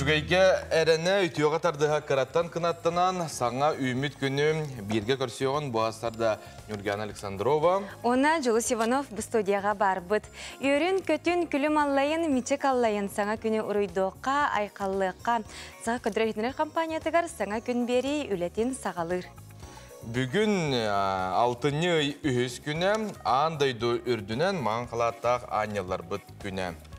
Үчүгэйгэ эрэнэ, үтүөҕэ тардыһа кыраттан кынаттанан, саҥа үүммүт күнү бииргэ көрсүөҕүн бу астарда Нюргана Александрова. Уонна Дьулус Иванов бу студияҕа баарбыт. Үөрүн, көтүн, күлүм аллайын, мичик аллайын саҥа күнү уруйдуохха, айхаллыахха. Саха көдөрө компаниятыгар саҥа күн биэрии үлэтин саҕалыыр. Бүгүн алтынньы ый үһүс күнэ, аан дойду үрдүнэн маҥан халааттаах аанньалларбыт күнэ.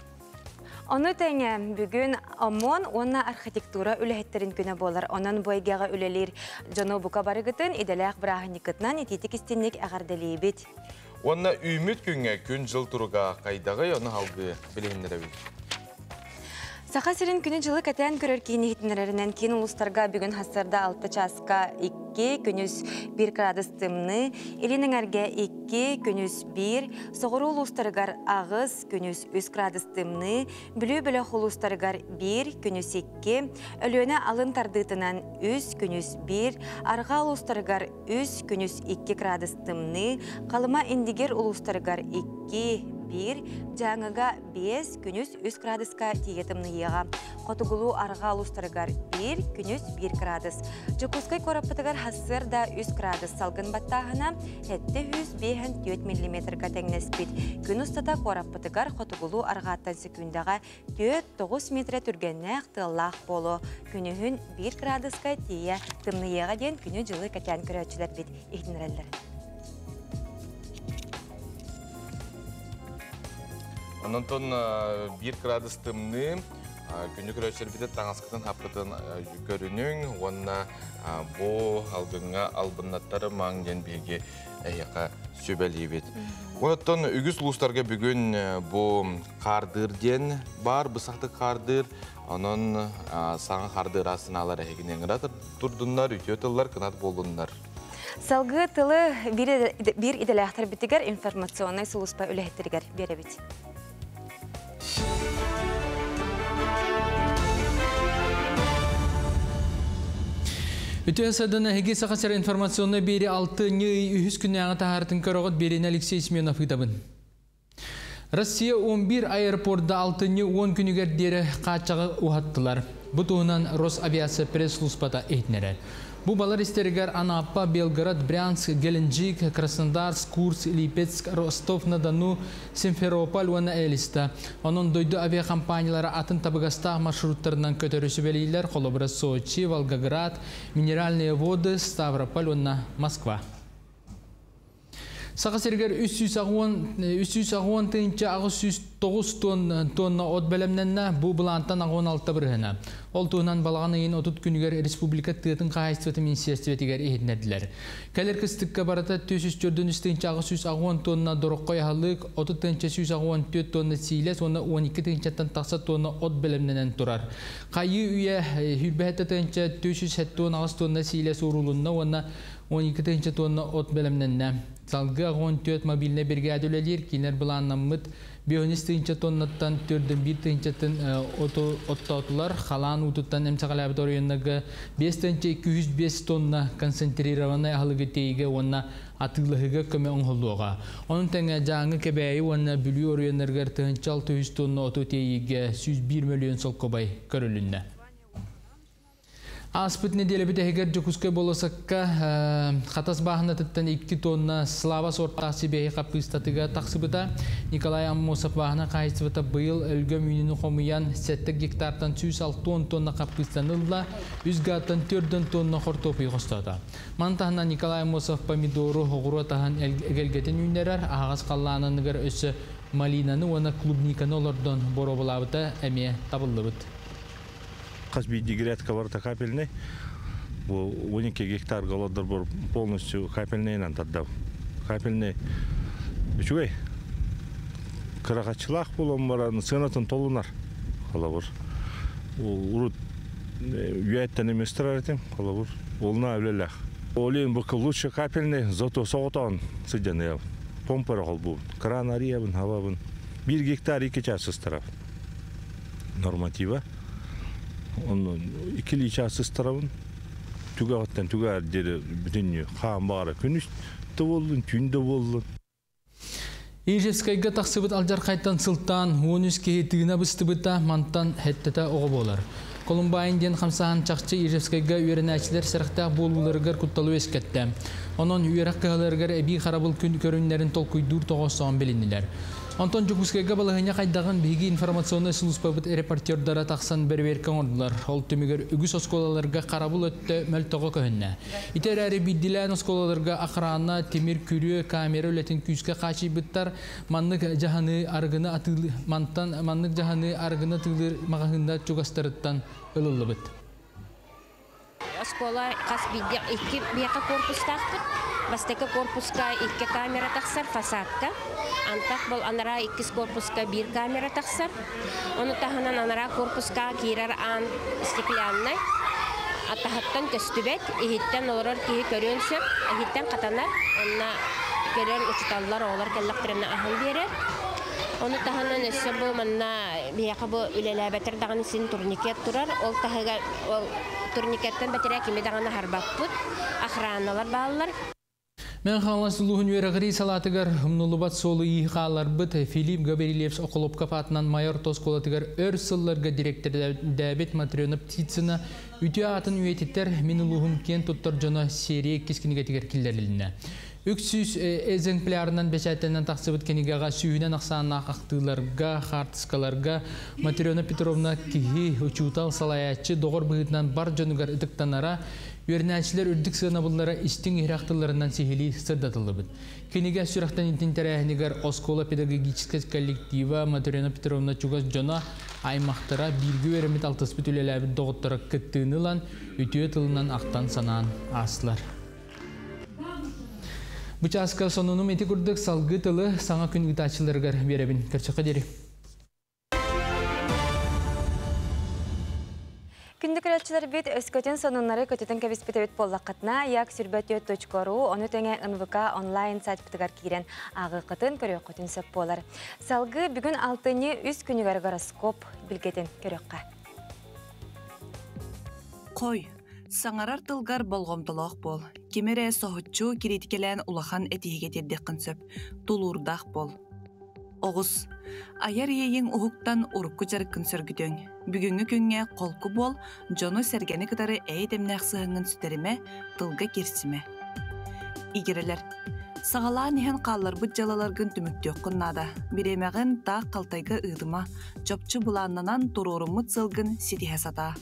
Ону тэҥэ бүгүн ОМОН уонна архитектура үлэһиттэрин күнэ буолар. Онон бу эйгэҕэ үлэлиир дьону бука барыгытын идэлээх бырааһынньыккытынан итиитик истинник эҕэрдэлиибит. Уонна үүммүт күҥҥэ күн-дьыл туруга хайдаҕый, ону салгыы билиһиннэрэбит. Саха сирин күнү-дьылы кэтээн көрөр киин иһитиннэрэринэн киин улуустарга бүгүн хассарда 6 чааска 2, күнүс 1 градус тымныы, илин эҥэргэ 2, күнүс 1, соҕуруу улуустарыгар 8, күнүс 3 градус тымныы, Бүлүү бөлөх улуустарыгар 1, күнүс 2, Өлүөнэ алын тардыытынан 3, күнүс 1, арҕаа улуустарыгар 3, күнүс 2 градус тымныы, Халыма Индигир улуустарыгар 2, 1, Дьааҥыга 5, күнүс 3 градуска тиийэ тымныйыаҕа. Хотугулуу арҕаа улуустарыгар 1, күнүс 1 градус. Дьокуускай куораппытыгар сарсыарда 3 градус салгын баттааһына 754 миллиметрга тэҥнэспит. Күн устата куораппытыгар хотугулуу арҕааттан сөкүүндэҕэ 4-9 метрэ түргэннээх тыаллаах буолуо. Күнүһүн 1 градуска тиийэ тымныйыаҕа диэн күнү-дьылы кэтээн көрөөччүлэрбит иһитиннэрэллэр. Онон 1 градус тымныы, күнү көрөөччүлэрбит таҥаскытын хаппытын көрүнүҥ уонна бу алгыҥҥа албыннаттары маҥ диэн биһиги эһиэхэ сүбэлиибит. Онтон үгүс улуустарга бүгүн бу хаардыыр диэн бар, бысахтык хаардыыр, онон саҥа хаардыыр ассынаалар эһигини ыҥыра турдуннар, үтүө тыллар кынат буоллуннар. Салгыы тылы биир идэлээхтэрбитигэр информационнай сулууспа үлэһиттэригэр биэрэбит. Үтүө садын эһиги Саха сирэ информационнай биэри 6 үһүс күннээҕи таһаартын көрөҕүт биэрини Алексей Семенов ыытабын. Россия 11 аэропорда алтынньы 10 күнүгэр диэри хааччаҕы уһаттылар. Бу туһунан Росавиация пресс-службата иһитиннэрэр. Бу балар истэригэр Анапа, Белгород, Брянск, Геленджик, Краснодарск, Курск, Липецк, Ростов-на-Дону, Симферополь уонна Элиста. Онон дойду авиакомпаниялара атын табыгастаах маршруттарынан көтөрү сүбэлииллэр, холобура Сочи, Волгоград, Минеральные воды, Ставрополь уонна Москва. Саха сиригэр 380 тыһыынча 809 тонна от бэлэмнэннэ, бу былаантан 86 бырыһыана. Ол туһунан балаҕан ыйын 30 күнүгэр республика тыатын хаһаайыстыбатын министерствотыгар иһитиннэрдилэр. Кэлэр кыстыкка барыта 404 тыһыынча 880 тонна дороххой аһылык, 30 тыһыынча 184 тонна сиилэс уонна 12 тыһыынчаттан тахса тонна от бэлэмнэнэн турар. Хайыы үйэ 27 тыһыынча 478 тонна сиилэс уурулунна уонна 12 тыһыынча тонна от бэлэмнэннэ. Салгыы 14 мобильнай бригада үлэлиир, кинилэр былааннаммыт 5 тыһыынча тоннаттан 4,1 тыһыынчатын оттоотулар, халаан уутуттан эмсэҕэлээбит оройуоннарга 5 тыһыынча 205 тонна концентрированнай аһылыгы тиэйиигэ уонна атыылаһыыга көмө оҥоһуллуоҕа. Онон тэҥэ Дьааҥы, Кэбээйи уонна Бүлүү оройуоннарыгар тыһыынча 600 тонна оту тиэйиигэ 101 мөлүйүөн солкуобай көрүлүннэ. Ааспыт нэдиэлэ бүтэһигэр Дьокуускай болуоссакка Хатас бааһынатыттан 2 тонна Слава суортаах сибиэһэй хаппыыстатыга тахсыбыта. Николай Аммосов бааһына хаһаайыстыбата быйыл өлгөм үүнүүнү хомуйан 7 гектартан 160 тонна хаппыыстаны ылла, 3 гааттан 4 тонна хортуопуйу хостоото. Маны таһынан Николай Аммосов помидору, оҕуруот аһын эгэлгэтин үүннэрэр, аһаҕас халлааныгар өссө малинаны уонна клубниканы олордон боруобалаабыта эмиэ табыллыбыт. Хас биирдии грядка барыта капельный. Бу 12 гектарга олордор бу полностью капельныйынан тардабын. Капельный үчүгэй. Кырахаччылаах буолан баран сыанатын толунар. Холобур. Урут үйэттэн эместер этим. Холобур. Олна үлэлэх. Олен бу лучше капельный, зато соҕотоон сыдьаныйабын. Помпа холбуубун. Кран арыйабын, хабабын. 1 гектар 2 час ыстарабын. Норматива. Онно 2 час ыстарабын. Түгэҕиттэн түгээр диэри бүтүннүү хаан баара күнүс да буоллун, түүн да буоллун. Ижевскайга тахсыбыт алдьархайтан сылтаан 13 киһи тыына быстыбыта, мантан сэттэтэ оҕо буолар. Колумбайн диэн хамсааһын чахчы Ижевскэйгэ үөрэнээччилэр сэрэхтээх буолууларыгар кутталы үөскэттэ. Онон үөрэх кыһаларыгар эбии харабыл күн көрүҥнэрин толкуйдуур тоҕоостоон билиннилэр. Онтон Дьокуускайга балаһыанньа хайдаҕын биһиги информационнай сулууспабыт репортердара тахсан бэрэбиэркэ оҥордулар. Ол түмүгэр үгүс оскуолаларга харабыл өттө мөлтөҕө көһүннэ. Ити эрээри биирдиилээн оскуолаларга охрана, тимир күрүө, камера үлэтин күүскэ хаачыйбыттар. Маннык дьаһаныы арыгыны атыылы мантан маннык дьаһаныы арыгыны атыылыыр маҕаһыыннар чугастарыттан ылыллыбыт. Оскуола хас биирдии икки биэхэ корпустаахпыт. Бастакы корпуска икки камера тахсар фасадка. Антах бол анараа иккис корпуска биир камера тахсар. Ону таһынан анараа корпуска киирэр аан стекляннай. Атаһыттан көстүбэт, иһиттэн олорор киһи көрүөн сөп, иһиттэн хатанар. Онно көрөн учуталлар, оҕолор кэллэхтэринэ аһан биэрэр. Ону таһынан өссө бу манна биһиэхэ бу үлэлээбэтэр даҕаны син турникет турар. Ол таһыгар ол турникеттан бэтэрээ кими даҕаны аһарбаппыт. Охраналар бааллар. Мэҥэ Хаҥалас улууһун үөрэҕирии салаатыгар умнуллубат суолу-ииһи хаалларбыт Филипп Гаврильевич Охлопков аатынан Майа орто оскуолатыгар өр сылларга дириэктэрдээбит Матрена Птицына үтүө аатын үйэтитэр Мин улууһум киэн туттар дьоно серия иккис кинигэтигэр киллэрилиннэ. 300 экземплярынан бэчээттэнэн тахсыбыт кинигэҕэ сүүһүнэн ахсааннаах ахтыыларга, хаартыскаларга Матрена Петровна киһи, учуутал, салайааччы, доҕор быһыытынан бар дьонугар ытыктанара, үөрэнээччилэр үрдүк сыанабыллара истиҥ иһирэх тылларынан сиһилии сырдатыллыбыт. Кинигэ сүрэхтэниитин тэрээһинигэр оскуола педагогическай коллектива Матрена Петровна чугас дьоно, аймахтара, бииргэ үөрэммит алтыспыт үлэлээбит доҕотторо кыттыыны ылан, үтүө тылынан ахтан-санаан аастылар. Бу чааска сонунум ити курдук салгыы тылы саҥа күн ыытааччыларыгар биэрэбин. Көрсөххө диэри. Күндү көрөөччүлэрбит өскөтүн сонуннары көтүтэн кэбиспит эбит буоллаххытына, як сүрбөтүөт.ру ону тэҥэ НВК онлайн сайтпытыгар киирэн ааҕыаххытын, көрүөххүтүн сөп буолар. Салгыы бүгүн алтынньы үс күнүгэр гороскоп билгэтин көрүөххэ. Хой, саҥарар тылгар болҕомтолоох буол. Ким эрэ соһуччу кириитикэлээн улахан этиһигэ тиэрдиэххин сөп. Тулуурдаах буол. Оҕус. Айар иэйиҥ уһуктан урукку дьарыккын сөргүтүөҥ. Бүгүҥҥү күҥҥэ холку буол, дьону-сэргэни кытары эйэ-дэмнээх сыһыаҥҥын сүтэримэ, тылга киирсимэ. Игирэлэр. Саҕалаан иһэн хаалларбыт дьыалаларгын түмүктүөххүн наада. Бириэмэҕин таах халтайга ыытыма, чопчу былааннанан туруоруммут сыалгын ситиһэ сатаа.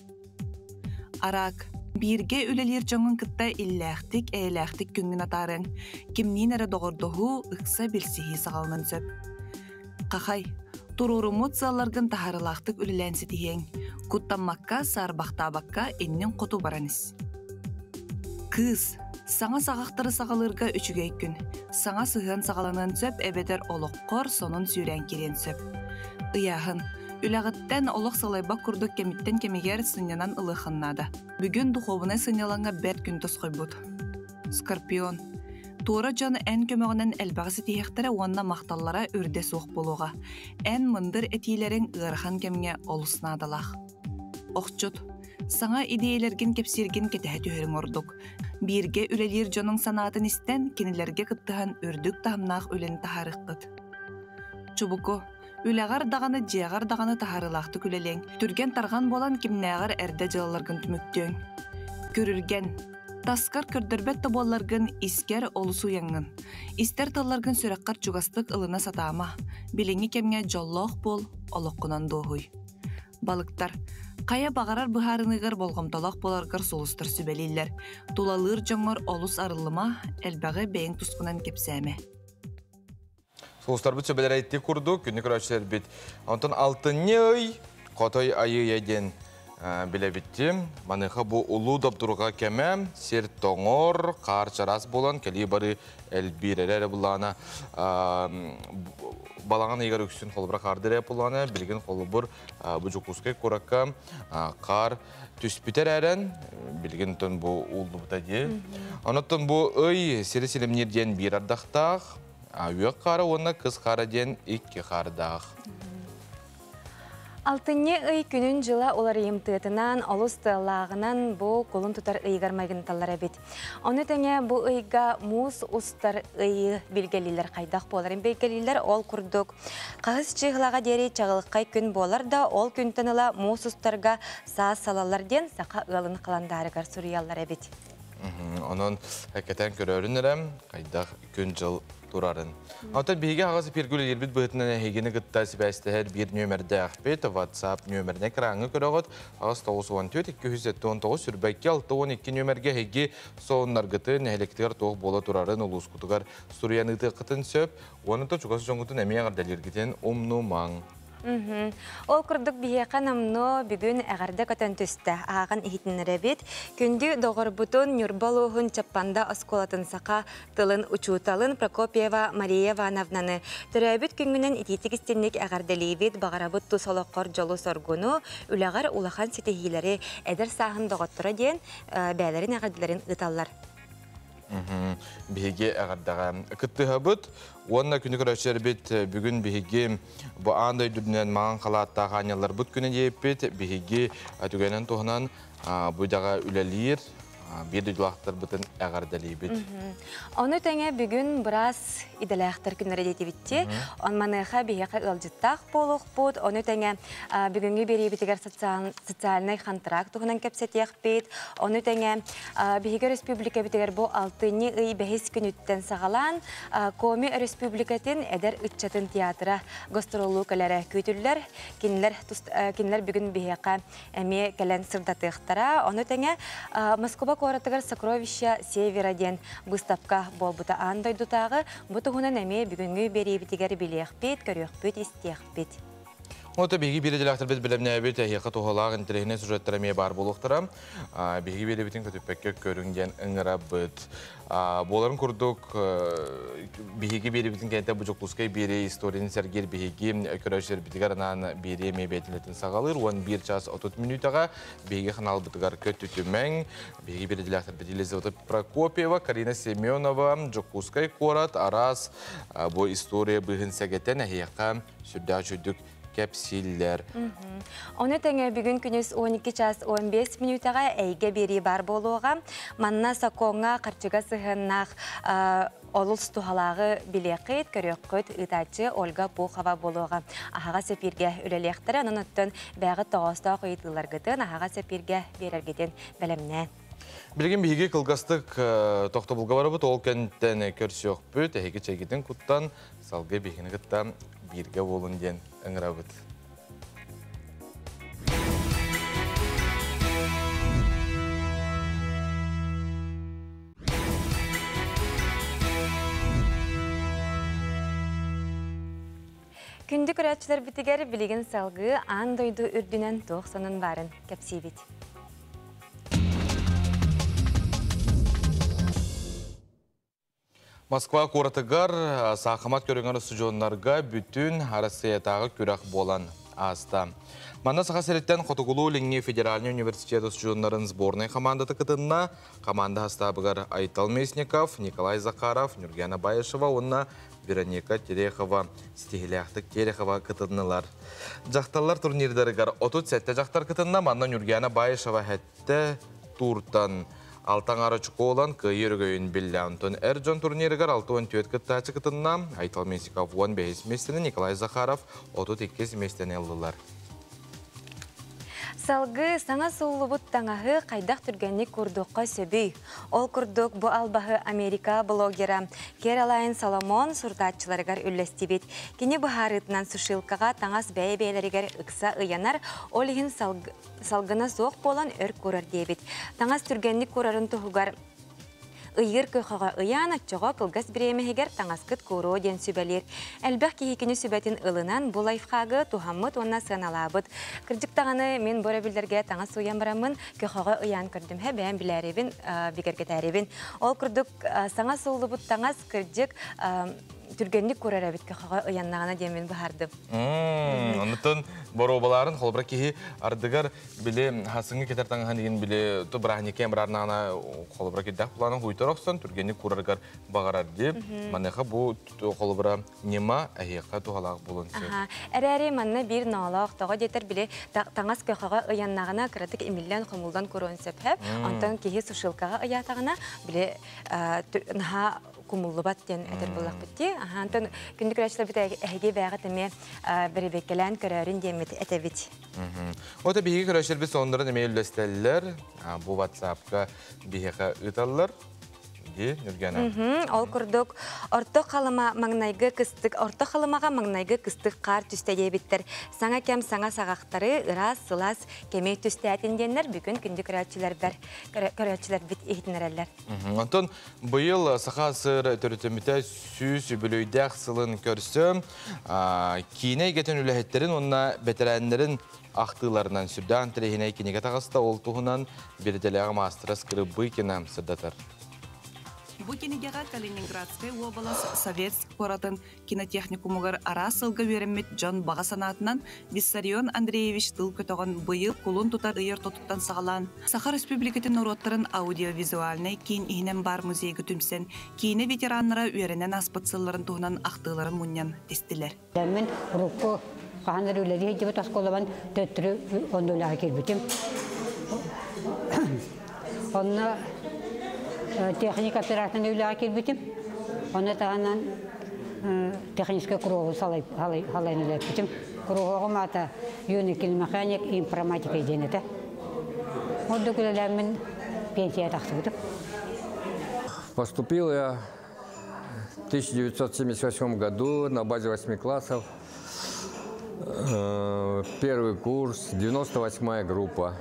Араак. Бииргэ үлэлиир дьоҥҥун кытта иллээхтик, эйэлээхтик күҥҥүн атаарыаҥ. Кимниин эрэ доҕордоһуу, ыкса билсиһии саҕаланан сөп. Хахай. Туруоруммут сыалларгын таһаарыылаахтык үлэлээн ситиһиэҥ. Куттаммакка, саарбахтаабакка инниҥ хоту баран ис. Кыыс. Саҥа саҕахтары саҕалыырга үчүгэй күн. Саҥа сыһыан саҕаланыан сөп эбэтэр олоххор сонун сүүрээн кириэн сөп. Ыйааһын. Үлэҕиттэн олох сылайбат курдук кэмиттэн кэмигэр сынньанан ылыаххын наада. Бүгүн духуобунай сынньалаҥҥа бэрт күн тосхойбут. Скорпион. Туора дьон эн көмөҕүнэн элбэҕи ситиһиэхтэрэ уонна махталлара үрдэ суох буолуоҕа. Эн мындыр этиилэриҥ ыарахан кэмҥэ олус наадалаах. Охчут. Саҥа идиэйэлэргин кэпсииргин кэтэһэ түһэриҥ ордук. Бииргэ үлэлиир дьонуҥ санаатын истэн, кинилэргэ кыттыһан үрдүк таһымнаах үлэни таһаарыаххыт. Чубуку. Үлэҕэр даҕаны, дьиэҕэр даҕаны таһаарыылаахтык үлэлиэҥ. Түргэн-тарҕан буолан кимнээҕэр эрдэ дьыалаларгын түмүктүөҥ. Күрүлгэн. Таскар көрдөрбөт да буолларгын, искэр олус уйаҥҥын. Истэр тылларгын сүрэххэр чугастык ылына сатаама. Билиҥҥи кэмҥэ дьоллоох буол, олоххунан дуоһуй. Балыктар. Хайа баҕарар быһаарыныыгар болҕомтолоох буоларгар сулустар сүбэлииллэр. Тулалыыр дьоҥҥор олус арыллыма, элбэҕи бэйэҥ тускунан кэпсээмэ. Сулустарбыт сөбэлэрэ ити курдук, күнү көрөөччүлэрбит. Онтон алтынньы ый Хотой Айыйа диэн билэбиттим. Маныаха бу улуу добдурга кэмэ сир тоҥор, хаар чараас буолан кэлии бары элбиир эрэ буллаана балаҕан ыйыгар үксүн холобура хаардыр эрэ буллаана билигин холобур бу Дьокуускай куоракка хаар түспүтэр эрэн билигин тон бу ууллубута дии. Онон бу ый сири силимниир диэн биир ардахтаах, үөх хаара уонна кыс хаара диэн икки хаардаах. Алтынньы ый күнүн дьыла уларыйымтыатынан, олус тыаллааҕынан бу кулун тутар ыйыгар майгынталлар эбит. Ону тэҥэ бу ыйга муус устар ыйы билгэлиилэр хайдах буоларын билгэлиилэр ол курдук хаһыс чыыһылаҕа диэри чаҕылхай күн буолар да ол күнтэн ыла муус устарга саас салаллар диэн саха ыалын халандаарыгар суруйаллар эбит. Онон кэтээн көрөрүн эрэ хайдах күн-дьыл турарын. Оттон биһиги аҕыс эпиргүл ирбит быһытынан эһигини кытта сибээстэһэр биир нүөмэрдээхпит WhatsApp нүөмэрин экраҥҥа көрөҕүт 8 94 279 сүрбэкки 62 нүөмэргэ эһиги сонуннаргытын нэһилиэктигэр туох буола турарын улуускутугар суруйан ыытыаххытын сөп. Уонна то чугас дьоҥҥутун эмиэ эҕэрдэлииргитин умнумаҥ. Ол курдук биһиэхэ номнуо бүгүн эҕэрдэ көтөн түстэ. Ааҕан иһитиннэрэбит. Күндү доҕорбутун Ньурба улууһун Чаппанда оскуолатын саха тылын учууталын Прокопьева Мария Ивановнаны төрөөбүт күҥҥүнэн итиитик истинник эҕэрдэлиибит, баҕарабыт тус олоххор дьолу-соргуну, үлэҕэр улахан ситиһиилэри, эдэр сааһын доҕотторо диэн бэйэлэрин эҕэрдэлэрин ыыталлар. Биһиги эҕэрдэҕэ кыттыһабыт уонна күнү көрөөччүлэрбит бүгүн биһиги бу аан дойдунан маҥан халааттаах аанньалларбыт күнэ диэппит биһиги түгэнэн туһунан бу идэҕэ үлэлиир биир дойдулаахтарбытын эҕэрдэлиибит. Ону тэҥэ бүгүн быраас идэлээхтэр күннэрэ диэтибитти. Он маныаха биһиэхэ ыалдьыттаах буолуохпут. Ону тэҥэ бүгүҥҥү биэриибитигэр социальнай хантыраак туһунан кэпсэтиэхпит. Ону тэҥэ биһиги өрөспүүбүлүкэбитигэр бу алтынньы ый бэһис күнүттэн саҕалаан Коми Өрөспүүбүлүкэтин эдэр ыччатын театра гастроллуу кэлэрэ күүтүллэр. Кинилэр кинилэр бүгүн биһиэхэ эмиэ кэлэн сырдатыахтара. Ону тэҥэ Москва куоратыгар «Сокровища Севера» диэн быыстапка буолбута аан дойдутааҕы. Бу туһунан эмиэ бүгүҥҥү биэриибитигэр билиэхпит, көрүөхпүт, истиэхпит. Ота биһиги биир бэлэмнээбит эһиэхэ туһалаах интэриэһинэй сюжеттар эмиэ баар буолуохтара. Биһиги биэрэбитин көтүппэккэ көрүҥ диэн ыҥырабыт. Буоларын курдук биһиги биэрэбитин кэнтэ бу Дьокуускай биэри историяны сэргиир биһиги көрөөччүлэрбитигэр анаан биэри эмиэ бэйэтин саҕалыыр 11 час 30 мүнүүтэҕэ биһиги ханаалбытыгар көттүтүмэҥ. Биһиги биэрдилээхтэрбит Елизавета Прокопьева, Карина Семенова, Дьокуускай куорат араас бу история быыһын сэгэтэн эһиэхэ сүрдээх үчүгдүк кэпсииллэр. Ону тэҥэ бүгүн күнүс 12 час 15 мүнүүтэҕэ эйгэ биэрии баар буолуоҕа. Манна сокуоҥҥа харчыга сыһыаннаах олус туһалааҕы билиэххит, көрүөххүт ыытааччы Ольга Пухова буолуоҕа. Аһаҕас эпииргэ үлэлиэхтэрэ, онон оттон бэйэҕит тоҕоостоох ыйытыыларгытын аһаҕас эпииргэ биэрэргитин бэлэмнээн. Билигин биһиги кылгастык тохтобулга барабыт, ол кэнниттэн көрсүөхпүт, эһиги чэйгитин куттан, салгыы биһигини кытта бииргэ буолун диэн ыҥырабыт. Күндү көрөөччүлэрбитигэр билигин салгыы аан дойду үрдүнэн туох сонун баарын кэпсиибит. Москва куоратыгар саахымат көрүҥэр устудьуоннарга бүтүн Арассыыйатааҕы күрэх буолан ааста. Манна Саха сириттэн Хотугулуу-Илиҥҥи федеральнай университет устудьуоннарын сборнай командата кытынна. Команда састаабыгар Айтал Местников, Николай Захаров, Нюргена Баишева уонна Вероника Терехова ситиһилээхтик Терехова кытыннылар. Дьахталлар турнирдарыгар 37 дьахтар кытынна. Манна Нюргена Баишева сэттэ тууртан алта аҥаар очко ылан кыайыы өрөгөйүн биллэ. Онтон эр дьон турнирыгар 64 кыттааччы кытынна. Айтал Местников 15 миэстэни, Николай Захаров 32 миэстэни ыллылар. Салгыы саҥа сууллубут таҥаһы хайдах түргэнник куурдуохха сөбүй? Ол курдук бу албаһы Америка блогера Кэролайн Соломон сурутааччыларыгар үллэстибит. Кини быһаарыытынан сушилкаҕа таҥас бэйэ-бэйэлэригэр ыкса ыйанар, ол иһин салгына суох буолан өр куурар диэбит. Таҥас түргэнник куурарын туһугар ыйыыр көхөҕө ыйаан оччоҕо кылгас бириэмэһигэр таҥаскыт кууруо диэн сүбэлиир. Элбэх киһи кини сүбэтин ылынан бу лайфхагы туһаммыт уонна сыаналаабыт. Кырдьык даҕаны мин бу өрөбүллэргэ таҥас сууйан бараммын көхөҕө ыйаан көрдүм. Һэ бэйэм билээрибин, бигэргэтээрибин. Ол курдук саҥа сууллубут таҥас кырдьык түргэнник курар эбит көхөҕө ыйаннаҕына диэммин быһаардым. Оннуттан боруобалаарын холобура киһи ардыгар били хасыҥҥы кетер таҥаһын игин били ту бырааһынньыкка барарнаана холобура кирдээх планын хуйтар охсон түргэнник курарыгар бағарар дип маныха бу холобура ньыма эһиэхэ туһалаах буолуон сөп. Эрээри манна биир ноолоох тоҕо диэтэр били таҥас көхөҕө ыйаннаҕына кыратык имиллэн хомуллан куруон сөп онтон киһи сушилкаҕа ыйаатаҕына били наһаа кумуллубат диэн этэр буоллахпыт дии. Антон күндү көрөөччүлэрбит эһиги бэйэҕит эмиэ бэрэбиэркэлээн көрөөрүн диэммит этэбит. Ота биһиги көрөөччүлэрбит сонуннарын эмиэ үллэстэллэр. Бу WhatsApp-ка биһиэхэ ыыталлар. Дии, Нүргана. Ол курдук, Орто Халыма маҥнайгы кыстык Орто Халымаҕа маҥнайгы кыстык хаар түстэ диэбиттэр. Саҥа кэм саҥа саҕахтары ыраас сылаас кэми түстээтин диэннэр бүгүн күндү көрөөччүлэрбэр көрөөччүлэрбит иһитиннэрэллэр. Онтон быйыл Саха СССР төрүтүммүтэ 100 үбүлүөйдээх сылын көрсө киинэ эйгэтин үлэһиттэрин уонна бэтэрээннэрин ахтыыларынан сүрдээх интэриэһинэй кинигэ таҕыста. Ол туһунан биирдэлээҕи маастара Скрыбыкина сырдатар. Бу кинигэҕэ Калининградскай уобалас Советск куоратын кинотехникумугар араас сылга үөрэммит дьон баҕа санаатынан Виссарион Андреевич тыл көтөҕөн быйыл кулун тутар ый ортотуттан саҕалаан Саха Республикатын норуоттарын аудиовизуальнай киин иһинэн баар музейга түмсэн киинэ ветераннара үөрэнэн ааспыт сылларын туһунан ахтыыларын мунньан тистилэр. Мин урукку хаһан эрэ үлэлии сылдьыбыт оскуолабын төттөрү онно үлэҕэ киирбитим. Онно техника операторынан үлэҕэ киирбитим. Ону таһынан техническэй куруһуогу салайан үлэлэппитим. Куруһуогум аата юный киномеханик и информатика диэн этэ. Ордук үлэлээммин пенсия тахсыбытым. Поступил я в 1978 году на базе 8 классов. Первый курс, 98-я группа.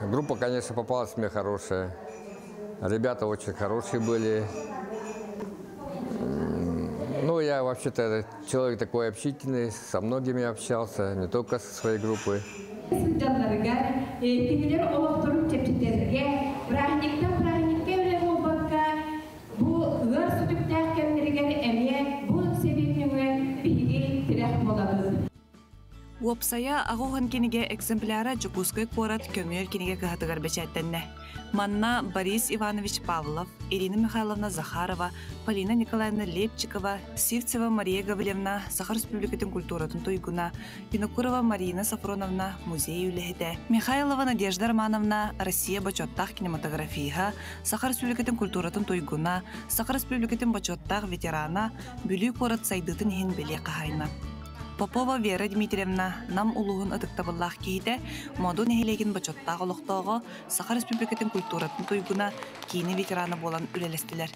Группа, конечно, попалась мне хорошая. Ребята очень хорошие были. Ну, я вообще-то человек такой общительный, со многими общался, не только со своей группой. Сылдьалларыгар, кинилэр олохторун чэпчэтэргэ, бырааһынньыктан бырааһынньыкка эрэ буолбакка, бу ыар сүтүктээх кэмнэригэр эмиэ бу сэбиэт нөҥүө биһиги тирэх буолабыт. Уопсайа аҕа кинигэ экземпляра Дьокуускай куорат көмүөл кинигэ кыһатыгар бэчээттэннэ. Манна Борис Иванович Павлов, Ирина Михайловна Захарова, Полина Николаевна Лепчикова, Сивцева Мария Гаврильевна Саха Республикатын культуратын туйгуна, Винокурова Марина Сафроновна музей үлэһитэ, Михайлова Надежда Романовна Россия бочуоттаах кинематографиһа, Саха Республикатын культуратын туйгуна, Саха Республикатын бочуоттаах ветерана, Бүлүү куорат сайдыытын иһин бэлиэ хаһаайына. Попова Вера Дмитриевна Нам улууһун ытыктабыллаах киһитэ, Моду нэһилиэгин бочуоттаах олохтооҕо, Саха Республикатын культуратын туйгуна, киинэ ветерана буолан үлэлэстилэр.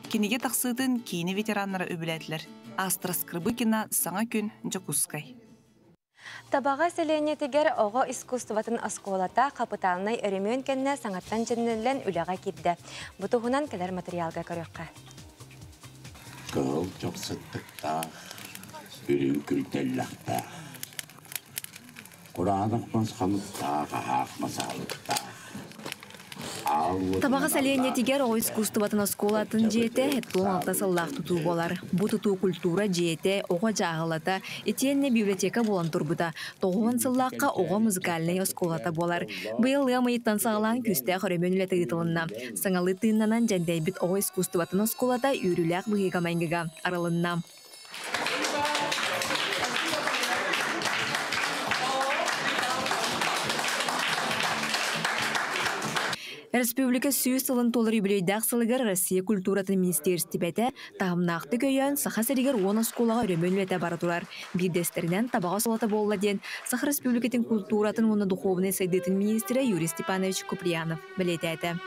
Кинигэ тахсыытын киинэ ветераннара үбүлээтилэр. Астра Скрыбыкина, Саҥа күн, Дьокуускай. Табаҕа сэлиэнньэтигэр оҕо искусствотын оскуолата хапытаалынай өрөмүөн кэннэ саҥаттан дьэннэллэн үлэҕэ киирдэ. Бу туһунан кэлэр материалга көрүөххэ. Кыһыл чох сыттыктаах, үрүҥ күлтэллэхтээх, кураанах мас халыктаах, аһаах мас аһылыктаах. Табаҕа сэлиэнньэтигэр оҕо искусствотын оскуолатын дьиэтэ 76 сыллаах тутуу буолар. Бу тутуу культура дьиэтэ, оҕо дьааһылата, итиэннэ библиотека буолан турбута. 90 сыллаахха оҕо музыкальнай оскуолата буолар. Быйыл ыам ыйыттан саҕалаан күүстээх өрөмүөн үлэтэ ыытылынна. Саҥалыы тыыннанан дьэндэйбит оҕо искусствотын оскуолата үөрүүлээх быһыыга-майгыга арылынна. Республика 100 сылын туолар юбилейдаах сылыгар Россия культуратын министиэристибэтэ таһымнаахтык өйөөн Саха сиригэр 10 оскуолаҕа өрөмүөн үлэтэ бара турар. Биирдэстэринэн Табаҕа оскуолата буолла диэн Саха Республикатын культуратын уонна духовнай сайдыытын министрэ Юрий Степанович Куприянов бэлиэтээтэ.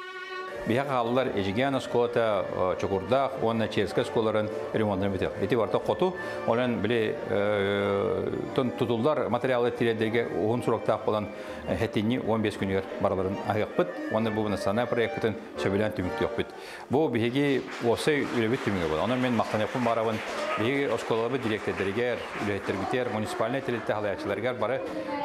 Биһиэхэ хааллар Эдьигээн оскуолата, Чокурдаах уонна Черскэй оскуолаларын ремонтун бүтүөх. Ити барыта хоту, онон били тутуллар материалы тириэрдэргэ уһун суроктаах буолан хэтинни 15 күнүгэр бараларын аһыахпыт уонна бу национальный проекпытын сөбүлээн түмүктүөхпүт. Бу биһиги уопсай үлэбит түмүгэ буолар. Онон мен махтаныахпын баарабын биһиги оскуолаларбыт дириэктэрдэригэр, үлэһиттэрбитигэр, муниципальнай тэрилтэ халайааччыларыгар бары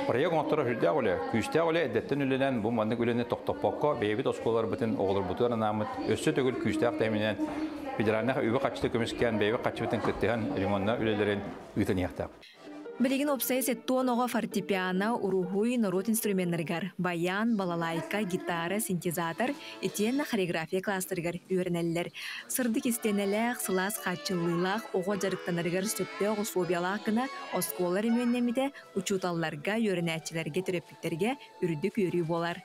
проект оҥотторо сүрдээх үлэ, күүстээх үлэ эрдэттэн үлэлээн бу маннык үлэни тохтоппокко бэйэбит оскуолаларбытын оҕолорбутугар анааммыт өссө төгүл күүстээх тэминэн Федеральный үбү каччыты көмүскээн бэйбэ каччыбытын кыттыһан ремонна үлэлэрин ыытан иһиэхтээх. Билигин уопсайа 70 оҕо фортепиано, уруһуй, норуот инструменнарыгар, баян, балалайка, гитара, синтезатор итиэннэ хореография класстарыгар үөрэнэллэр. Сырдык истиэнэлээх, сылаас хааччыллыылаах оҕо дьарыктанарыгар сөптөөх усулуобуйалаах гына оскуола өрөмүөннэммитэ учууталларга, үөрэнээччилэргэ, төрөппүттэргэ үрдүк үөрүү буолар.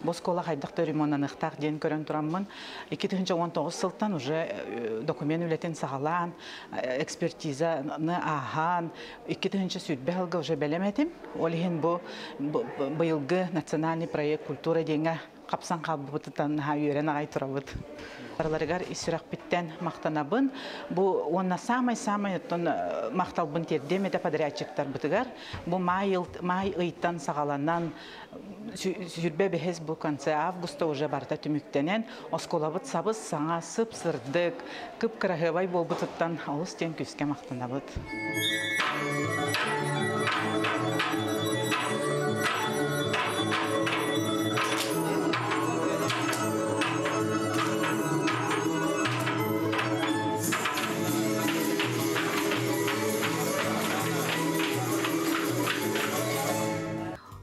Бу оскуола хайдах да ремоннаныахтаах диэн көрөн тураммын, 2019 сылтан уже документ үлэтин саҕалаан, экспертизаны ааһан, 2020 сылга уже бэлэм этим. Ол иһин бу быйылгы национальный проект культура диэҥҥэ хапсан хаалбыбытыттан наһаа үөрэн аҕай турабыт. Барыларыгар ис сүрэхпиттэн махтанабын. Бу уонна самай-самай оттон махталбын тиэрдиэм этэ подрядчиктарбытыгар. Бу маай, маай ыйтан саҕаланан 25 бу конце августа уже барыта түмүктэнэн, оскуолабыт сабыс саҥа сып-сырдык, кып-кыраһыабай буолбутуттан олус диэн күүскэ махтанабыт.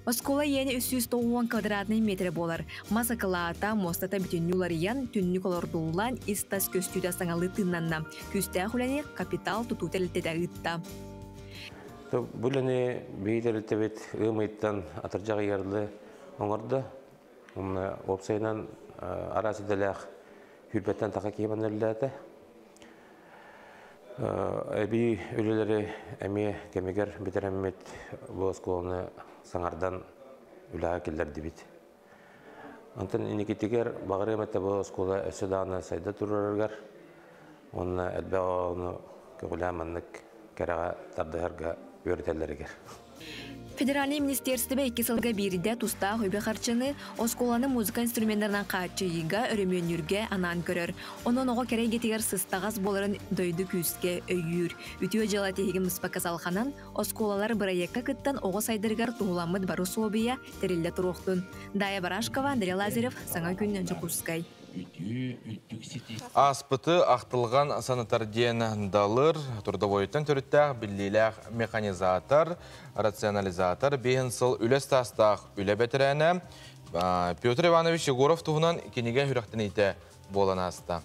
Оскуола иэнэ 390 квадратный метр буолар. Мас акылаата, муостата бүтүннүү уларыйан, түннүк олордуллан, ис-тас көстүүтэ саҥалыы тыыннанна. Күүстээх үлэни капитал тутуу тэрилтэтэ ыытта. Бу үлэни биһиги тэрилтэбит ыам ыйыттан атырдьах ыйыгар оҥордо. Уонна уопсайынан араас идэлээх сүүрбэттэн таха киһи манна үлэлээтэ. Эбии үлэлэри эмиэ кэмигэр бүтэрэммит бу оскуоланы саҥардан үлэҕэ киллэрдибит. Онтон инникитигэр баҕарыам этэ бу оскуола өссө даҕаны сайда турарыгар уонна элбэх оҕону көҕүлээн маннык кэрэҕэ тардыһарга үөрэтэллэригэр. Федеральнай министиэристибэ икки сылга биирдэ тустаах үбү-харчыны оскуоланы музыка инструменнарынан хааччыйыыга, өрөмүөннүүргэ анаан көрөр. Онон оҕо кэрэ эйгэтигэр сыстаҕас буоларын дойду күүскэ өйүүр. Үтүө дьыала тиһигин быспакка салҕанан, оскуолалар бырайыакка кыттан оҕо сайдарыгар туһуламмыт бары усулуобуйа тэриллэ туруохтун. Дая Барашкова, Андрей Лазарев, Саҥа күн, Дьокуускай. Ааспыты ахтылҕан санатар диэн Далыр трудовойтан төрүттээх биллиилээх механизатор, рационализатор, биэһин сыл үлэ стаастаах үлэ бэтэрээнэ Петр Иванович Егоров туһунан кинигэ сүрэхтэниитэ буолан ааста.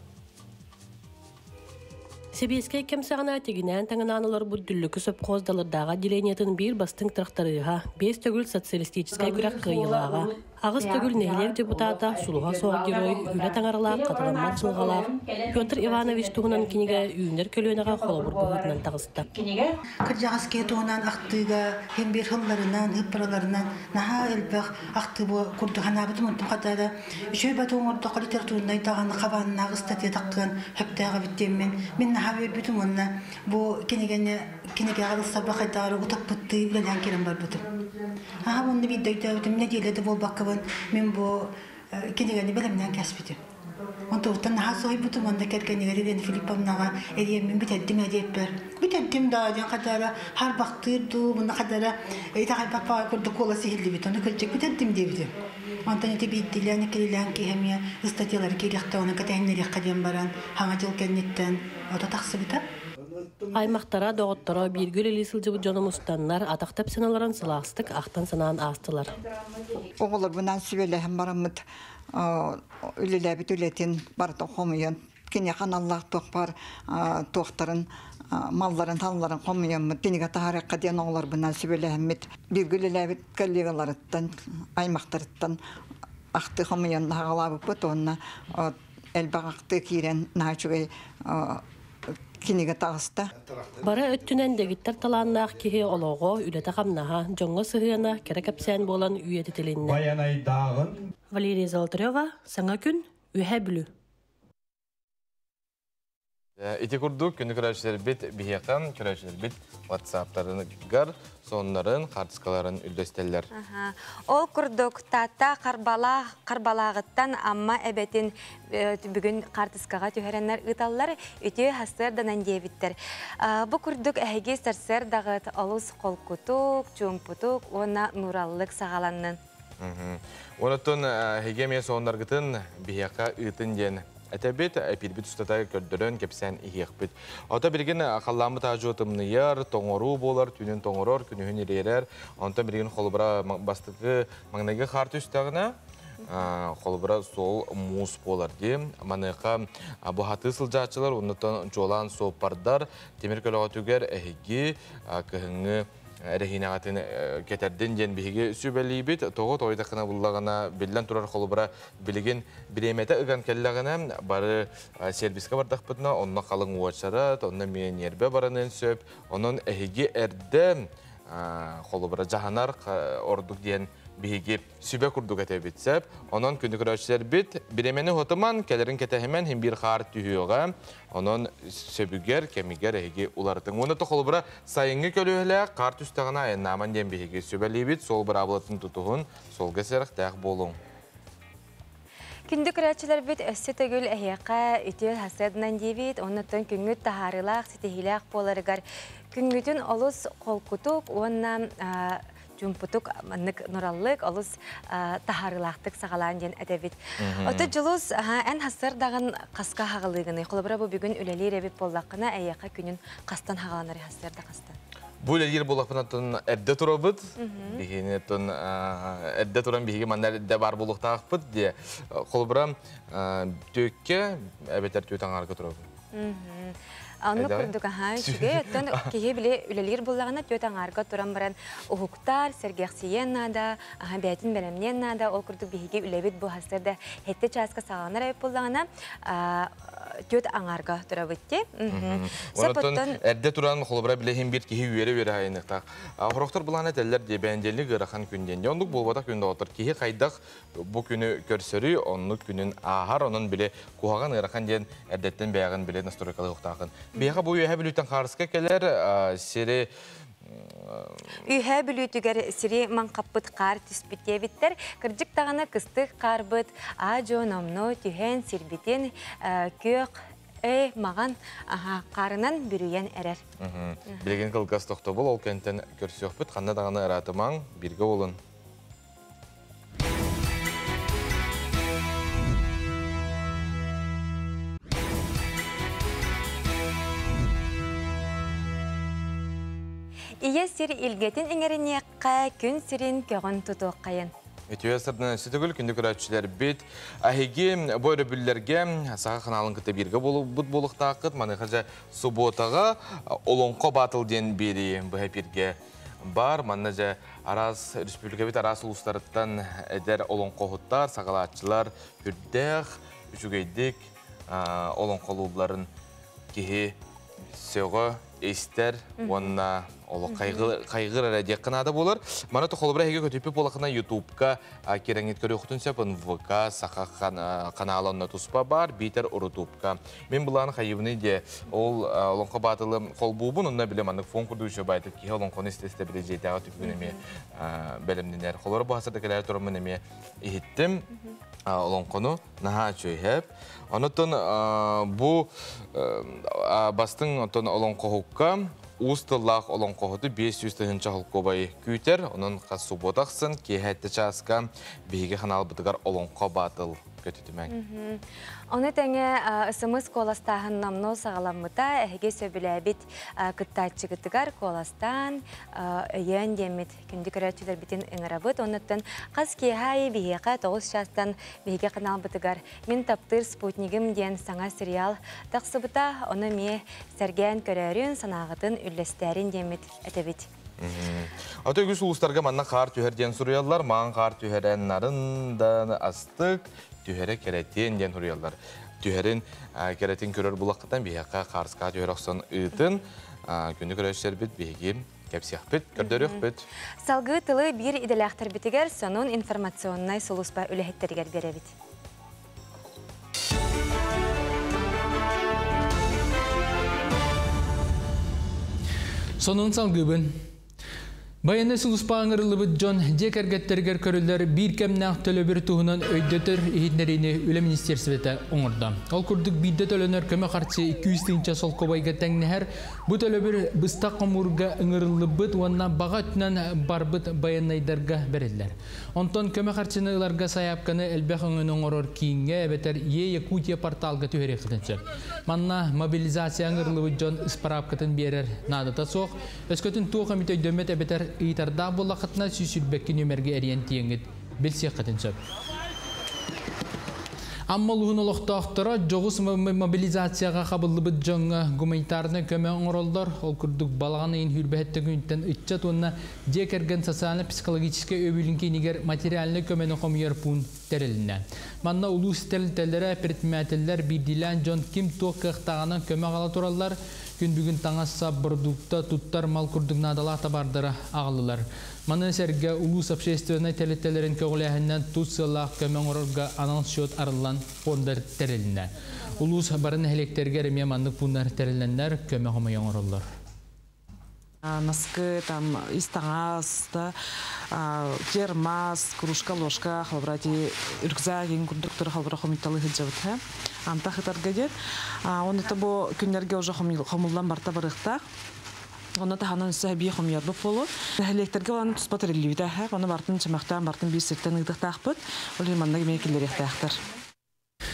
Сэбиэскэй кэм саҕана тигинээн-таҥынаан олорбут Дүллүкү сопхуос Далырдааҕы отделениетын биир бастыҥ тырахтарыыһа, биэс төгүл социалистическай күрэх кыайыылааҕа, аҕыс төгүл нэһилиэк депутата, сулуһа суох герой, үлэ таҥаралаах, хатыламмат дьылҕалаах Петр Иванович туһунан кинигэ үүнэр көлүөнэҕэ холобур быһыытынан таҕыста. Кырдьаҕас киһи туһунан ахтыыга һин биир хылларынан, ыппараларынан наһаа элбэх ахтыы курдук санаабытым онтум хата Үчүгэй батык оҥордоххо литературнай даҕаны хабааннаах ыстатыйа таххыан сөптөөх эбит диэммин мин наһаа үөрбүтүм уонна бу кинигэни кинигэҕэ ылсарба хайдаҕар утаппыттыы үлэлээн киирэн барбытым. Аха уонна биирдэ өйдөөбүтүм нэдиэлэ да буолбаккабын мин бу кинигэни бэлэмнээн кэспитим. Онтубуттан наһаа соһуйбутум уонна кэргэнигэр Елена Филипповнаҕа эриэммин бүтэрдим ээ диэппэр бүтэрдим даа диэн хадара харбахтыыр дуу муна хадара итэҕэйбэт курдук куолас иһиллибит ону кырдьык бүтэрдим диэбитим. Онтон ити биирдиилээн иккилээн киһи эмиэ ыстатыйалары киириэхтэ уонна кэтэһиннэриэххэ диэн баран хаҥа дьыл кэнниттэн ото тахсыбыта. Аймахтара, доҕотторо, бииргэ үлэлии сылдьыбыт дьоно мустаннар, атах тэпсэн олорон сылаастык ахтан-санаан аастылар. Оҕолорбунаан сүбэлэһэн бараммыт үлэлээбит үлэтин барыта хомуйан киниэхэ аналлаах туох баар туохтарын малларын талларын хомуйаммыт кинигэ таһаарыахха диэн оҕолорбунаан сүбэлэһэммит бииргэ үлэлээбит коллегаларыттан аймахтарыттан ахтыы хомуйан аҕалаабыппыт уонна элбэх ахтыы киирэн наһаа үчүгэй кинигэ таҕыста. Бары өттүнэн дэгиттэр талааннаах киһи олоҕо, үлэтэ-хамнаһа, дьоҥҥо сыһыана кэрэ кэпсээн буолан үйэтитилиннэ. Байанайдааҕын Валерия Золотарева, Саҥа күн, Үөһээ Бүлүү. Ити курдук күнү көрөөччүлэрбит биһиэхэ көрөөччүлэрбит WhatsApp-тарыгар соннарын, хаартыскаларын үллэстэллэр. Ол курдук Таатта Харбалаах Харбалааҕыттан Амма эбэтин бүгүн хаартыскаҕа түһэрэннэр ыыталлар, үтүө сарсыарданан диэбиттэр. Бу курдук эһиги сарсыардаҕыт олус холкутук, чуумпутук уонна нуураллык саҕаланнын. Онотон эһиги эмиэ соннаргытын биһиэхэ ыытын диэн. этэбит, эпирбит устата көрдөрөн кэпсээн иһиэхпит. Ото билигин халлааммыт аа-дьуо тымныйар, тоҥоруу буолар, түүнүн тоҥорор, күнүһүн ириэрэр. Онтон билигин холобура бастакы маҥнайгы хаар түстэҕинэ, холобура суол муус буолар дии. Маныаха бу хатыы сылдьааччылар, оннуттан чуолаан суоппардар тимир көлөҕөтүгэр эһиги кыһыҥҥы эрэһиинэҕитин кэтэрдин диэн биһиги сүбэлиибит. Тоҕо тоойдахына буллаҕына биллэн турар холобура билигин бириэмэтэ ыган кэллэҕинэ бары сервиска бардахпытына онно халыҥ уочарат, онно эмиэ ньиэрбэ бараныан сөп. Онон эһиги эрдэ холобура дьаһанар ордук диэн биһиги сүбэ курдук этэбит сөп. Онон күндү көрөөччүлэрбит бириэмэни уһатыман, кэлэрин кэтэһимэн иһин биир хаар түһүөҕэ. Онон сөбүгэр, кэмигэр эһиги уларытыҥ. Уонна то холобура сайыҥҥы көлүөһэлээх хаар түстэҕинэ айаннааман диэн биһиги сүбэлиибит. Суол быраабылатын тутуһун, суолга сэрэхтээх буолуҥ. Күндү көрөөччүлэрбит өссө төгүл эһиэхэ үтүө сарсыарданан диибит, оннуттан күҥҥүт таһаарыылаах, ситиһиилээх буоларыгар күҥҥүтүн олус холкутук уонна чуумпутук маннык нураллык олус таһаарыылаахтык саҕалаан диэн этэбит. Ото Дьулус, эн сарсыардаҕын хаска хаҕалыыгыный? Холобура бу бүгүн үлэлиир эбит буоллаххына, эйиэхэ күнүн хастан хаҕаланар сарсыарда хастан? Бу үлэлиир буоллахпына эрдэ турабыт. Биһини эрдэ туран биһиги манна эрдэ баар буолуохтаахпыт диэ. Холобура түөккэ эбэтэр түөт аҥаарга турабын. Оннук курдук аһаа үчүгэй. Оттон киһи били үлэлиир буоллаҕына түөт аҥаарга туран баран уһуктар, сэргэхсийиэн наада, аһа бэйэтин бэлэмниэн наада. Ол курдук биһиги үлэбит бу сарсыарда сэттэ чааска саҕаланар эбит буоллаҕына түөт аҥаарга турабыт дии. Онтон эрдэ туран холобура билэһин биир киһи үөрэ-үөрэ айыныктаах. Хорохтор былаан этэллэр дии бэндиэлник ыарахан күн диэн. Оннук буолбатах күн доҕоттор. Киһи хайдах бу күнү көрсөрүй, оннук күнүн ааһар, онон биле куһаҕан ыарахан диэн эрдэттэн бэйэҕин биле настройкалыахтаахын. Биһиэхэ бу үөһэ Бүлүүттэн хаарыска кэлэр сири Үөһээ Бүлүүтүгэр сири маҥхаппыт хаар түспүт диэбиттэр. Кырдьык даҕаны кыстык хаарбыт аа-дьуо номнуо түһэн сирбитин күөх маҕан хаарынан бүрүйэн эрэр. Билигин кылгас тохтобул, ол кэнтэн көрсүөхпүт, ханна даҕаны ыраатымаҥ, бииргэ буолун. Ийэ сир илгэтин иҥэриниэххэ, күн сирин көҕүн тутуоххайын. Үтүө сарсыарданан өссө төгүл күндү көрөөччүлэрбит. Эһиги бу өрөбүллэргэ Саха ханаалын кытта бииргэ буолбут буолуохтааххыт. Маныаха дьэ субуотаҕа Олоҥхо Батл диэн биэрии быһа эпииргэ бар. Манна дьэ араас республикабыт араас улуустарыттан эдэр олоҥхоһуттар, саҕалааччылар үрдээх, үчүгэйдик олоҥхолуулларын киһи сөҕө истэр уонна олох хайгыр эрэ диэххэ наада буолар. Маны холобура эһиги көтүппүт буоллаххына Ютубка кирэҥҥит көрүөххүтүн сөп, НВК Саха канала онно туспа баар, биитэр Рутубка. Мин былаан хайыбыны диэ ол олоҥхо баатылы холбуубун, онно биле маннык фон курдук еще байтык киһи олоҥхону истэ-истэ биле дьиэтээҕи түбүгүн эмиэ бэлэмнэнэр. Холобура бу сарсыарда кэлээри тураммын эмиэ иһиттим олоҥхону наһаа үчүгэй. Онотон бу бастыҥ онтон олоҥхоһукка уус тыллаах олоҥхоһуту 500 тыһыынча холкуобай күүтэр. Онон хас субуота ахсын киэһэ чааска биһиги ханаалбытыгар Олоҥхо Батл көтүтүмэҥ. Ону тэҥэ СМС куоластааһын номнуо саҕаламмыта, эһиги сөбүлээбит кыттааччыгытыгар куоластаан өйөөн диэммит күндү көрөөччүлэрбитин ыҥырабыт. Оннуттан хас киэһэ аайы биһиэхэ 9 чаастан биһиги каналбытыгар Мин таптыыр спутнигым диэн саҥа сериал тахсыбыта, ону эмиэ сэргээн көрөөрүн, санааҕытын үллэстээрин диэммит этэбит. Аты үгүс улуустарга манна хаар түһэр диэн суруйаллар, маҥан хаар түһэрэн нарын да астык, түһэрэ кэрэтиэн диэн суруйаллар. Түһэрин кэрэтин көрөр булаххытан биһиэхэ хаарыска түһэр охсон ыытын, күндү көрөөччүлэрбит биһиги кэпсиэхпит, көрдөрүөхпүт. Салгыы тылы биир идэлээхтэрбитигэр сонун информационнай сулууспа үлэһиттэригэр биэрэбит. Сонун салгыыбын. Байыаннай сулууспаҕа ыҥырыллыбыт дьон дьиэ кэргэттэригэр көрүллэр биир кэмнээх төлөбүр туһунан өйдөтөр иһитиннэриини Үлэ министиэристибэтэ оҥордо. Ол курдук биирдэ төлөнөр көмө харчы 200 тыһыынча солкуобайга тэҥнэһэр. Бу төлөбүр быстах хомуурга ыҥырыллыбыт уонна баҕа өттүнэн барбыт байыаннайдарга бэриллэр. Онтон көмө харчыны ыларга сайаапканы элбэх өҥөнү оҥорор кииҥҥэ эбэтэр Е-Якутия порталга түһэриэххитин сөп. Манна мобилизация ыҥырыллыбыт дьон ыспараапкатын биэрэр наадата суох. Өскөтүн туох эмит өйдөммөт эбэтэр ыйытардаах буоллаххытына 122 нүөмэргэ эрийэн тиийэҥҥит билсиэххитин сөп. Амма улууһун олохтоохторо дьоҕус мобилизацияҕа хабыллыбыт дьоҥҥо гуманитарнай көмө оҥороллор. Ол курдук балаҕан ыйын сүүрбэһиттэ күнүттэн ыччат уонна дьиэ кэргэн социально-психологическай өйөбүлүн киинигэр материальнай көмөнү хомуйар пуун тэрилиннэ. Манна улуус тэрилтэлэрэ, предпринимателлэр, биирдиилээн дьон ким туох кыахтааҕынан көмө аҕала тураллар. Күн бүгүн таҥас-сап, бородуукта, туттар мал курдук наадалаах табаардары аҕаллылар. Маны сэргэ улуус общественнай тэрилтэлэрин көҕүлээһининэн тус сыаллаах көмө оҥорорго анал счет арыллан фонда тэрилиннэ. Улуус бары нэһилиэктэригэр эмиэ маннык пууннар тэрилиннэр, көмө хомуйа оҥороллор. Наскы, там, ис таҥас, да, термас, кружка, ложка, холобура, ити рюкзак иҥ курдуктары холобура хомуйталыы сылдьабыт. Антах ытарга диэн. Оны бу күннэргэ уже хомуллан барта барыахтаах. Онно таһынан өссө эбии хомуйарбыт буолуо. Нэһилиэктэргэ оланы туспа тэриллибитэ. Ону бартын чөмөхтөөн бартын биир сиртэн ыытыахтаахпыт. Ол иһин манна эмиэ киллэриэхтээхтэр.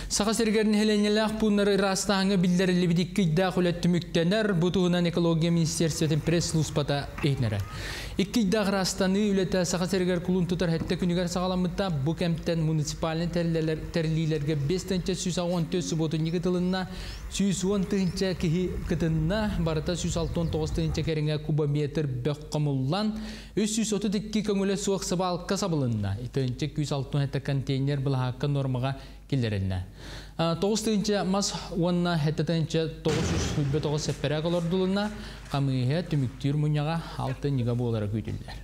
Саха сиригэр нэһилиэнньэлээх пууннары ыраастааһыҥҥа биллэриллибит икки ыйдаах үлэ түмүктэнэр. Бу туһунан экология министиэристибэтин пресс-сулууспата иһитиннэрэр. Икки ыйдаах ыраастаныы үлэтэ Саха сиригэр кулун тутар сэттэ күнүгэр саҕаламмыта. Бу кэмтэн муниципальнай тэриллиилэргэ 5 184 субуотунньук ыытылынна, 110 тыһыынча киһи кытынна, барыта 169 тыһыынча кэриҥэ кубометр бөх хомуллан, 332 көҥүлэ суох сыбаалка сабылынна. Тыһыынча 267 контейнер былаһаакка нуормаҕа киллэрилиннэ. 9 тыһыынча мас уонна 7 929 сэппэрээк олордулунна, хамыыһыйа түмүктүүр мунньаҕа алтынньыга буолара күүтүллэр.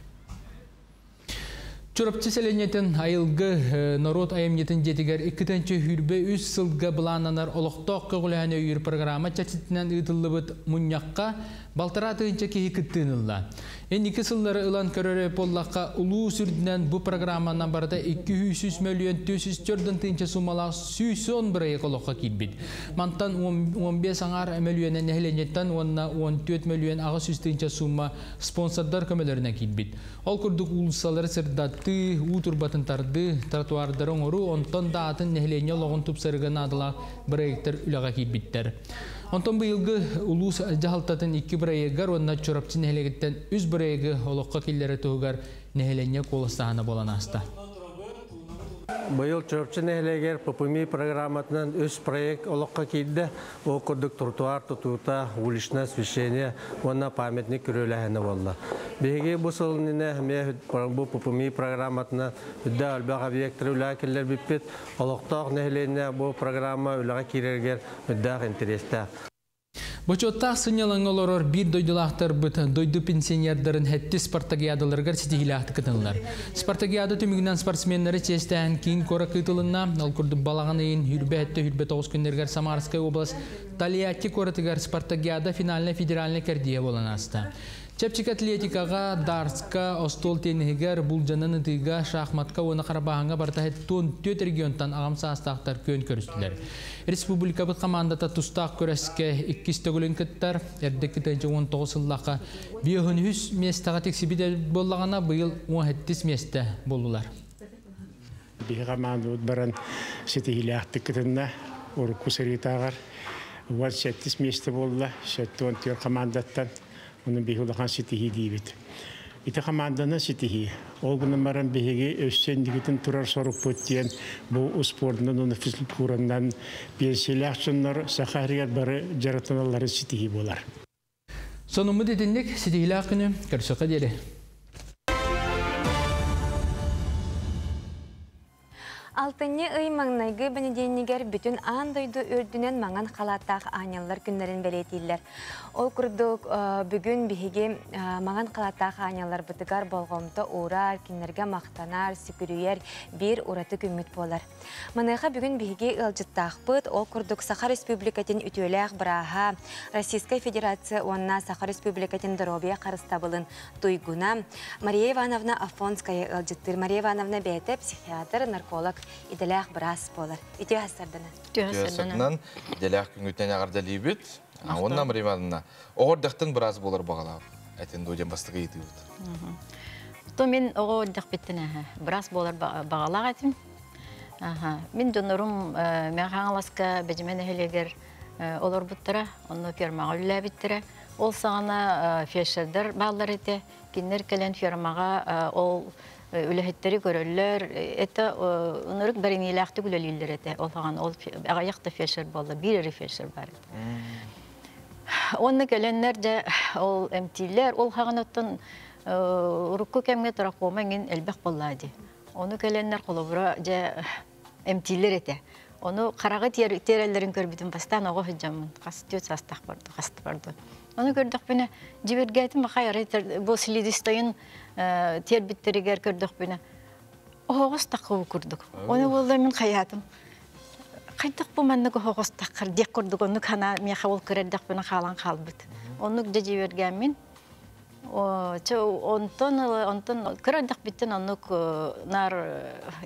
Чурапчы сэлиэнньэтин Айылгы норуот айымньытын дьиэтигэр 2023 сылга былааннанар олохтоох көҕүлээһини өйүүр программа чэрчитинэн ыытыллыбыт мунньахха 1,5 тыһыынча киһи кыттыыны ылла. Инники сыллары ылан көрөр буоллахха, улуус үрдүнэн бу программанан барыта 200 мөлүйүөн 404 тыһыынча суумалаах 110 бырайыак олоххо киирбит. Мантан 15 аҥаар мөлүйүөнэ нэһилиэнньэттэн уонна 14 мөлүйүөн 800 тыһыынча суума спонсордар көмөлөрүнэн киирбит. Ол курдук уулуссалары сырдатыы, уу турбатын тардыы, тротуардары оҥоруу, онтон да атын нэһилиэнньэ олоҕун тупсарыыга наадалаах бырайыактар үлэҕэ киирбиттэр. Онтон быйылгы улуус дьаһалтатын икки бырайыагар уонна Чурапчы нэһилиэгиттэн үс бырайыагы олоххо киллэрэр туһугар нэһилиэнньэ куоластааһына буолан ааста. Быйыл Чурапчы нэһилиэгэр ППМИ программатынан үс проект олоххо киирдэ. Ол курдук тротуар тутуута, уличное освещение уонна памятник күрүөлээһинэ буолла. Биһиги бу сыл иннинэ бу ППМИ программатынан үрдэ элбэх объекттары үлэҕэ киллэрбиппит. Олохтоох нэһилиэнньэ бу программа үлэҕэ киирэригэр үрдээх интэриэстээх. Бочуоттаах сынньалаҥҥа олорор биир дойдулаахтарбыт дойду пенсионердарын сэттис спартакиадаларыгар ситиһиилээхтик кытыннылар. Спартакиада түмүгүнэн спортсменнары чиэстээһин киин куоракка ыытылынна. Ол курдук балаҕан ыйын 27-29 күннэригэр Самарская область Тольятти куоратыгар спартакиада финальнай федеральнай кэрдииһэ буолан ааста. Чэпчэки атлетикаҕа, дартска, остуол тенниһигэр, буулдьанан ытыыга, шахматка уонна харбааһыҥҥа барыта 74 регионтан аҕам саастаахтар күөн көрүстүлэр. Республикабыт командата тустаах күрэскэ иккис төгүлүн кыттар, эрдэ 2019 сыллаахха 53 миэстэҕэ тиксибит буоллаҕына, быйыл 17 миэстэ буоллулар. Биһиги командабыт баран ситиһиилээхтик кытынна, урукку сырыытааҕар 18 миэстэ буолла, 74 командаттан. Ону биһиги улахан ситиһии диибит. Ити команданы ситиһии. Ол гынан баран биһиги өссө инникитин турар сорукпут диэн бу спордунан уонна физкультуранан пенсиялаах дьоннор Саха сиригэр бары дьарыктаналларын ситиһии буолар. Сонуммут итинник, ситиһиилээх күнү, көрсүөххэ диэри. Алтынньы ый маҥнайгы бэнидиэнньигэр бүтүн аан дойду үрдүнэн маҥан халааттаах аанньаллар күннэрин бэлиэтииллэр. Ол курдук, бүгүн биһиги маҥан халааттаах аанньалларбытыгар болҕомто уурар, кинилэргэ махтанар, сүгүрүйэр биир ураты күммүт буолар. Маныаха бүгүн биһиги ыалдьыттаахпыт, ол курдук Саха Республикатын үтүөлээх бырааһа, Российскай Федерация уонна Саха Республикатын доруобуйа харыстабылын туйгуна Мария Ивановна Афонская ыалдьыттыыр. Мария Ивановна бэйэтэ психиатр, нарколог идэлээх быраас буолар. Үтүө сарданан. Үтүө сарданан идэлээх күҥҥүтүнэн эҕэрдэлиибит. Уонна Мария Ивановна, оҕо эрдэхтэн быраас буолар баҕалаах этин дуу диэн бастакы ыйытыыбыт. То мин оҕо эрдэхпиттэн быраас буолар баҕалаах этим. Мин дьоннорум Мэҥэ Хаҥаласка Бэдьимэ нэһилиэгэр олорбуттара, онно фермаҕа үлэлээбиттэрэ. Ол саҕана фельдшердэр бааллар этэ. Кинилэр кэлэн фермаҕа ол үлэһиттэри көрөллөр. Это ынырык бэриниилээхтик үлэлииллэр этэ. Ол саҕана ол аҕыйах да фельдшер буолла, биир эрэ фельдшер баар этэ. Уонна кэлэннэр дьэ ол эмтииллэр. Ол хаҕаныттан урукку кэмҥэ трахома эҥин элбэх буоллаа дии. Ону кэлэннэр холобура дьэ эмтииллэр этэ. Ону хараҕы тиэрэллэрин көрбүтүм бастаан оҕо сылдьаммын хас түөрт саастаах барду хаста барду. Ону көрдөхпүнэ дьибиргээтим бахай арай бу слизистойун тиэрбиттэригэр көрдөхпүнэ оһоҕос таххыбы курдук. Ону буолла мин хайаатым. Хайдах бу маннык оһоҕос таххар диэх курдук оннук санаа миэхэ ол кыра эрдэхпинэ хаалан хаалбыт. Оннук дьэ дьибиргээммин Чэ, онтон онтон кыра эрдэхпиттэн оннук наар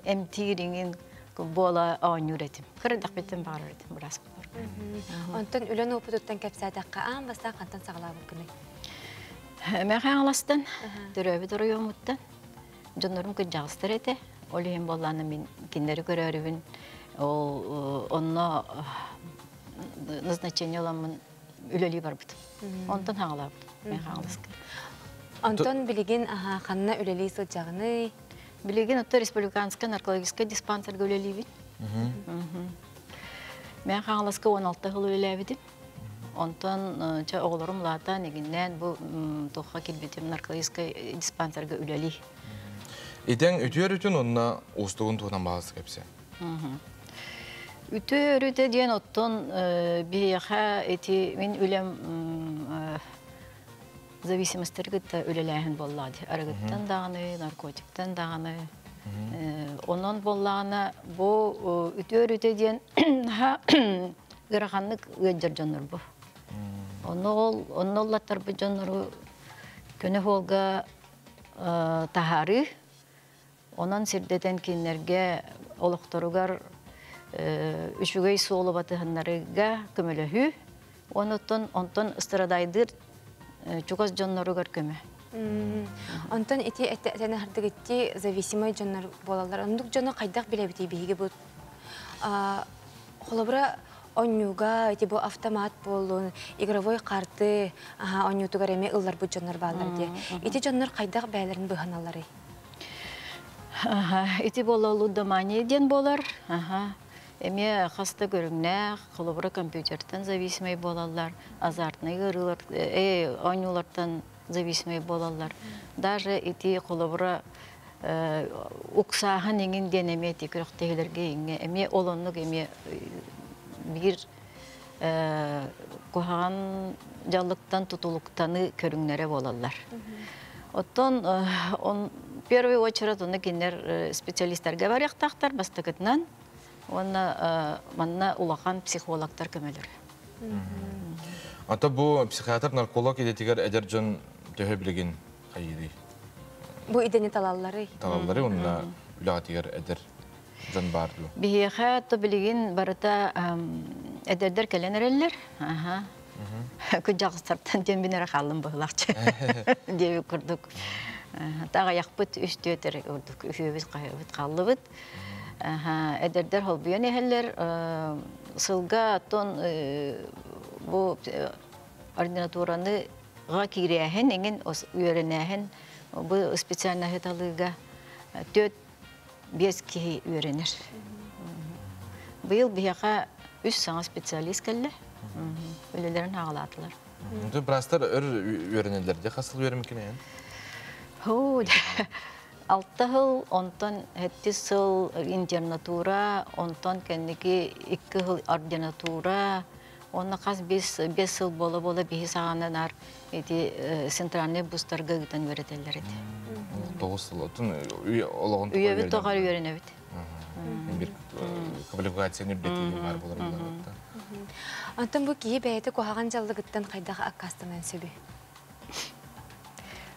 эмтиир иҥин буола оонньуур этим. Кыра эрдэхпиттэн баҕарар этим быраас буолар. Онтон үлэн опытыттан кэпсээтэххэ, аан бастаан хантан саҕалаабыккыный? Мэхэ Хаҥаластан, төрөөбүт оройуоммуттан. Дьоннорум кырдьаҕастар этэ. Ол иһин буоллаана мин кинилэри көрөөрүбүн ол онно назначение ыламмын үлэлии барбытым. Онтон хаҥалаабытым. Мен Хаҥаласка. Онтон билигин ханна үлэлии сылдьаҕыный? Билигин отто республиканскай наркологическай диспансерга үлэлиибин. Мен Хаҥаласка 16 жыл үлэлээбитим. Онтон чэ оҕолорум улаатан игиннээн бу туохха киирбитим наркологическай диспансерга үлэлии. Итэн үтүөр үтүн онно уустугун туһунан баҕас кэпсэ. Үтүө өрүтэ диэн оттон биһиэхэ ити мин үлэм зависимостары кытта үлэлээһин буоллаҕа дии. Арыгыттан даҕаны, наркотиктан даҕаны. Онон буоллаҕына бу үтүө өрүтэ диэн наһаа ыараханнык ыалдьар дьоннор бу. Онно ол онно уллаттарбыт дьоннору көнө суолга таһаарыы. Онон сирдэтэн кинилэргэ олохторугар үчүгэй суолу батыһыннарыыга көмөлөһүү, онуттан онтон ыстырадайдыыр чугас дьонноругар көмө. Онтон ити этэн аһардыгытти зависимай дьоннор буолаллар. Оннук дьону хайдах билэбитий биһиги бу холобура онньууга ити бу автомат буоллун, игровой карты онньуутугар эмиэ ылларбыт дьоннор бааллар дии. Ити дьоннор хайдах бэйэлэрин быһаналларый? Ити буола лудомания диэн буолар. Эмиэ хас да көрүҥнээх, холобура компьютертан зависимый буолаллар, азартный ыарыылар, оонньуулартан зависимый буолаллар. Даже ити холобура уксааһын иҥин диэн эмиэ ити күрэхтэһиилэргэ иҥҥэ эмиэ ол оннук эмиэ биир куһаҕан дьаллыктан тутулуктаныы көрүҥнэрэ буолаллар. Оттон он первый очередь онно кинилэр специалистарга барыахтаахтар бастакытынан уонна манна улахан психологтар көмөлөр. Ата бу психиатр нарколог идэтигэр эдэр дьон төһө билигин хайыырый? Бу идэни талалларый? Талаллары уонна үлэҕитигэр эдэр дьон баар дуо? Биһиэхэ то билигин барыта эдэрдэр кэлэн эрэллэр. Аха. Кыдьаҕыстартан диэн мин эрэ хааллым быһылаахчы диэбит курдук. Таҕайахпыт үс түөрт эрэ курдук үһүөбүт хаһыабыт хааллыбыт. Эдэрдэр холбуйан иһэллэр. Сылга оттон бу ординатураны га киирээһин иҥин үөрэнээһин бу специальноһы талыыга түөрт биэс киһи үөрэнэр. Быйыл биһиэхэ үс саҥа специалист кэллэ. Үлэлэрин хаҕалаатылар. Бырастар өр үөрэнэллэр дии хас сыл үөрэммиккин Хоо. Алта сыл, онтон 7 сыл интернатура, онтон кэнники 2 сыл ординатура, онно хас 5 сыл бола-бола биһи саҕананар ити центральный бустарга ыытан үөрэтэллэр эти. 9 сыл. Отун олоҕун Үйэбит тоҕар үөрэнэбит. Бир квалификацияны үрдэтиигэ бар болар булар. Онтон бу киһи бэйэтэ куһаҕан дьаллыгыттан хайдах аккаастанан сөбүй?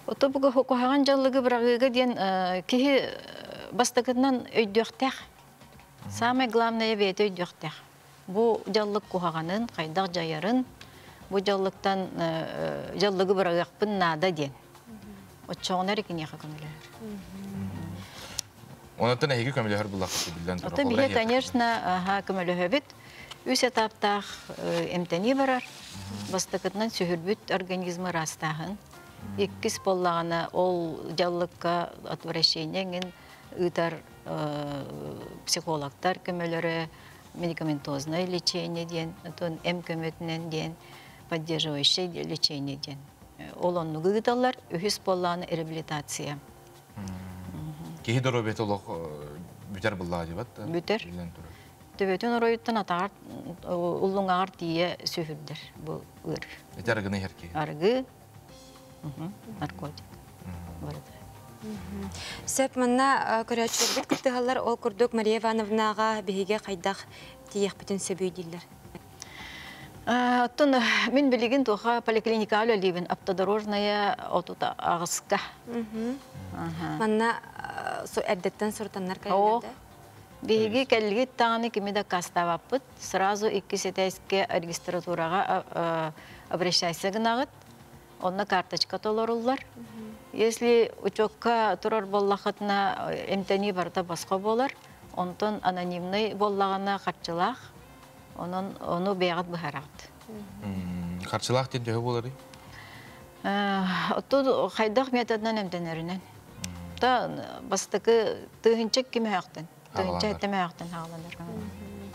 Ото бу куһаҕан дьаллыгы бырагыыга диэн киһи бастакытынан өйдүөхтээх. Самое главное бэйэтэ өйдүөхтээх. Бу дьаллык куһаҕанын, хайдах дьайарын, бу дьаллыктан дьаллыгы бырагыахпын наада диэн. Оччоҕуна эрэ киниэхэ көмөлөһөр. Онотон эһиги көмөлөһөр буллаххыт биллэн турар. Оттон биһи, конечно, көмөлөһөбүт. Үс этаптаах эмтэнии барар. Бастакытынан сүһүрбүт организмы ыраастааһын. Иккис буоллаҕына, ол дьаллыкка отвращение эҥин ыытар психологтар көмөлөрө, медикаментозное лечение диэн, оттон эм көмөтүнэн диэн, поддерживающее лечение диэн. Ол оннугу ыыталлар. Үһүс буоллаҕына реабилитация. Киһи доруобуйата олох бүтэр буллаҕа дибат да? Бүтэр. Төбөтүн оройуттан атаҕар уллуҥаҕар тиийэ сүһүрдэр бу ыар. Ити арыгыны иһэр киһи. Арыгы, наркотик. Барыта. Сөп, манна көрөөччүлэрбит кыттыһаллар, ол курдук Мария Ивановнаҕа биһиги хайдах тиийиэхпитин сөбүй дииллэр. Оттон мин билигин туоха поликлиникаҕа үлэлиибин, автодорожная 38-ка. Манна эрдэттэн сурутаннар кэллилэр да? Биһиги кэллигит даҕаны кими да аккаастаабаппыт. Сразу иккис этээскэ регистратураҕа обращайся гынаҕыт. Онно карточка толоруллар. Если учетка турар буоллаххытына, эмтэнии барыта босхо буолар. Онтон анонимный буоллаҕына харчылаах. Онон ону бэйэҕит быһараҕыт. Харчылаах диэн төһө буоларый? Оттон хайдах методынан эмтэнэринэн. Та бастакы тыһынча ким өөхтөн. Тыһынча эттем өөхтөн хааланар.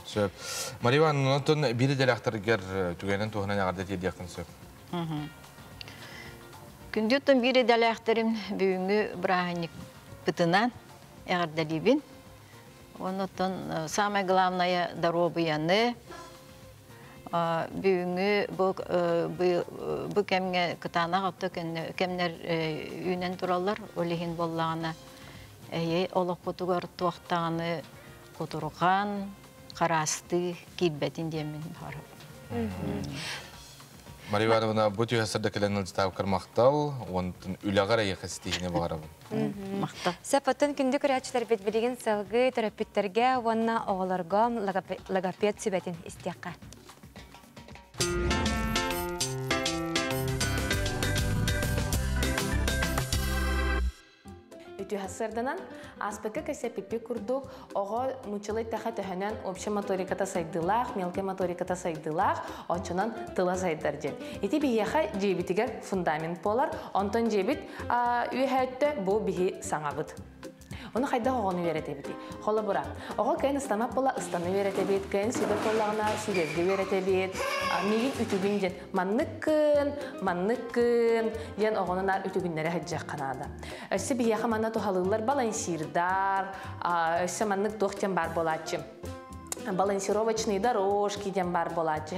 Сөп. Мария Ивановна, онтон биир идэлээхтэргэр түгэнин туһунан эҕэрдэ тиэрдиэххин сөп. Күндү биир идэлээхтэрим бүгүҥҥү бырааһынньыкпытынан эҕэрдэлиибин. Оннуттан самое главное доруобуйаны, бүгүҥҥү бу кэмҥэ кытаанах отто кэмнэр үүнэн тураллар. Ол иһин буоллаҕына эһиги олоххутугар туохтаҕаны кутурҕан, хараастыы киирбэтин диэммин баҕарабын. Мария Ивановна, бу түһэсэрдэ кэлэн ылдьытаабыккар махтал, онтон үлэҕэр эйиэхэ ситиһиини баҕарабын. Махтал. Сөп, оттон күндү көрөөччүлэрбит билигин салгыы төрөппүттэргэ уонна оҕолорго логопед сүбэтин истиэххэ. Үтүө сарсыарданан. Ааспыкка кэпсэппиппит курдук, оҕо нууччалыы эттэххэ төһөнөн общая моториката сайдыылаах, мелкая моториката сайдыылаах, оччонон тыла сайдар диэн. Ити биһиэхэ дьиэбитигэр фундамент буолар, онтон дьиэбит үөһэ өттө бу биһи саҥабыт. Ону хайдах оҕону үөрэтэбитий? Холобура, оҕо кыайан ыстаммат буолла ыстана үөрэтэбит, кыайан сүүрбэт буоллаҕына сүүрэргэ үөрэтэбит. Миигин үтүгүн диэн маннык гын, маннык гын диэн оҕону наар үтүгүннэрэ сылдьыахха наада. Өссө биһиэхэ манна туһалыыллар балансирдар, өссө маннык туох диэн баар буолааччы. Балансировочные дорожки диэн баар буолааччы.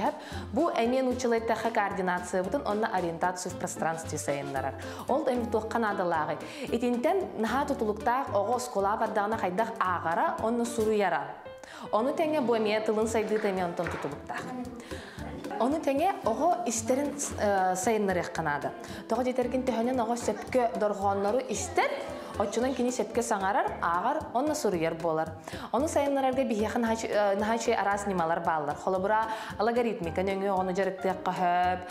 Бу эмиэ нууччалыы эттэххэ координациябытын онно ориентацию в пространстве сайыннарар. Ол эми туохха наадалааҕый? Итинтэн наһаа тутулуктаах оҕо оскуолаҕа бардаҕына хайдах ааҕара, онно суруйара. Ону тэҥэ бу эмиэ тылын сайдыыта эмиэ онтон тутулуктаах. Ону тэҥэ оҕо истэрин сайыннарыахха наада. Тоҕо диэтэргин төһөнөн оҕо сөпкө дорҕооннору истэр, оччонон кини сөпкө саҥарар, ааҕар, онно суруйар буолар. Ону сайыннарарга биһиэхэ наһаа үчүгэй араас ньымалар бааллар. Холобура, логоритмика нөҥүө оҕону дьарыктыахха сөп.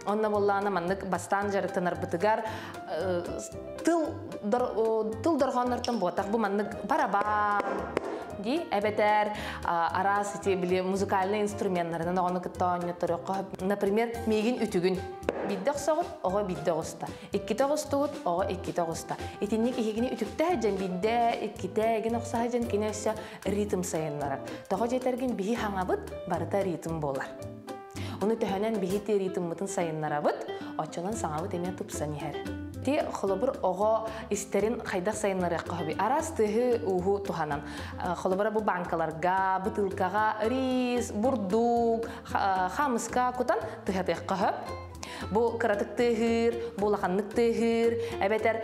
Онно буоллаҕына маннык бастаан дьарыктанарбытыгар тыл тыл дорҕооннортон буотах бу маннык барабан дии эбэтэр араас ити били музыкальнай инструменнарынан оҕону кытта оонньоторуохха. Например, миигин үтүгүн. Биирдэ охсоҕут, оҕо биирдэ оҕуста. Иккитэ оҕустугут, оҕо иккитэ оҕуста. Итинник иһигини үтүктэ сылдьан биирдэ, иккитэ эгин охсо сылдьан кини өссө ритм сайыннарар. Тоҕо диэтэргин биһи хаҥабыт барыта ритм буолар. Ону төһөнөн биһи ритммытын сайыннарабыт, оччонон саҥабыт эмиэ тупсан иһэр. Ти холобур оҕо истэрин хайдах сайыннарыахха хөбүй. Араас тыаһы ууһу туһанан. Холобура бу банкаларга, бытыылкаҕа рис, бурдук, хаамыска кутан тыһатыахха хөп. Бу кыратык тыаһыыр, бу улаханнык тыаһыыр, эбэтэр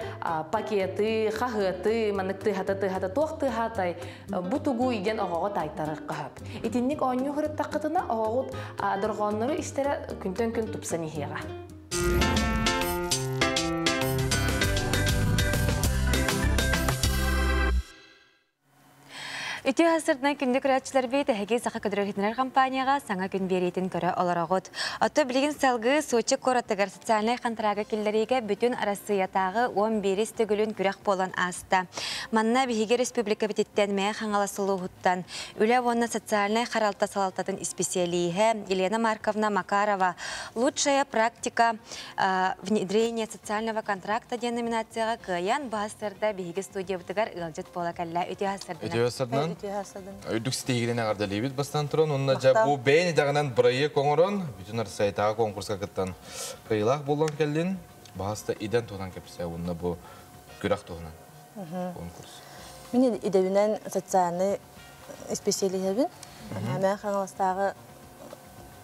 пакеты, хаһыаты маннык тыаһата-тыаһата туох тыаһаатай, бу тугуй диэн оҕоҕо таайтарыахха хөп. Итинник оонньуу сырыттаххытына оҕоҕут дорҕооннору истэрэ күнтэн күн тупсан иһиэҕэ. Үтүө сарсыарданан күндү көрөөччүлэрбит, эһиги Саха көдөрөр компанияҕа саҥа күн биэриитин көрө олороҕут. Оттон билигин салгыы Сочи куоратыгар социальнай хантараагы киллэриигэ бүтүн Арассыыйатааҕы 11 төгүлүн күрэх буолан ааста. Манна биһиги республикабытыттан Мэйэ Хаҥалас улууһуттан Үлэ уонна социальнай харалта салалтатын исписэлииһэ Елена Марковна Макарова «Лучшая практика внедрения социального контракта» диэн номинацияҕа кыайан бу сарда биһиги студиябытыгар ыалдьыт буола кэллэ. Үтүө сарданан. Үтүө сарданан. Үрдүк ситиһиигинэн эҕэрдэлиибит бастан туран. Онно дьэ бу бэйэн идэҕинэн бырайыак оҥорон, бүтүн Арсайтааҕы конкурска кыттан кыайыылаах буолан кэллин. Баһаста идэн туһунан кэпсээ уонна бу күрэх туһунан конкурс. Мин идэбинэн социальный исписэлииһэбин. Мэҥэ Хаҥаластааҕы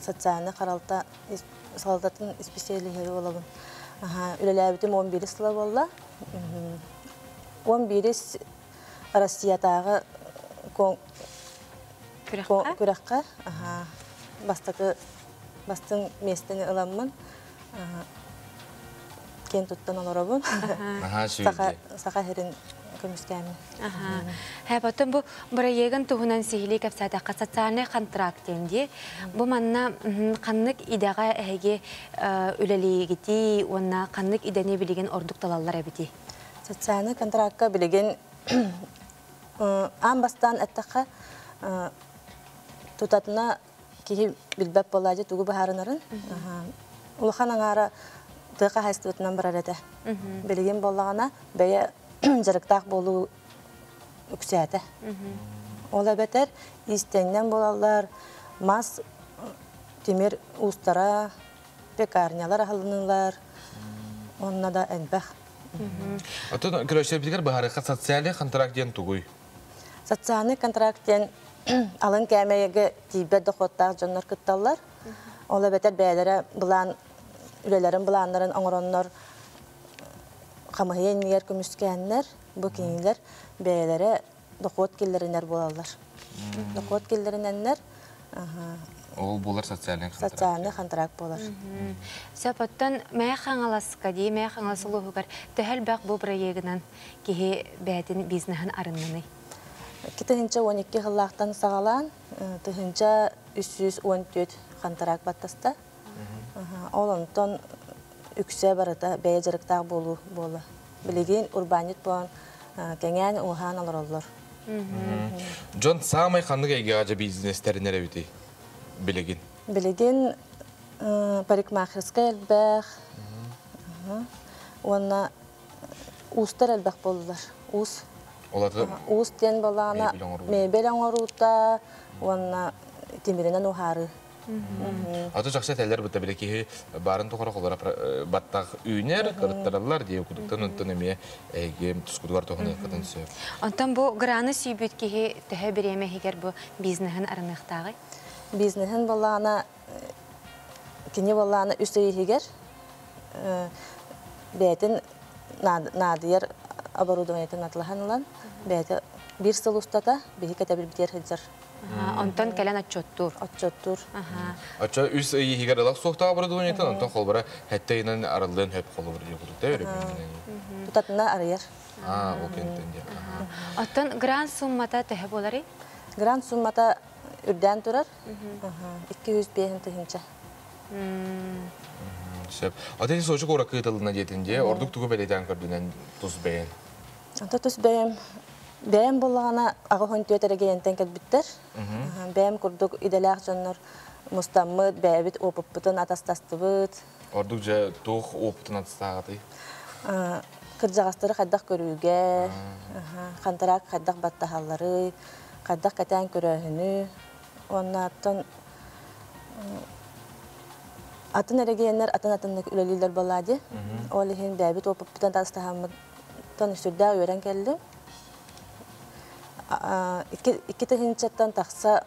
социальный харалта салалтатын исписэлииһэ буолабын. Үлэлээбитим 11 сыла буолла. 11 Россиятааҕы күрэххэ бастакы бастыҥ миэстэни ыламмын киэн туттан олоробун. Саха сирин көмүскээмин. Һэ, потом бу бырайыагын туһунан сиһилии кэпсээтэххэ социальный контракт диэн дии. Бу манна ханнык идэҕэ эһиги үлэлиигитий уонна ханнык идэни билигин ордук талаллар эбитий? Социальный контракка билигин аан бастаан эттэххэ тутатына киһи билбэт буолаадьы тугу быһаарынарын. Улахан аҥаара тыа хаһаайыстыбатынан барар этэ. Билигин буоллаҕына бэйэ дьарыктаах буолуу үксээтэ. Ол эбэтэр иистэнньэҥ буолаллар, мас, тимир уустара, пекарнялар аһылыннылар, онно да элбэх. Оттон көрөөччүлэрбитигэр быһаарыахха социальный контракт диэн тугуй? Социальный контракт диэн алын кээмэйгэ тиийбэт дохуоттаах дьоннор кытталлар. Ол эбэтэр бэйэлэрэ былаан үлэлэрин былааннарын оҥороннор хамыһыйа иннигэр көмүскээннэр, бу кинилэр бэйэлэрэ дохуот киллэринэр буолаллар. Дохуот киллэринэннэр Ол буолар социальный контракт. Социальный контракт буолар. Сөп, оттон Мэйэ Хаҥаласка дии, Мэйэ Хаҥалас улууһугар төһө элбэх бу бырайыагынан киһи бэйэтин бизнеһин арыннаный? 2012 сыллаахтан саҕалаан 1314 хантараак баттаста. Ол онтон үксэ барыта бэйэ дьарыктаах буолуу буола. Билигин урбаанньыт буолан кэҥээн уһаан олороллор. Дьон саамай ханнык эйгэҕэ дьэ бизнестэринэр эбитий билигин? Билигин парикмахерскай элбэх уонна уустар элбэх буоллулар. Уус. Уус диэн буоллаҕына мебель оҥоруута уонна тимиринэн уһаарыы. Аты жакшы этэллэр быта бile киһи баарын тухары холора баттах үүнэр, кырыттараллар дии кудуктан онтон эмиэ эһиги тускутугар туһаныаххытын сөп. Онтон бу граны сүйбүт киһи төһө бириэмэ иһигэр бу бизнеһин арыныахтааҕый? Бизнеһин буоллаҕына кини буоллаҕына үс ый иһигэр бэйэтин наадыйар оборудованиетын атылаһан ылан бэйэтэ биир сыл устата биһи кэтэбилбитигэр сылдьар. Онтон кэлэн отчуоттуур. Отчуоттуур. Оччо үс ый иһигэр ылах суохтаах оборудованиетын, онтон холбора хэттэ ыйынан арыллыан хөп холобур диye курдук өрөмүөннэнэн. Тутатына арыйар. Аа, ол кэнтэн диye. Оттон грант суммата төһө буоларый? Грант суммата үрдээн турар. 205 тыһыынча. Сөп. Ата сочу куоракка ыытылынна диэтин дии, ордук тугу бэлиэтээн көрдүнэн тус бэйэн? Ата тус бэйэм бэйэм буоллаҕына 84 эрэгийиэнтэн кэлбиттэр. Бэйэм курдук идэлээх дьоннор мустаммыт, бэйэбит опыппытын атастастыбыт. Ордук дьэ туох опытын атастааҕытый? Кырдьаҕастары хайдах көрүүгэ, хантараак хайдах баттаһалларый, хайдах кэтээн көрөөһүнү, уонна оттон Атын эрэгийэннэр атын-атыннык үлэлииллэр буоллаа дии. Ол иһин бэйэбит опыппытын таастаһаммыттан сүрдээх үөрэн кэллим. Икки тыһыынчаттан тахса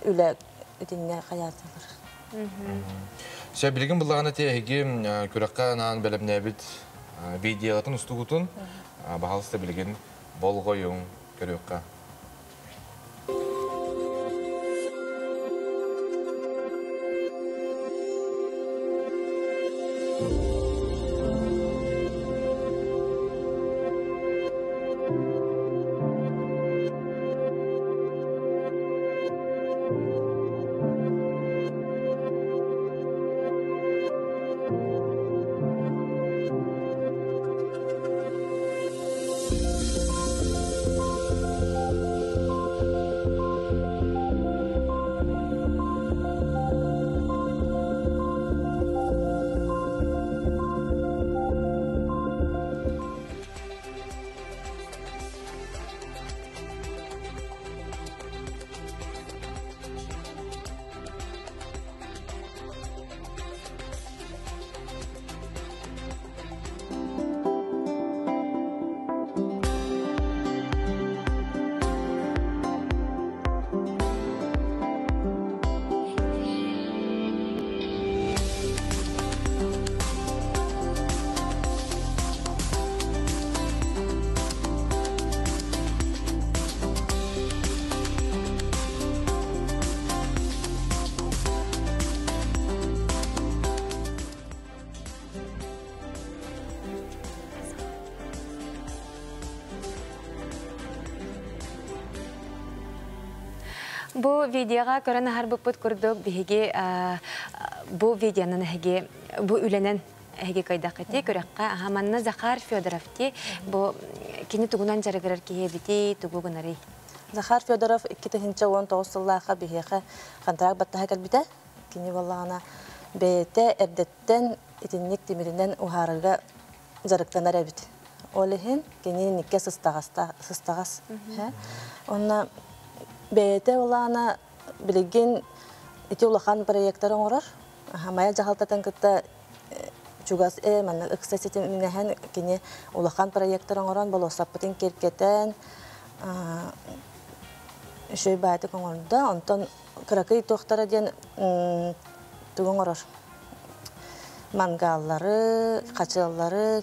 үлэ итиннэ хайаатылар. Сөп, билигин буллаҕына ти эһиги күрэххэ анаан бэлэмнээбит видеоҕытын устугутун баһалыста билигин болҕойуҥ көрүөххэ. Бу видеоға көрөн аһарбыппыт курдук биһиги бу видеонан эһиги бу үлэнэн эһиги кайдакыти көрөккө аха манна Захар Федоров ти бу кини тугунан жарыгырар киһи эбити тугу гынарый. Захар Федоров 2019 сыллаахха биһиэхэ контракт баттаһа кэлбитэ. Кини буоллаҕына бэйэтэ эрдэттэн итинник тимиринэн уһаарарга дьарыктанар эбит. Ол иһин кини никке сыстаҕас. Онно бэйэтэ улаана билигин ити улахан проекттар оҥорор. Майа дьаһалтатын кытта чугас манна ыкса ситимнэһэн кини улахан проекттар оҥорон болуоссаппытын киркэтэн үчүгэй баайтык оҥордо. Онтон кыракый туохтара диэн тугу оҥорор? Мангааллары, хачыаллары,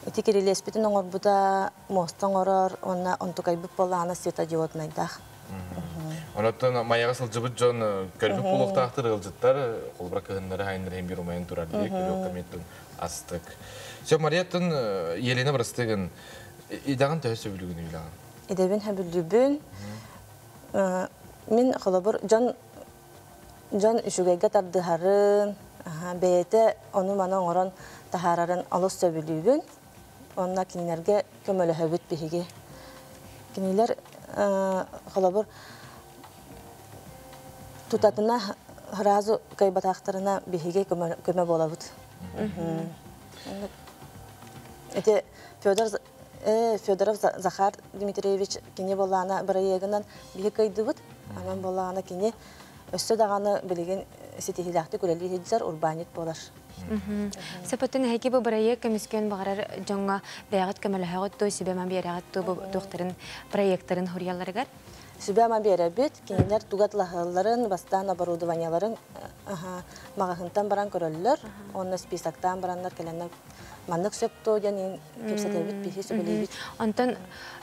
ити кирилиэспитин оҥорбута, муоста оҥорор, уонна онтукайбыт буоллаҕына светодиоднайдаах. Онон Майаҕа сылдьыбыт дьон көрбүт буолуохтаахтар ыалдьыттар, холобура кыһыннары хайыннары иһин биир умайан турар дии, көрүөх комментын астык. Все, Марияттан Елена бырастыгын, идэҕин төһө сөбүлүгүн үлэҕин? Идэбин сөбүлүүбүн. Мин холобур дьон дьон үчүгэйгэ тардыһарын, бэйэтэ ону-маны оҥорон таһаарарын олус сөбүлүүбүн. Онно кинилэргэ көмөлөһөбүт биһиги. Кинилэр холобур тутатына сразу кыайбатахтарына биһиги көмө буолабыт. Ити Федор Федоров Захар Дмитриевич кини буоллаҕына бырайыагынан биһи кыайдыбыт. Анан буоллаҕына кини өссө даҕаны билигин ситиһиилээхтик үлэлии сылдьар урбаанньыт буолар. Сөпөттөн эһиги бу бырайыак көмүскүөн баҕарар дьоҥҥо бэйэҕит көмөлөһөҕүт дуо, сүбэ-ама биэрэҕит дуо бу туохтарын проекттарын хуруйалларыгар? Сүбэ-ама биэрэбит. Кинилэр тугу атылаһалларын, бастаан оборудованиеларын маҕаһыынтан баран көрөллөр. Уонна списоктаан бараннар кэлэннэр маннык сөп дуо диэн кэпсэтэбит, биһи сүбэлиибит. Онтон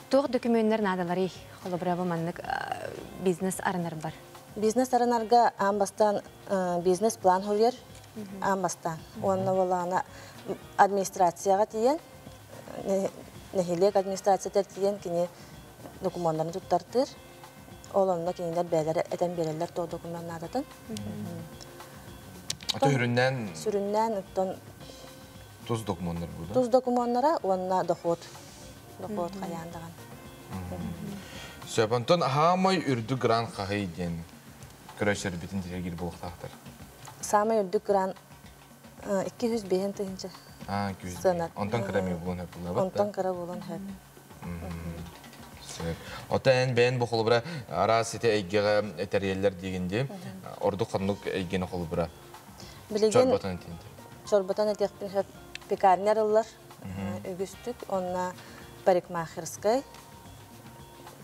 туох докумуоннар наадаларый? Холобура бу маннык бизнес арынар бар. Бизнес арынарга аан бастаан бизнес-план хуруйар аан бастаан. Уонна буоллаҕына администрацияҕа тиийэн, нэһилиэк администрациятыгар тиийэн кини докумуоннарын туттартыыр. Ол онно кинилэр бэйэлэрэ этэн биэрэллэр туох докумуон наадатын. Ото сүрүннээн Сүрүннээн оттон тус докумуоннар бу да? Тус докумуоннара уонна дохуот. Дохуот хайаан даҕаны. Сөп, онтон хаамай үрдүк грант хаһый диэн көрөчөрбүтүн тирэгир буолуохтаахтар. Саамай үрдүк грант 205 тыһыынча. А, 205. Онтон кыра эмиэ буолуон сөп буолла. Онтон кыра буолуон сөп. Сөп. Ота эн бэйэн бу холобура араас ити эйгэҕэ тэрийэллэр диигин дии. Ордук ханнык эйгэни холобура? Билигин Чорботон этиэн. Чорботон этиэхпин сөп пекарня арыллар үгүстүк онна парикмахерскай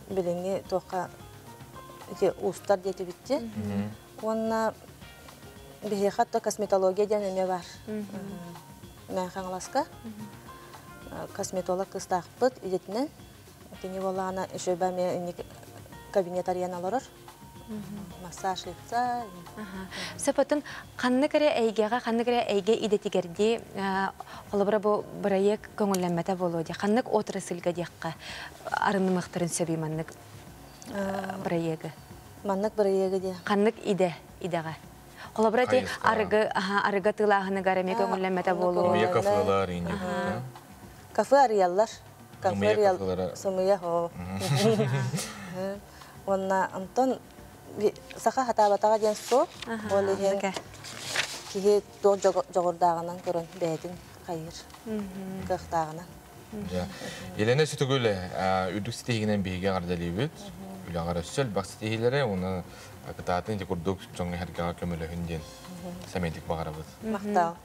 билиҥҥи туохха ити уустар диэтибитти уонна биһиэхэ то косметология диэн эмиэ бар Мэҥэ Хаҥаласка косметолог кыыстаахпыт идэтинэн кини буоллаҕына үчүгэй эмиэ инник кабинет арыйан олорор массаж лица. Сөп ханнык эрэ эйгэҕэ, ханнык эрэ эйгэ идэтигэрдии холобура бу бырайыак көҥүллэммэтэ буолуо дии. Ханнык отрасльга диэххэ арыннымыахтарын сөбүй маннык бырайыагы? Маннык бырайыагы диэ? Ханнык идэ, идэҕэ? Холобура ти арыгы, арыгы тылааһыныгар эмиэ көҥүллэммэтэ буолуо. Сымыйа кафелар инде. Кафе арыйаллар. Кафе арыйал сымыйа хоо. Уонна онтон саха хатаабатаҕа диэн суох. Ол иһин киһи туох дьоҕурдааҕынан көрөн бэйэтин хайыыр кыахтааҕынан. Елена Сүтүгүл үрдүк ситиһигинэн биһиги эҕэрдэлиибит. Үлэҕэр өссө элбэх ситиһиилэри уонна кытаатын ити курдук дьоҥҥо эһэргэҕэ көмөлөһүн диэн сэмэйдик баҕарабыт. Махтал.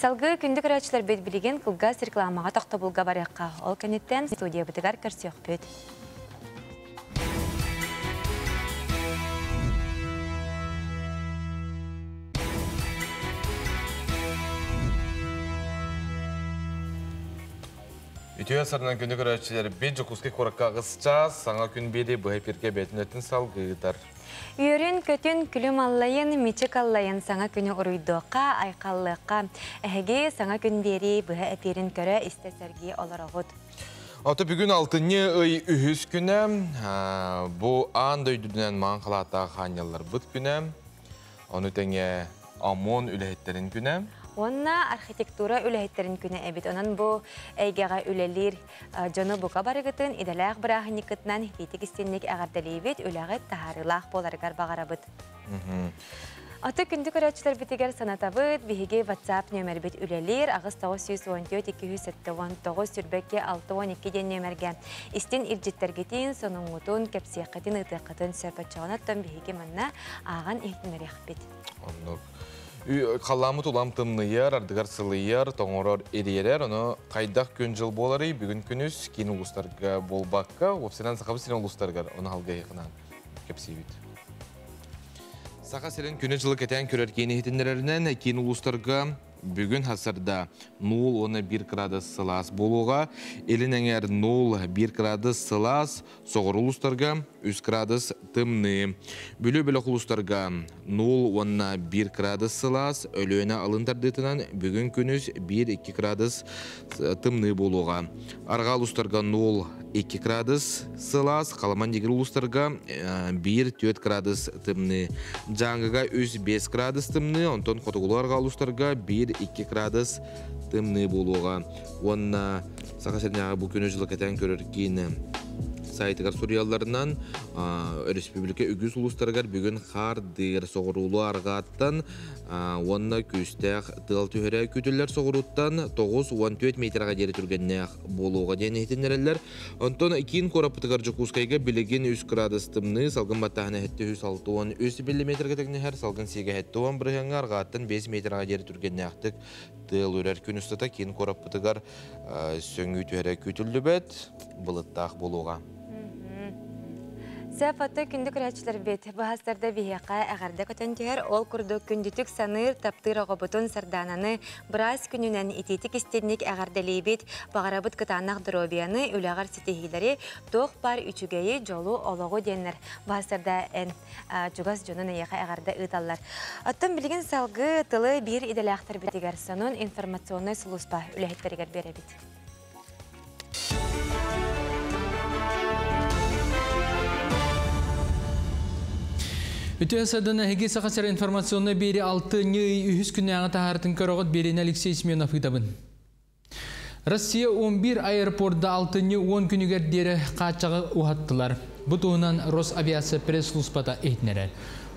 Салгыы күндү көрөөччүлэрбит билигин кылгас рекламаҕа тохтобулга барыахха. Ол кэнниттэн студиябытыгар көрсүөхпүт. Үтүө сарынан күндү көрөөччүлэрбит Дьокуускай куоракка аҕыс чаас саҥа күн биэри быһа эфиргэ бэйэтин өттүн салгыытар. Үөрүн, көтүн, күлүм аллайын, мичик аллайын саҥа күнү уруйдуохха, айхаллыахха. Эһиги саҥа күн биэрии быһа эфирин көрө, истэ сэргии олороҕут. Ото бүгүн алтынньы ый үһүс күнэ, бу аан дойдудунан маҥан халааттаах хаанньалларбыт күнэ, ону тэҥэ ОМОН үлэһиттэрин күнэ. Уонна архитектура үлэһиттэрин күнэ эбит. Онон бу эйгэҕэ үлэлиир дьону бука барыгытын идэлээх бырааһынньыккытынан итиитик истинник эҕэрдэлиибит, үлэҕит таһаарыылаах буоларыгар баҕарабыт. Аты күндү көрөөччүлэрбитигэр санатабыт, биһиги WhatsApp нүөмэрбит үлэлиир 8914 279 сүрбэкки 62 диэн нүөмэргэ истин илдьиттэргитин, сонуҥҥутун, кэпсиэххитин, ыытыаххытын сөп. Оччоҕуна биһиги манна ааҕан иһитиннэриэхпит. Оннук. Халлааммыт улам тымныйар, ардыгар сылыйар, тоҥорор, ириэрэр. Ону хайдах күн-дьыл буоларый бүгүн күнүс киин улуустарга буолбакка, уопсайынан Сахабыт сирин улуустарыгар ону халгыйыхынан кэпсиибит. Саха сирин күнү-дьылы кэтээн көрөр киин иһитиннэрэринэн киин улуустарга бүгүн хасарда 0,1 градус сылаас буолуоҕа. Илин эҥээр 0,1 градус сылаас, соҕуруу улуустарга 3 градус тымныы. Бүлүү бөлөх улуустарга 0,1 градус сылаас, Өлүөнэ алын тардыытынан бүгүн күнүс 1-2 градус тымныы буолуоҕа. Арҕаа улуустарга 0-2 градус сылаас, Халыман Дигир улуустарга 1-4 градус тымныы. Дьааҥыга 3-5 градус тымныы, онтон хотугулуу арҕаа улуустарга 1-2 градус тымныы буолуоҕа. Уонна Саха сиринээҕи бу күнү дьылы кэтээн көрөр киин сайтыгар суруйалларынан өрөспүүбүлүкэ үгүс улуустарыгар бүгүн хаардыыр соҕуруулуу арҕааттан уонна күүстээх тыал түһэрэ күүтүллэр соҕурууттан 9-14 метрга диэри түргэннээх буолуоҕа диэн иһитиннэрэллэр. Онтон киин куораппытыгар Дьокуускайга билигин 3 градус тымныы, салгын баттааһына 763 миллиметргэ тэҥнэһэр, салгын сиигэ 70 бырыһыаҥҥа арҕааттан 5 метрга диэри түргэннээхтик тыал үрэр. Күн устата киин куораппытыгар сөҥүү түһэрэ күүтүллүбэт, былыттаах буолуоҕа. Сөп аты күндү көрөөччүлэрбит быһастарда биһиэхэ эҕэрдэ көтөн түһэр. Ол курдук күндүтүк саныыр, таптыыр оҕобутун Сардаананы быраас күнүнэн итиитик истинник эҕэрдэлиибит. Баҕарабыт кытаанах доруобуйаны, үлэҕэр ситиһиилэри, туох баар үчүгэйи, дьолу, олоҕу диэннэр быһастарда эн чугас дьонун эйиэхэ эҕэрдэ ыыталлар. Оттон билигин салгыы тылы биир идэлээхтэрбитигэр сонун информационнай сулууспа үлэһиттэригэр биэрэбит. Үтүө садына эһиги Саха сирэ информационнай биэри 6 үһүс күннээҕи таһаартын көрөҕүт биэрини Алексей Семенов ыытабын. Россия 11 аэропорда 6 10 күнүгэр диэри хааччаҕы уһаттылар. Бу туһунан Росавиация пресс-службата иһитиннэрэр.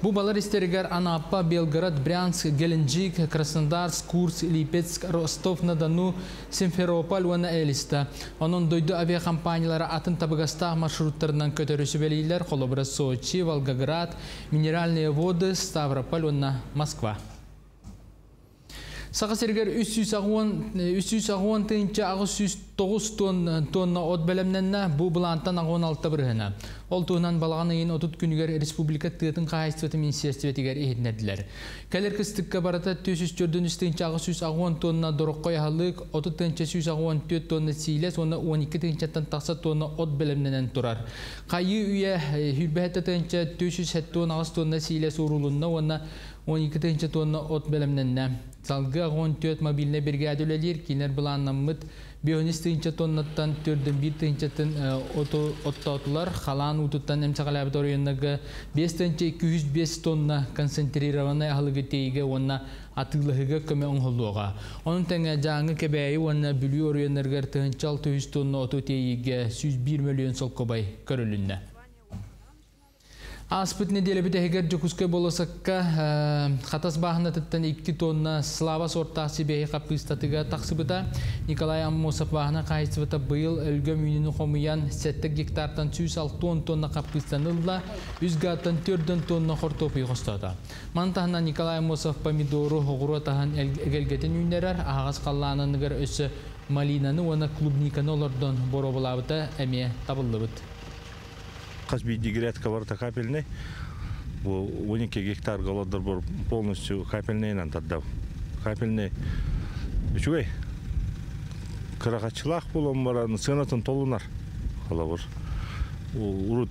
Бу балар истэригэр Анапа, Белгород, Брянск, Геленджик, Краснодарск, Курск, Липецк, Ростов-на-Дону, Симферополь уонна Элиста. Онон дойду авиакомпаниялара атын табыгастаах маршруттарынан көтөрү сүбэлииллэр, холобура Сочи, Волгоград, Минеральные воды, Ставрополь уонна Москва. Саха сиригэр 380 тыһыынча 809 тонна от бэлэмнэннэ, бу былаантан 86 бырыһыана. Ол туһунан балаҕан ыйын 30 күнүгэр республика тыатын хаһаайыстыбатын министиэристибэтигэр иһитиннэрдилэр. Кэлэр кыстыкка барыта 443 тыһыынча 880 тонна дороххой аһылык, 30 тыһыынча 184 тонна сиилэс уонна 12 тыһыынчаттан тахса тонна от бэлэмнэнэн турар. Хайыы үйэ 27 тыһыынча 478 тонна сиилэс уурулунна уонна 12 тыһыынча тонна от бэлэмнэннэ. Салгыы 14 мобильнай бригада үлэлиир, кинилэр былааннаммыт 53 тыһыынча тоннаттан 4,1 тыһыынчатын оту оттоотулар. Халаан уутуттан эмсэҕэлээбит оройуоннарга 5 тыһыынча 205 тонна концентрированнай аһылыгы тиэйиигэ уонна атыылаһыыга көмө оҥоһуллуоҕа. Ону тэҥэ Дьааҥы, Кэбээйи уонна Бүлүү оройуоннарыгар тыһыынча 600 тонна оту тиэйиигэ 101 мөлүйүөн солкуобай көрүлүннэ. Ааспыт нэдиэлэ бүтэһигэр Дьокуускай болуоссакка Хатас бааһынатыттан 2 тонна Слава суортаах сибиэһэй хаппыыстатыга тахсыбыта. Николай Аммосов бааһына хаһаайыстыбата быйыл өлгөм үүнүүнү хомуйан 7 гектартан 160 тонна хаппыыстаны ылла, 3 гааттан 4 тонна хортуопуйу хостоото. Маны таһынан Николай Аммосов помидору, оҕуруот аһын эгэлгэтин үүннэрэр, аһаҕас халлааныгар өссө малинаны уонна клубниканы олордон боруобалаабыта эмиэ табыллыбыт. Хас биирдии грядка барыта капельный. Бу 12 гектарга олордор полностью капельныйынан тардабын. Капельный үчүгэй. Кырахаччылаах буолан баран сыанатын толунар. Холобур. Урут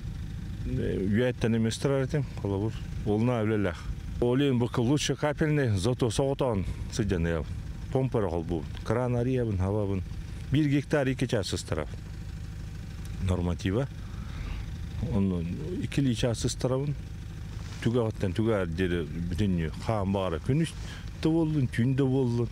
үйэттэн эместер этим. Холобур. Олна үлэлэх. Олен бу лучше капельный, зато соҕотоон сыдьаныябын. Помпа холбуубун. Кран арыйабын, хабабын. 1 гектар 2 час ыстарабын. Норматива. Онно иккилии час ыстарабын. Түгэҕиттэн түгээр диэри бүтүннүү хаан баҕара күнүс да буоллун, түүн да буоллун.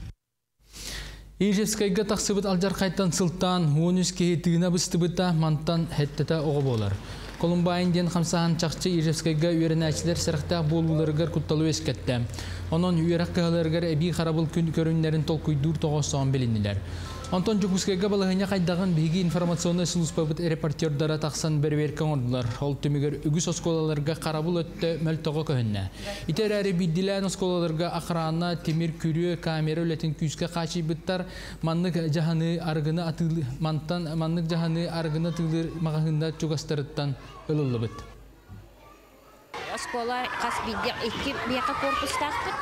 Ижевскайга тахсыбыт алдьархайтан сылтаан 13 киһи тыына быстыбыта, мантан сэттэтэ оҕо буолар. Колумбайн диэн хамсааһын чахчы Ижевскайга үөрэнээччилэр сэрэхтээх буолууларыгар кутталы үөскэттэ. Онон үөрэх кыһаларыгар эбии харабыл күн көрүҥнэрин толкуйдуур тоҕоостоон билиннилэр. Онтон Дьокуускайга балаһыанньа хайдаҕын биһиги информационнай сулууспабыт репортердара тахсан бэрэбиэркэ оҥордулар. Ол түмүгэр үгүс оскуолаларга харабыл өттө мөлтөҕө көһүннэ. Ити эрээри биирдиилээн оскуолаларга охрана, тимир күрүө, камера үлэтин күүскэ хааччыйбыттар. Маннык дьаһаныы арыгыны атыылы мантан маннык дьаһаныы арыгыны атыылыыр маҕаһыыннар чугастарыттан ылыллыбыт. Оскуола хас биирдии икки биэхэ корпустаахпыт.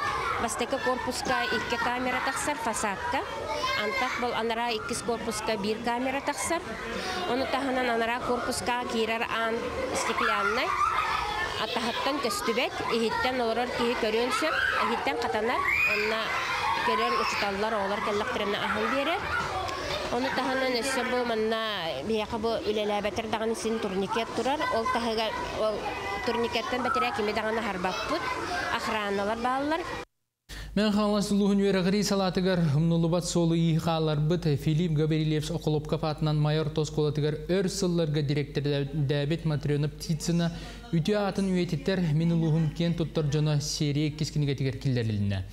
Бастакы корпуска икки камера тахсар фасадка. Антах бол анараа иккис корпуска биир камера тахсар. Ону таһынан анараа корпуска киирэр аан стекляннай. Атаһыттан көстүбэт, иһиттэн олорор киһи көрүөн сөп, иһиттэн хатанар. Онно көрөн учууталлар, оҕолор кэллэхтэринэ аһан биэрэр. Ону таһынан өссө бу манна биһиэхэ бу үлэлээбэтэр даҕаны син турникет турар. Ол таһыгар ол турникеттан бэтэрээ кими даҕаны аһарбаппыт. Охраналар бааллар. Мэҥэ Хаҥалас улууһун үөрэҕирии салаатыгар умнуллубат суолу-ииһи хаалларбыт Филипп Гаврильевич Охлопков аатынан Майа орто оскуолатыгар өр сылларга дириэктэрдээбит Матрена Птицына үтүө аатын үйэтитэр «Мин улууһум киэн туттар дьоно» серия иккис кинигэтигэр киллэрилиннэ.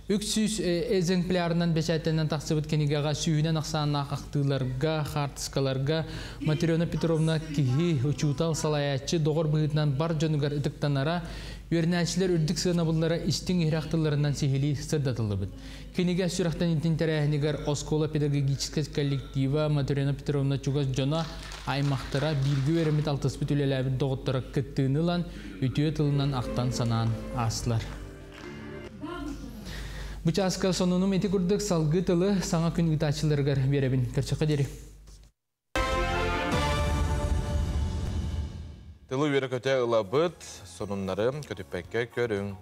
300 экземплярынан бэчээттэнэн тахсыбыт кинигэҕэ сүүһүнэн ахсааннаах ахтыыларга, хаартыскаларга Матрена Петровна киһи, учуутал, салайааччы, доҕор быһыытынан бар дьонугар ытыктанара, үөрэнээччилэр үрдүк сыанабыллара истиҥ иһирэх тылларынан сиһилии сырдатыллыбыт. Кинигэ сүрэхтэниитин тэрээһинигэр оскуола педагогическай коллектива, Матрена Петровна чугас дьоно, аймахтара, бииргэ үөрэммит алтыспыт үлэлээбит доҕотторо кыттыыны ылан, үтүө тылынан ахтан-санаан аастылар. Бу чааска сонунум ити курдук салгыы тылы саҥа күн ыытааччыларыгар биэрэбин. Көрсөххө диэри. Тылы үөрэ-көтө ылабыт, сонуннары көтүппэккэ көрүҥ.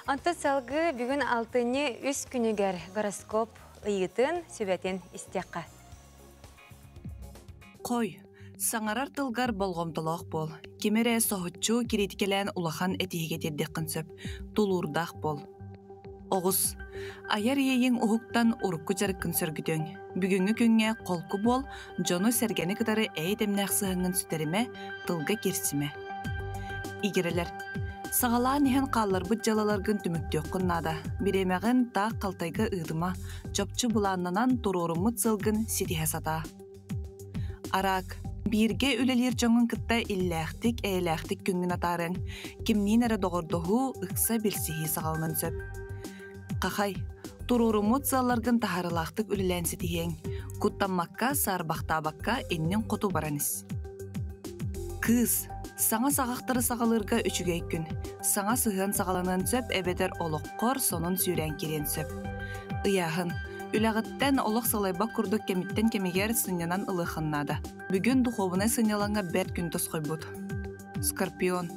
Онтон салгыы бүгүн алтынньы үс күнүгэр гороскоп ыйыытын, сүбэтин истиэххэ. Хой, саҥарар тылгар болҕомтолоох буол. Кими эрэ соһуччу кириитикэлээн улахан этиһигэ тиэрдиэххин сөп. Тулуурдаах буол. Оҕус. Айар иэйиҥ уһуктан урукку дьарыккын сөргүтүөҥ. Бүгүҥҥү күҥҥэ холку буол, дьону-сэргэни кытары эйэ-дэмнээх сыһыаҥҥын сүтэримэ, тылга киирсимэ. Игирэлэр. Саҕалаан иһэн хаалларбыт дьыалаларгын түмүктүөххүн наада. Бириэмэҕин таах халтайга ыытыма, чопчу былааннанан туруоруммут сыалгын ситиһэ сатаа. Араак. Бииргэ үлэлиир дьоҥҥун кытта иллээхтик, эйэлээхтик күҥҥүн атаарыаҥ. Кимниин эрэ доҕордоһуу, ыкса билсиһии саҕаланан сөп. Хахай. Туруоруммут сыалларгын таһаарыылаахтык үлэлээн ситиһиэҥ. Куттаммакка, саарбахтаабакка инниҥ хоту баран ис. Кыыс. Саҥа саҕахтары саҕалыырга үчүгэй күн. Саҥа сыһыан саҕаланыан сөп эбэтэр олоххор сонун сүүрээн кириэн сөп. Ыйааһын. Үлэҕиттэн олох сылайбат курдук кэмиттэн кэмигэр сынньанан ылыаххын наада. Бүгүн духуобунай сынньалаҥҥа бэрт күн тосхойбут. Скорпион.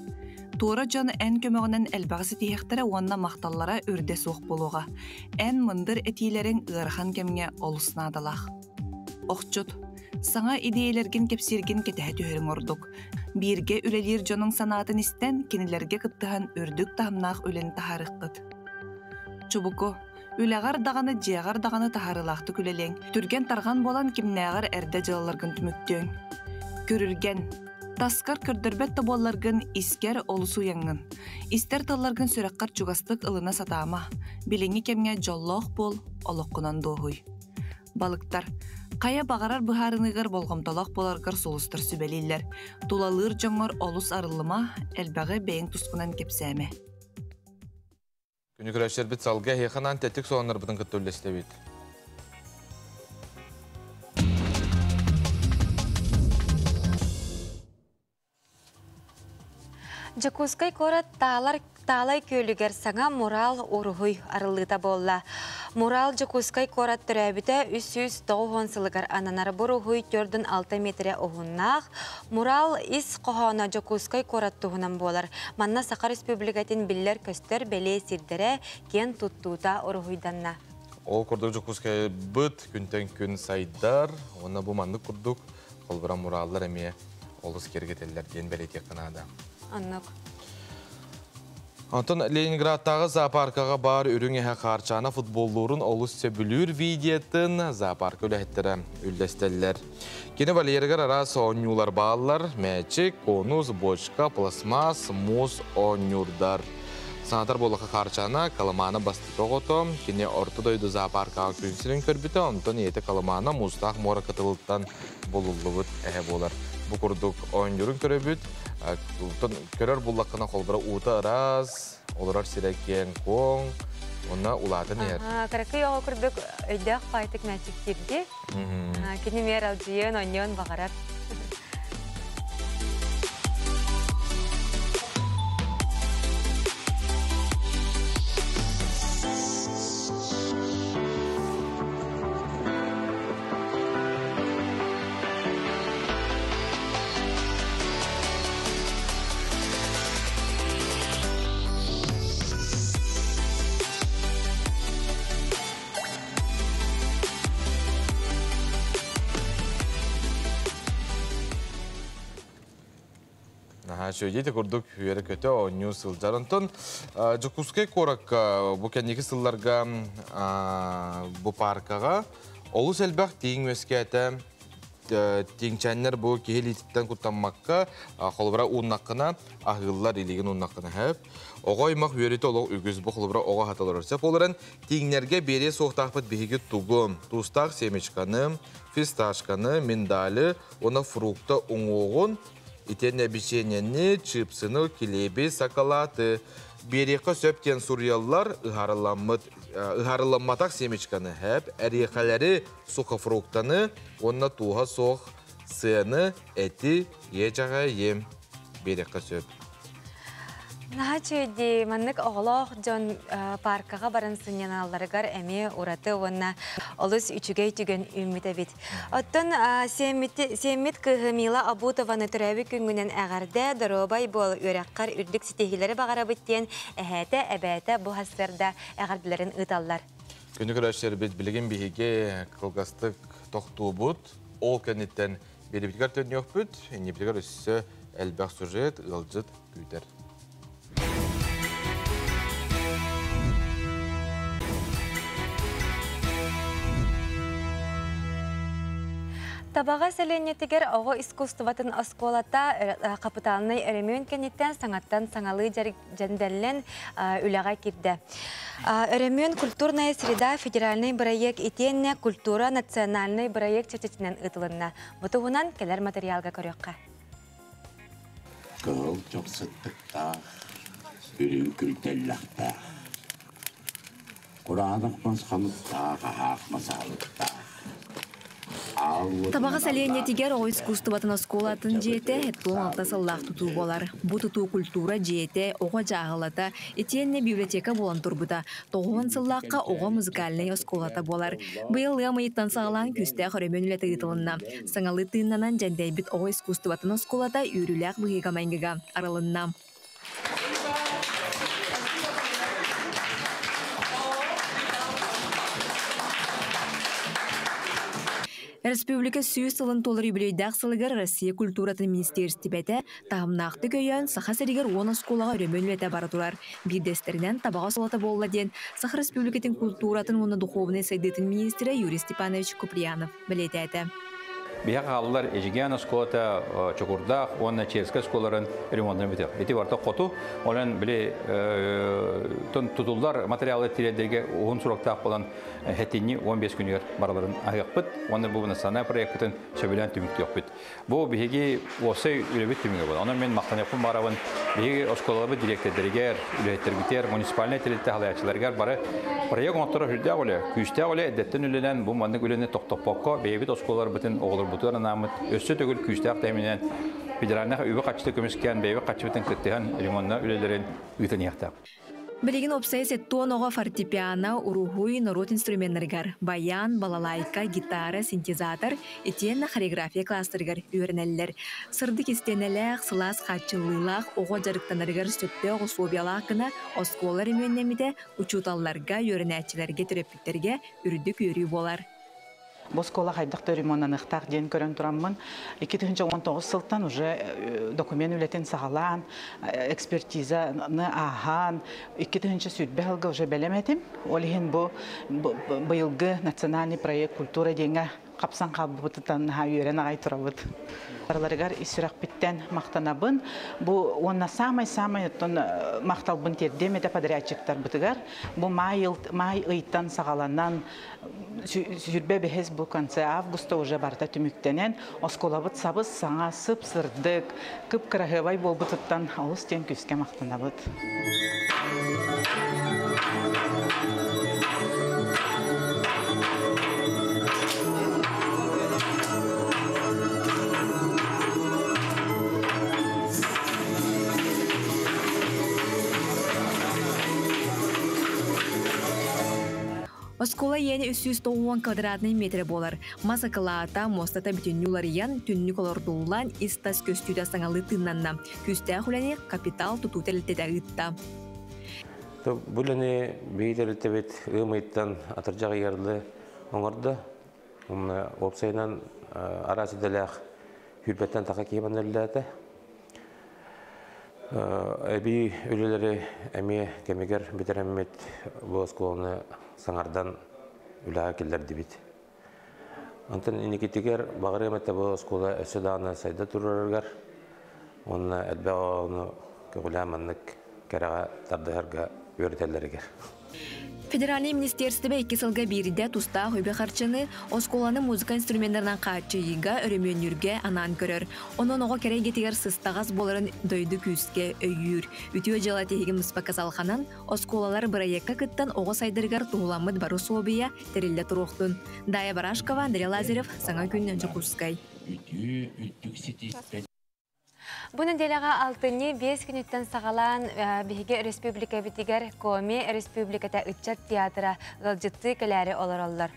Туора дьон эн көмөҕүнэн элбэҕи ситиһиэхтэрэ уонна махталлара үрдэ суох буолуоҕа. Эн мындыр этиилэриҥ ыарахан кэмҥэ олус наадалаах. Охчут. Саҥа идиэйэлэргин кэпсииргин кэтэһэ түһэриҥ ордук. Бииргэ үлэлиир дьонуҥ санаатын истэн, кинилэргэ кыттыһан үрдүк таһымнаах үлэни таһаарыаххыт. Чубуку. Үлэҕэр даҕаны, дьиэҕэр даҕаны таһаарыылаахтык үлэлиэҥ. Түргэн-тарҕан буолан кимнээҕэр эрдэ дьыалаларгын түмүктүөҥ. Күрүлгэн. Таскар көрдөрбөт да буолларгын, искэр олус уйаҥҥын. Истэр тылларгын сүрэххэр чугастык ылына сатаама. Билиҥҥи кэмҥэ дьоллоох буол, олоххунан дуоһуй. Балыктар. Хайа баҕарар быһаарыныыгар болҕомтолоох буоларгар сулустар сүбэлииллэр. Тулалыыр дьоҥҥор олус арыллыма, элбэҕи бэйэҥ тускунан кэпсээмэ. Күнү көрөөччүлэрбит салгыы эһиэхэ анаан тэттик солоннорбутун кытта үллэстэбит. Дьокуускай куорат Таалар Таалай күөлүгэр саҥа мурал уруһуй арыллыыта буолла. Мурал Дьокуускай куорат төрөөбүтэ 390 сылыгар ананар бу уруһуй 4,6 метрэ уһуннаах. Мурал ис хоһооно Дьокуускай куорат туһунан буолар. Манна Саха Республикатын биллэр-көстөр бэлиэ сирдэрэ киэн туттуута уруһуйданна. Ол курдук Дьокуускайбыт күнтэн күн сайдар. Уонна бу маннык курдук холбура мураллар эмиэ олус киэргэтэллэр диэн бэлиэтиэххэ наада. Оннук. Онтон Ленинградтааҕы зоопаркаҕа баар үрүҥ эһэ Хаарчаана футболлуурун олус сөбүлүүр видеотын зоопарка үлэһиттэрэ үллэстэллэр. Кини вольерыгар араас оонньуулар бааллар, мээчик, конус, бочка, пластмасс, муус оонньуурдар. Санатар буоллахха Хаарчаана Колымана бастакы оҕото, кини Орто дойду зоопаркаҕа күн сирин көрбүтэ, онтон ийэтэ Колымана муустаах муора кытылыттан булуллубут эһэ буолар. Бу курдук оонньуурун көрөбүт. Көрөр буллаххына холбура уута ыраас, олорор сирэ киэҥ-куоҥ, уонна улаатан иһэр. Кыракый оҕо курдук өйдөөх баайтык мээчиктиирди. Кини мээр алдьыйыан, онньуон баҕарар. Наһаа үчүгэй ити курдук үөрэ-көтө оонньуу сылдьар. Онтон Дьокуускай куоракка бу кэнники сылларга бу пааркаҕа олус элбэх тииҥ үөскээтэ. Тииҥчээннэр бу киһи илиититтэн куттаммакка, холобура ууннаххына аһыыллар, илиигин ууннаххына сөп. Оҕо аймах үөрүүтэ олох үгүс, бу холобура оҕо аһата олорор сөп. Ол эрэн тииҥнэргэ биэриэ суохтаахпыт биһиги тугу? Туустаах семечканы, фисташканы, миндали уонна фрукта уҥуоҕун, итиэннэ бичиэнньэни, чипсыны, килиэби, сакалааты биэриэххэ сөп диэн суруйаллар ыһаарыламмыт ыһаарыламматах семечканы хэп, эриэхэлэри, сухофруктаны уонна тууһа суох сыаны, эти, иэдьэҕэ ем биэриэххэ сөп. Наһаа үчүгэй маннык оҕолоох дьон паркаҕа баран сынньаналларыгар эмиэ ураты уонна олус үчүгэй түгэн үүммүт эбит. Оттон сиэммит кыыһы Мила Абутованы төрөөбүт күҥҥүнэн эҕэрдэ, доруобай буол, үөрэххэр үрдүк ситиһиилэри баҕарабыт диэн эһээтэ, эбээтэ бу сарсыарда эҕэрдэлэрин ыыталлар. Күнү көрөөччүлэрбит билигин биһиги кылгастык тохтуубут. Ол кэнниттэн биэрибитигэр төннүөхпүт, иннибитигэр өссө элбэх сюжет, ыалдьыт күүтэр. Табаҕа сэлиэнньэтигэр оҕо искусствотын оскуолата хапытаалынай өрөмүөн кэнниттэн саҥаттан саҥалыы дьэндэллэн үлэҕэ киирдэ. Өрөмүөн «Культурная среда» федеральнай бырайыак итиэннэ «Культура» национальнай бырайыак чэрчитинэн ыытылынна. Бу туһунан кэлэр материалга көрүөххэ. Кыһыл чох сыттыктаах, үрүҥ күлтэллэхтээх. Кураанах мас халыктаах, аһаах масаалыктаах. Табаҕа сэлиэнньэтигэр оҕо искусствотын оскуолатын дьиэтэ 76 сыллаах тутуу буолар. Бу тутуу культура дьиэтэ, оҕо дьааһылата, итиэннэ библиотека буолан турбута. 90 сыллаахха оҕо музыкальнай оскуолата буолар. Быйыл ыам ыйыттан саҕалаан күүстээх өрөмүөн үлэтэ ыытылынна. Саҥалыы тыыннанан дьэндэйбит оҕо искусствотын оскуолата үөрүүлээх быһыыга-майгыга арылынна. Республика 100 сылын туолар юбилейдаах сылыгар Россия культуратын министиэристибэтэ таһымнаахтык өйөөн Саха сиригэр 10 оскуолаҕа өрөмүөн үлэтэ бара турар. Биирдэстэринэн Табаҕа оскуолата буолла диэн Саха Республикатын культуратын уонна духуобунай сайдыытын министрэ Юрий Степанович Куприянов бэлиэтээтэ. Биһиэхэ хааллылар Эдьигээн оскуолата, Чокурдаах уонна Черскэй оскуолаларын ремонтун бүтүөх. Ити барыта хоту, онон били тутуллар материалы тириэрдэргэ уһун суроктаах буолан хэтинни 15 күнүгэр барыларын аһыахпыт уонна бу национальный проекпытын сөбүлээн түмүктүөхпүт. Бу биһиги уопсай үлэбит түмүгэ буолар. Онон мен махтаныахпын баарабын биһиги оскуолаларбыт дириэктэрдэригэр, үлэһиттэрбитигэр, муниципальнай тэрилтэ халайааччыларыгар бары проект оҥотторо сүрдээх үлэ, күүстээх үлэ эрдэттэн үлэлээн бу маннык үлэни тохтоппокко бэйэбит оскуолаларбытын оҕолорбутугар анааммыт өссө төгүл күүстээх тэһиминэн федеральнай үбү-харчыты көмүскээн бэйэбит харчыбытын кыттыһан ремонна үлэлэрин ыытан иһиэхтээхпит. Билигин уопсайа 70 оҕо фортепиано, уруһуй, норуот инструменнарыгар, баян, балалайка, гитара, синтезатор итиэннэ хореография класстарыгар үөрэнэллэр. Сырдык истиэнэлээх, сылаас хааччыллыылаах оҕо дьарыктанарыгар сөптөөх усулуобуйалаах гына оскуола өрөмүөннэммитэ учууталларга, үөрэнээччилэргэ, төрөппүттэргэ үрдүк үөрүү буолар. Бу оскуола хайдах да ремоннаныахтаах диэн көрөн тураммын, 2019 сылтан уже документ үлэтин саҕалаан, экспертизаны ааһан, 2020 сылга уже бэлэм этим. Ол иһин бу быйылгы национальный проект культура диэҥҥэ хапсан хаалбыбытыттан наһаа үөрэн аҕай турабыт. Барыларыгар ис сүрэхпиттэн махтанабын. Бу уонна самай-самай оттон махталбын тиэрдиэм этэ подрядчиктарбытыгар. Бу маай, маай ыйтан саҕаланан Сүрбэ бэһис бу конце августа уже барыта түмүктэнэн, оскуолабыт сабыс саҥа сып-сырдык, кып-кыраһыабай буолбутуттан олус диэн күүскэ махтанабыт. Оскуола иэнэ 390 квадратнай метрэ буолар. Мас акылаата, муостата бүтүннүү уларыйан, түннүк олордуллан, ис-тас көстүүтэ саҥалыы тыыннанна. Күүстээх үлэни капитал тутуу тэрилтэтэ ыытта. Бу үлэни биһиги тэрилтэбит ыам ыйыттан атырдьах ыйарлы оҥордо. Уопсайынан араас идэлээх сүүрбэттэн таха киһи манна үлэлээтэ. Эбии үлэлэри эмиэ кэмигэр бүтэрэммит бу оскуоланы саҥардан үлэҕэ киллэрдибит. Онтон инникитигэр баҕарыам этэ бу оскуола өссө даҕаны сайда турарыгар уонна элбэх оҕону көҕүлээн маннык кэрэҕэ тардыһарга үөрэтэллэригэр. Федеральнай министиэристибэ икки сылга биирдэ тустаах үбү-харчыны оскуоланы музыка инструменнарынан хааччыйыыга, өрөмүөннүүргэ анаан көрөр. Онон оҕо кэрэ эйгэтигэр сыстаҕас буоларын дойду күүскэ өйүүр. Үтүө дьыала тиһигин быспакка салҕанан, оскуолалар бырайыакка кыттан оҕо сайдарыгар туһуламмыт бары усулуобуйа тэриллэ туруохтун. Дая Барашкова, Андрей Лазарев, Саҥа күн, Дьокуускай. Үтүө үрдүк ситиспэт Бу нэдиэлэҕэ алтынньы 5 күнүттэн саҕалаан биһиги республикабытыгар Коми Республиката ыччат театра ыалдьыттыы кэлээри олороллор.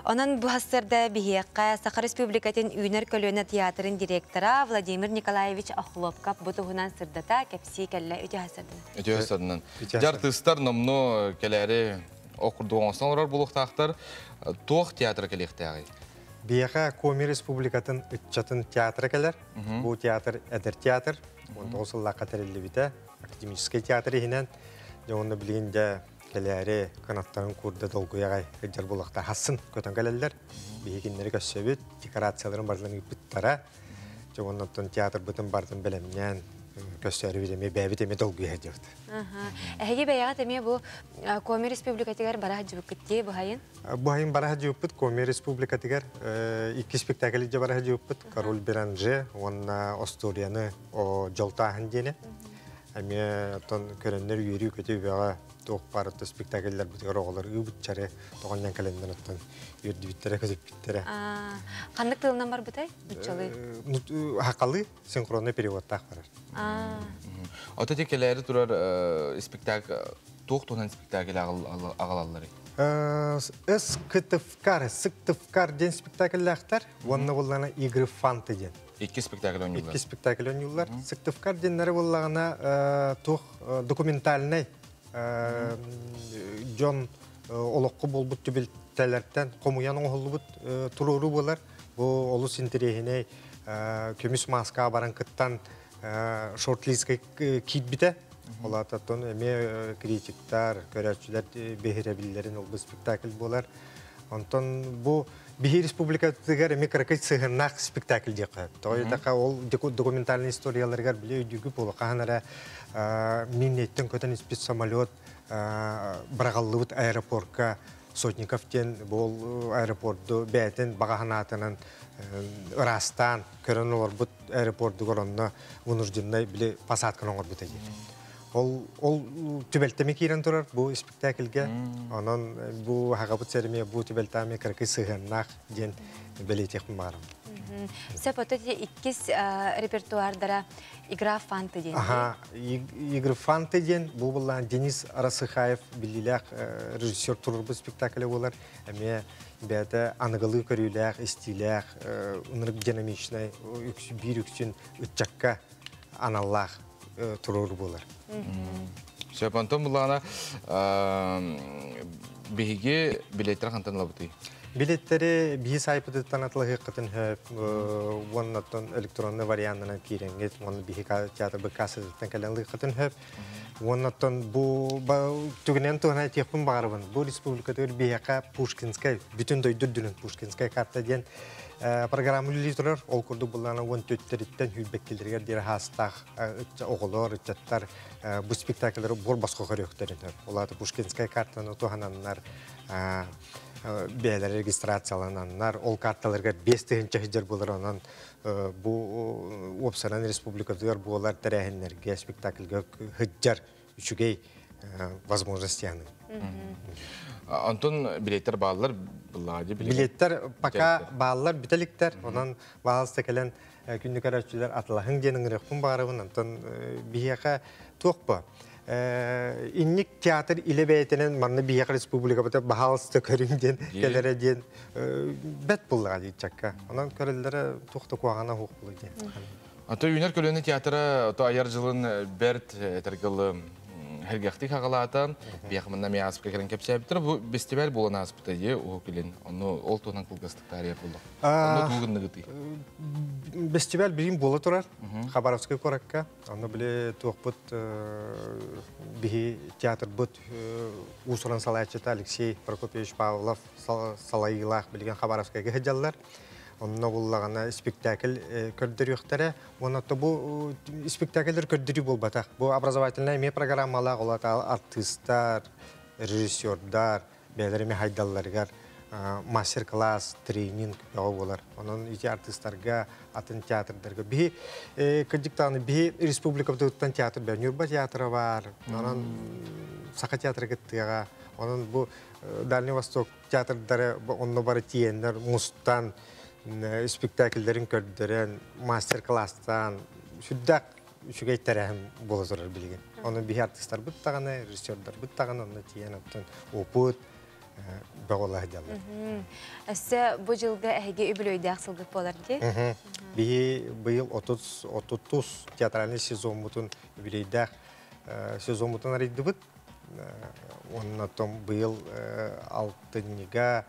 Онон бу сарсыарда биһиэхэ Саха Республикатын үүнэр көлүөнэ театрын директора Владимир Николаевич Охлопков бу туһунан сырдата кэпсии кэллэ. Үтүө сарсыарданан. Үтүө сарсыарданан. Дьэ артыыстар номнуо кэлээри ох курдук оҥостон олорор буолуохтаахтар. Туох театра кэлиэхтээҕий? Биһиэхэ Коми Республикатын ыччатын театра кэлэр. Бу театр эдэр театр. 19 сыллаахха тэриллибитэ. Академическай театр иһинэн. Дьэ уонна билигин дьэ кэлээри кынаттарын курда долгуйаҕай сылдьар буолуохтаах хассын көтөн кэлэллэр. Биһи кинилэри көрсөбүт, декорацияларын барытын ыыппыттара. Дьэ уонна оттон театрбытын барытын бэлэмнээн көрсөөрүбүт эмиэ бэйэбит эмиэ долгуйа сылдьабыт. Эһиги бэйэҕит эмиэ бу Коми Республикатыгар бара сылдьыбыккыт дии быһайын? Бу айын бара сылдьыбыппыт Коми Республикатыгар икки спектакль илдьэ бара сылдьыбыппыт Король Беранже уонна Остуоруйаны дьолтааһын диэни. Эмиэ оттон көрөннөр үөрүү-көтүү бөҕө. Туох баар спектакльлэр бутугар оҕолор ыыбытчары тоҕонньон кэлэннэр оттон үөрдүбүттэрэ көтүппүттэрэ. Ханнык тылынан барбытай? Нуччалыы. Хакалы синхронный переводтаах барар. Ото те келери турар спектакль туох туһунан спектакль аҕалаллары? С Кытывкар, Сыктывкар ден спектакльләхтер, онны буллана Игры фанты ден. Икки спектакль ойнулар. Икки спектакль ойнулар. Сыктывкар деннери буллагана туох документальный дьон олоққу болбут түбүлтэлэртэн хомуян оҥоһуллубут туруору буолар. Бу олус интэриэһинэй, көмүс маска баран кыттан шорт-листка киирбитэ. Олататтан эме критиктар, көрөөччүлэр бэһирэбиллэрин ол спектакль буолар. Онтон бу биһи республикатыгар эми кыракый сыһыннаах спектакль диэххэ. Тоҕо ол документальный историяларыгар биле өйдүүгү буолу хаһан эрэ миннеттен көтөн испит самолет быраҕаллыбыт аэропортка Сотников диэн бол аэропорту бээтин багаһанаатынан ырастаан көрөн олорбут аэропортугар онно вынужденный биле посадканы оҥорбут эдии. Ол түбэлтэми киирэн турар бу спектакльге. Онон бу хагабыт сәреме бу түбэлтами кыракый сыһыннаах диэн белетехпин баарым. Сөп, ото иккис репертуардара Игра фанты ден. Аха, Игры фанты ден бу буллан Денис Арасыхаев биллилээх режиссер турурбу спектакле болар. Эме бәті аныгылы көрүлээх, истилээх, ынырык динамичный, бир үксүн ытчакка аналлаах турур болар. Сөп, онтон буллаана биһиги билеттер хантан лабыты? Билеттери биһи сайпытыттан атылыһык хөп, уоннаттан электронный вариантынан кииренгет, уонна биһи театр быккасытыттан кэлэн лыхатын хөп. Уоннаттан бу түгенен туһана техпин багарыбын. Бу республикатыр биһиэхэ Пушкинскай, бүтүн дойду дүнүн Пушкинскай карта диэн программа үлелей турар. Ол курдук буллана уон төттериттен хүлбеккилергер дире хастах оҕолор, ыччаттар бу спектакльлер бор босхо көрөктөрүн. Олаты Пушкинскай картаны туһананнар бээлер регистрациялананнар, ол карталарга 5 тыһынча хиджер булар, онон бу уопсанан республикатыгар буолар тэрээһиннерге спектакльга хыджар үчүгэй возможность яны. Антон билеттер баалар буллади. Билеттер пока баалар бүтеликтер, онон баалста келен күндүк көрөөчүлөр атылаһын диэн ыңырыхпын баарыбын, Антон биһиэхэ туох Инник театр иле бәйтенен манны биһиэхэ республика бата баһаалыста көрүн диэн келере диэн бэт буллаға диичакка. Онон көрөллөрө тухта куаҕана хуох була диэн. Ато Үүнэр көлөнө театра ото аяр жылын берт этергылы хергехти хагалаата биэхманна ми аспыка келен кепсээбиттер бу фестиваль болан аспыта е о келен ону ол туһунан кылгастык тария болду. Ону тугунныгыты. Фестиваль бирин бола турар Хабаровской коракка. Ону биле туохпут биһи театр бут усуран салаячыта Алексей Прокопьевич Павлов салайылаах билген Хабаровскайга хыджаллар. Онно буллагана спектакль көрдөрүөхтэрэ. Онно бу спектакльдер көрдөрүү болбатах. Бу образовательный ме программалар олата артисттар, режиссердар, бээлерими хайдалларыгар мастер-класс, тренинг бөҕө болар. Онон ити артисттарга, атын театрдарга. Биһи кырдьыктааны биһи республика туттан театр бэр. Нюрба театры бар. Онон Саха театры кыттыга. Онон бу Дальний Восток театрдары онно бары тиеннер, мустан спектакльдерин көрдөрөн, мастер-класстан, сүддак үчүгэй тәрәһим бола турар билген. Оны биһи артисттар буттаганы, режиссердар буттаганы, онно тиен оттон опыт бөҕөлөһ дьаллар. Өссө бу жылга эһиги үбүлөйдөөх сылгыт болар ди. Биһи быйыл 30 театральный сезон бутун үбүлөйдөөх сезон бутун арыйдыбыт. Онна том быйыл алтынньыга,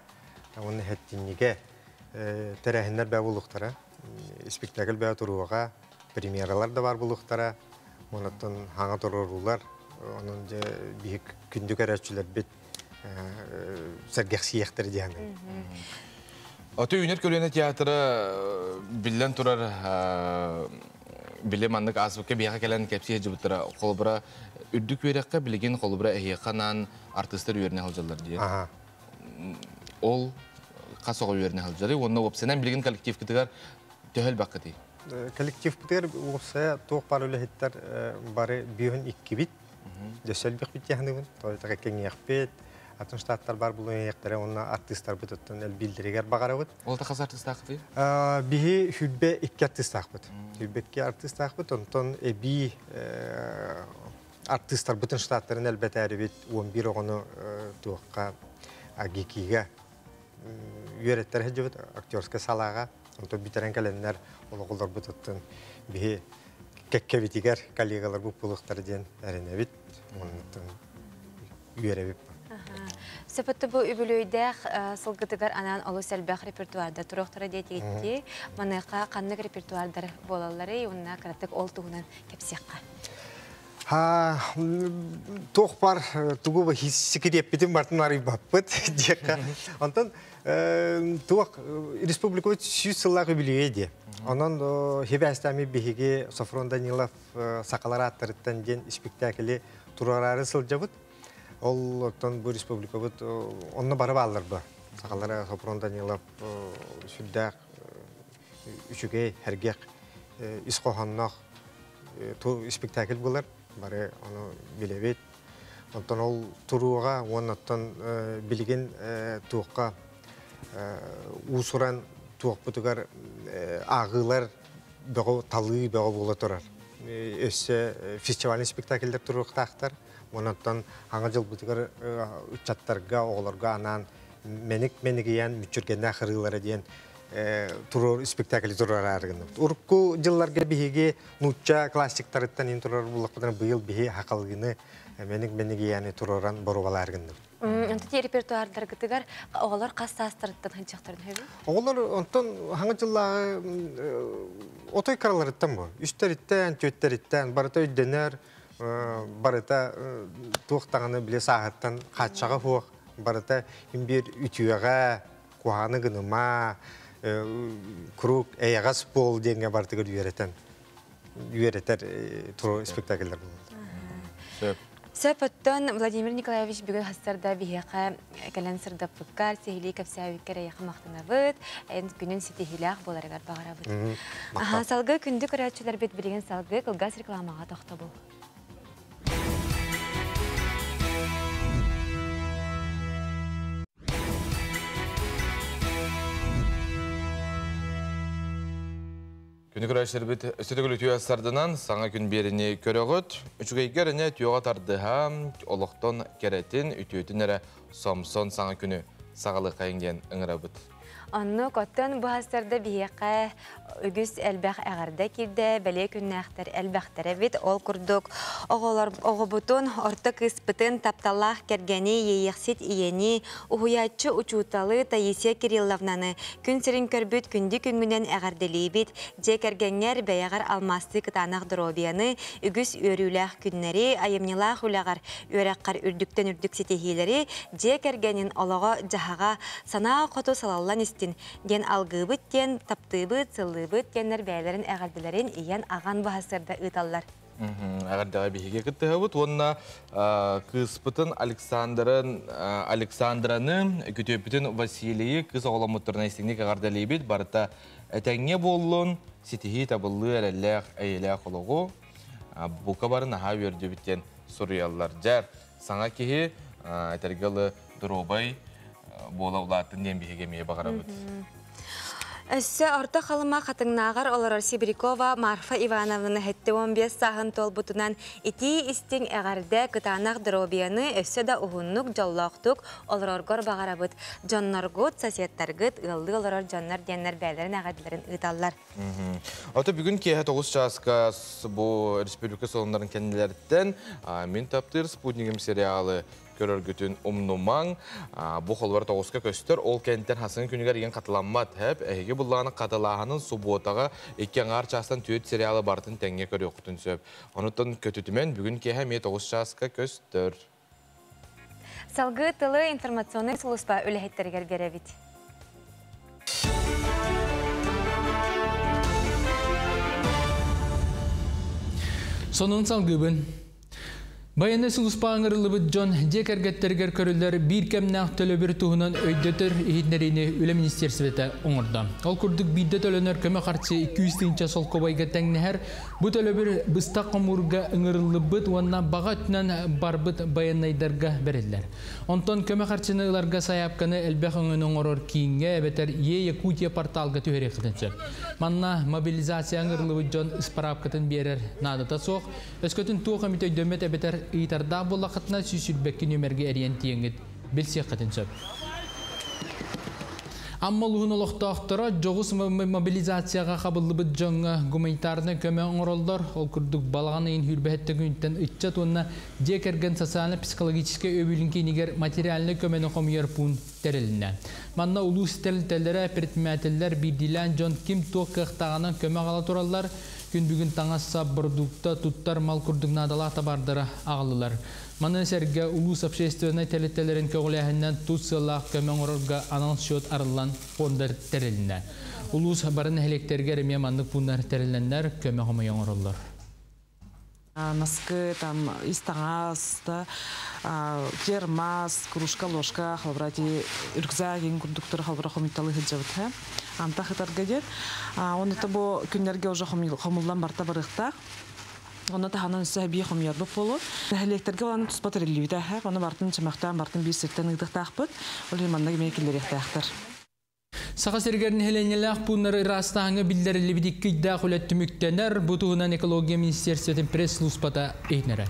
онны хэттинниге тәрәһиннер бә булуктара, спектакль бә туруга, премьералар да бар булуктара, оннан хаңа турурулар, онун же биһик күндүк әрәчүләр бит сәргәхсиехтер диһаны. Ото Үүнэр көлөнө театра биллен турар биле маннык асбыкка биэхэ келен кепси жыбыттара холбура үрдүк үөрэххэ билигин холбура эһиэханан артистар үөрнэ халжаллар диye. Ол хас оҕо үөрнэ халжары, онно опсенен билигин коллектив кытыгар төһөл баккыты. Коллектив кытыгар опсая туох бар үлэһиттер бары бүйүн иккибит. Дөссө элбэхпит дии Тоҕо диэтэххэ кэҥиэхпит, атын штаттар бар булуйахтара уонна артыыстарбыт оттон элбииллэригэр баҕарабыт. Ол да хас артыыстаахпытый? Биһи 22 артыыстаахпыт. 22 артыыстаахпыт, онтон эбии артыыстарбытын штаттарын элбэтээрибит 11 оҕону туохха ГИКИга үөрэттэр сылдьыбыт актерскай салааҕа. Онтон бүтэрэн кэлэннэр олоҕолорбут оттон биһи кэккэбитигэр коллегаларбыт буолуохтара диэн эрэнэбит. Оннуттан үөрэбит. Сөпөттө бу үбүлүөйдээх сылгытыгар анаан олус элбэх репертуарда туруохтара диэтигитти. Маныаха ханнык репертуардар буолалларый уонна кыратык ол туһунан кэпсиэххэ. Туох бар тугу сикириэппитин бартын арыйбаппыт диэххэ. Онтон туох республикабыт 100 сыллаах үбүлүөйэ диэ. Онон хибээстэми биһиги Софрон Данилов сахалар ааттарыттан диэн испиктээкили туруораары сылдьабыт. Ол оттон бу республикабыт онно бары бааллар бу. Сахалара Софрон Данилов сүрдээх үчүгэй, сэргэх, ис хоһоонноох спектакль булар. Бары ону билэбит. Онтон ол туруоҕа уонна оттон билигин туохха уусуран туохпутугар ааҕыылар бөҕө талыы бөҕө буола турар. Өссө фестивальный спектакльдер туруохтаахтар. Онон аҥа дьылбытыгар ыччаттарга, оҕолорго анаан мэник мэнигийэн мүччүргэннээх ырыылара диэн туруор спектакль туруораары гынныбыт. Урукку дьылларга биһиги нуучча классиктарыттан ин турар буллахпытына быйыл биһи хакалгыны мэник мэнигийэни туруоран боруобалаары гынныбыт. Онто ти репертуардаргытыгар оҕолор хас саастарыттан сылдьыахтарын сөбүй? Оҕолор онтон хаҥа дьыллааҕы отой кыраларыттан бу. Үстэриттэн, түөттэриттэн барыта өйдөнөр, барыта туох даҕаны били сааһыттан хааччаҕа суох, барыта биир үтүөҕэ, куһаҕаны гыныма, куруук эйэҕэс буол диэҥҥэ барытыгар үөрэтэн үөрэтэр спектакльлэр буолаллар. Сөп оттон Владимир Николаевич бүгүн хастарда биһиэхэ кэлэн сырдаппыккар, сиһилии кэпсээбиккэр эйиэхэ махтанабыт, эн күнүн ситиһиилээх буоларыгар баҕарабыт. Салгыы күндү көрөөччүлэрбит билигин салгыы кылгас рекламаҕа тохтобул. Күнү көрөөччүлэрбит өссө төгүл үтүө сарданан саҥа күн биэrini көрөҕүт. Үчүгэйгэ эрэнэ үтүөҕэ тардыһа, олохтон кэрэтин, үтүөтүн эрэ сомсон саҥа күнү саҕалыаххайыҥ диэн ыҥырабыт. Оннук оттон бу хастарда биһиэхэ үгүс элбэх эҕэрдэ киирдэ, бэлиэ күннээхтэр элбэхтэр эбит. Ол курдук оҕолор оҕобутун, орто кыыспытын, тапталлаах кэргэни, иэйиэхсит ийэни, уһуйааччы учууталы Таисия Кирилловнаны күн сирин көрбүт күндү күҥҥүнэн эҕэрдэлиибит. Дьиэ кэргэҥҥэр бэйэҕэр алмаастыы кытаанах доруобуйаны, үгүс үөрүүлээх күннэри, айымньылаах үлэҕэр, үөрэххэр үрдүктэн үрдүк ситиһиилэри, дьиэ кэргэнин олоҕо-дьаһаҕа санаа хоту салаллан истин диэн алгыыбыт диэн таптыыбыт, сыллыыбыт диэннэр бэйэлэрин эҕэрдэлэрин ийэн-аҕан баһасырда ыыталлар. Эҕэрдэҕэ биһиги кыттыһабыт уонна кыыспытын Александрын Александраны күтүөппүтүн Василийы кыыс оҕоломмуттарына истиҥник эҕэрдэлиибит. Барыта этэҥҥэ буоллун, ситиһии табыллыы эрэллээх, эйэлээх олоҕу бука бары наһаа үөрдүбүт диэн суруйаллар. Дьэ, саҥа киһи этэргэ ылы доруобай буола улааттын диэн биһиги эмиэ баҕарабыт. Өссө Орто Халыма Хатыҥнааҕар олорор Сибирякова Марфа Ивановна 75 сааһын туолбутунан итии истиҥ эҕэрдэ, кытаанах доруобуйаны өссө да уһуннук, дьоллоохтук олороргор баҕарабыт. Дьонноргут, соседтаргыт, ыаллыы олорор дьоннор диэннэр бэйэлэрин эҕэрдэлэрин ыыталлар. Ото бүгүн киэһэ 9 чааска бу республика солуннарын кэннилэриттэн Мин таптыыр спутнигым сериалы көрөргүтүн умнумаҥ. Бу холбор тоҕуска көстөр, ол кэнтэн хасын күнүгэр игин хатыламмат. Хэп, эһиги буллааны хатылааһынын субуотаҕа икки аҥаар чаастан түөрт сериалы барытын тэҥҥэ көрүөххүтүн сөп. Онуттан көтүтүмэн бүгүн киэһэ эмиэ 9 чааска көстөр. Салгыы тылы информационнай сулууспа үлэһиттэригэр биэрэбит. Сонун салгыыбын. Байыаннай сулууспаҕа ыҥырыллыбыт дьон дьиэ кэргэттэригэр көрүллэр биир кэмнээх төлөбүр туһунан өйдөтөр иһитиннэриини Үлэ министиэристибэтэ оҥордо. Ол курдук биирдэ төлөнөр көмө харчы 200 тыһыынча солкуобайга тэҥнэһэр. Бу төлөбүр быстах хомуурга ыҥырыллыбыт уонна баҕа өттүнэн барбыт байыаннайдарга бэриллэр. Онтон көмө харчыны ыларга сайаапканы элбэх өҥөнү оҥорор кииҥҥэ эбэтэр Е-Якутия порталга түһэриэххитин сөп. Манна мобилизация ыҥырыллыбыт дьон ыспараапкатын биэрэр наадата суох. Өскөтүн туох эмит өйдөммөт эбэтэр ыйытардаах буоллаххытына 122 нүөмэргэ эрийэн тиийэҥҥит билсиэххитин сөп. Амма улууһун олохтоохторо дьоҕус мобилизацияҕа хабыллыбыт дьоҥҥо гуманитарнай көмө оҥороллор. Ол курдук балаҕан ыйын сүүрбэһиттэ күнүттэн ыччат уонна дьиэ кэргэн социально-психологическай өйөбүлүн киинигэр материальнай көмөнү хомуйар пуун тэрилиннэ. Манна улуус тэрилтэлэрэ, предпринимателлэр, биирдиилээн дьон ким туох кыахтааҕынан көмө аҕала тураллар. Күн бүгүн таҥас-сап, бородуукта, туттар мал курдук наадалаах табаардары аҕаллылар. Маны сэргэ улуус общественнай тэрилтэлэрин көҕүлээһининэн тус сыаллаах көмө оҥорорго анал счет арыллан фонда тэрилиннэ. Улуус бары нэһилиэктэригэр эмиэ маннык пууннар тэрилиннэр, көмө хомуйа оҥороллор. Наскы, там, ис таҥас, да, термас, кружка, ложка, холобура, ити рюкзак иҥ курдуктары холобура хомуйталыы сылдьабыт, антах ытарга диэн. Онно бу күннэргэ уже хомуллан барта барыахтаах. Онно таһынан өссө эбии хомуйарбыт буолуо. Нэһилиэктэргэ баланы туспа тэриллибитэ. Ону бартын чөмөхтөөн бартын биир сиртэн ыытыахтаахпыт. Ол иһин манна эмиэ киллэриэхтээхтэр. Саха сиригэр нэһилиэнньэлээх пууннары ыраастааһыҥҥа биллэриллибит икки ыйдаах үлэ түмүктэнэр. Бу туһунан экология министиэристибэтин пресс-службата иһитиннэрэр.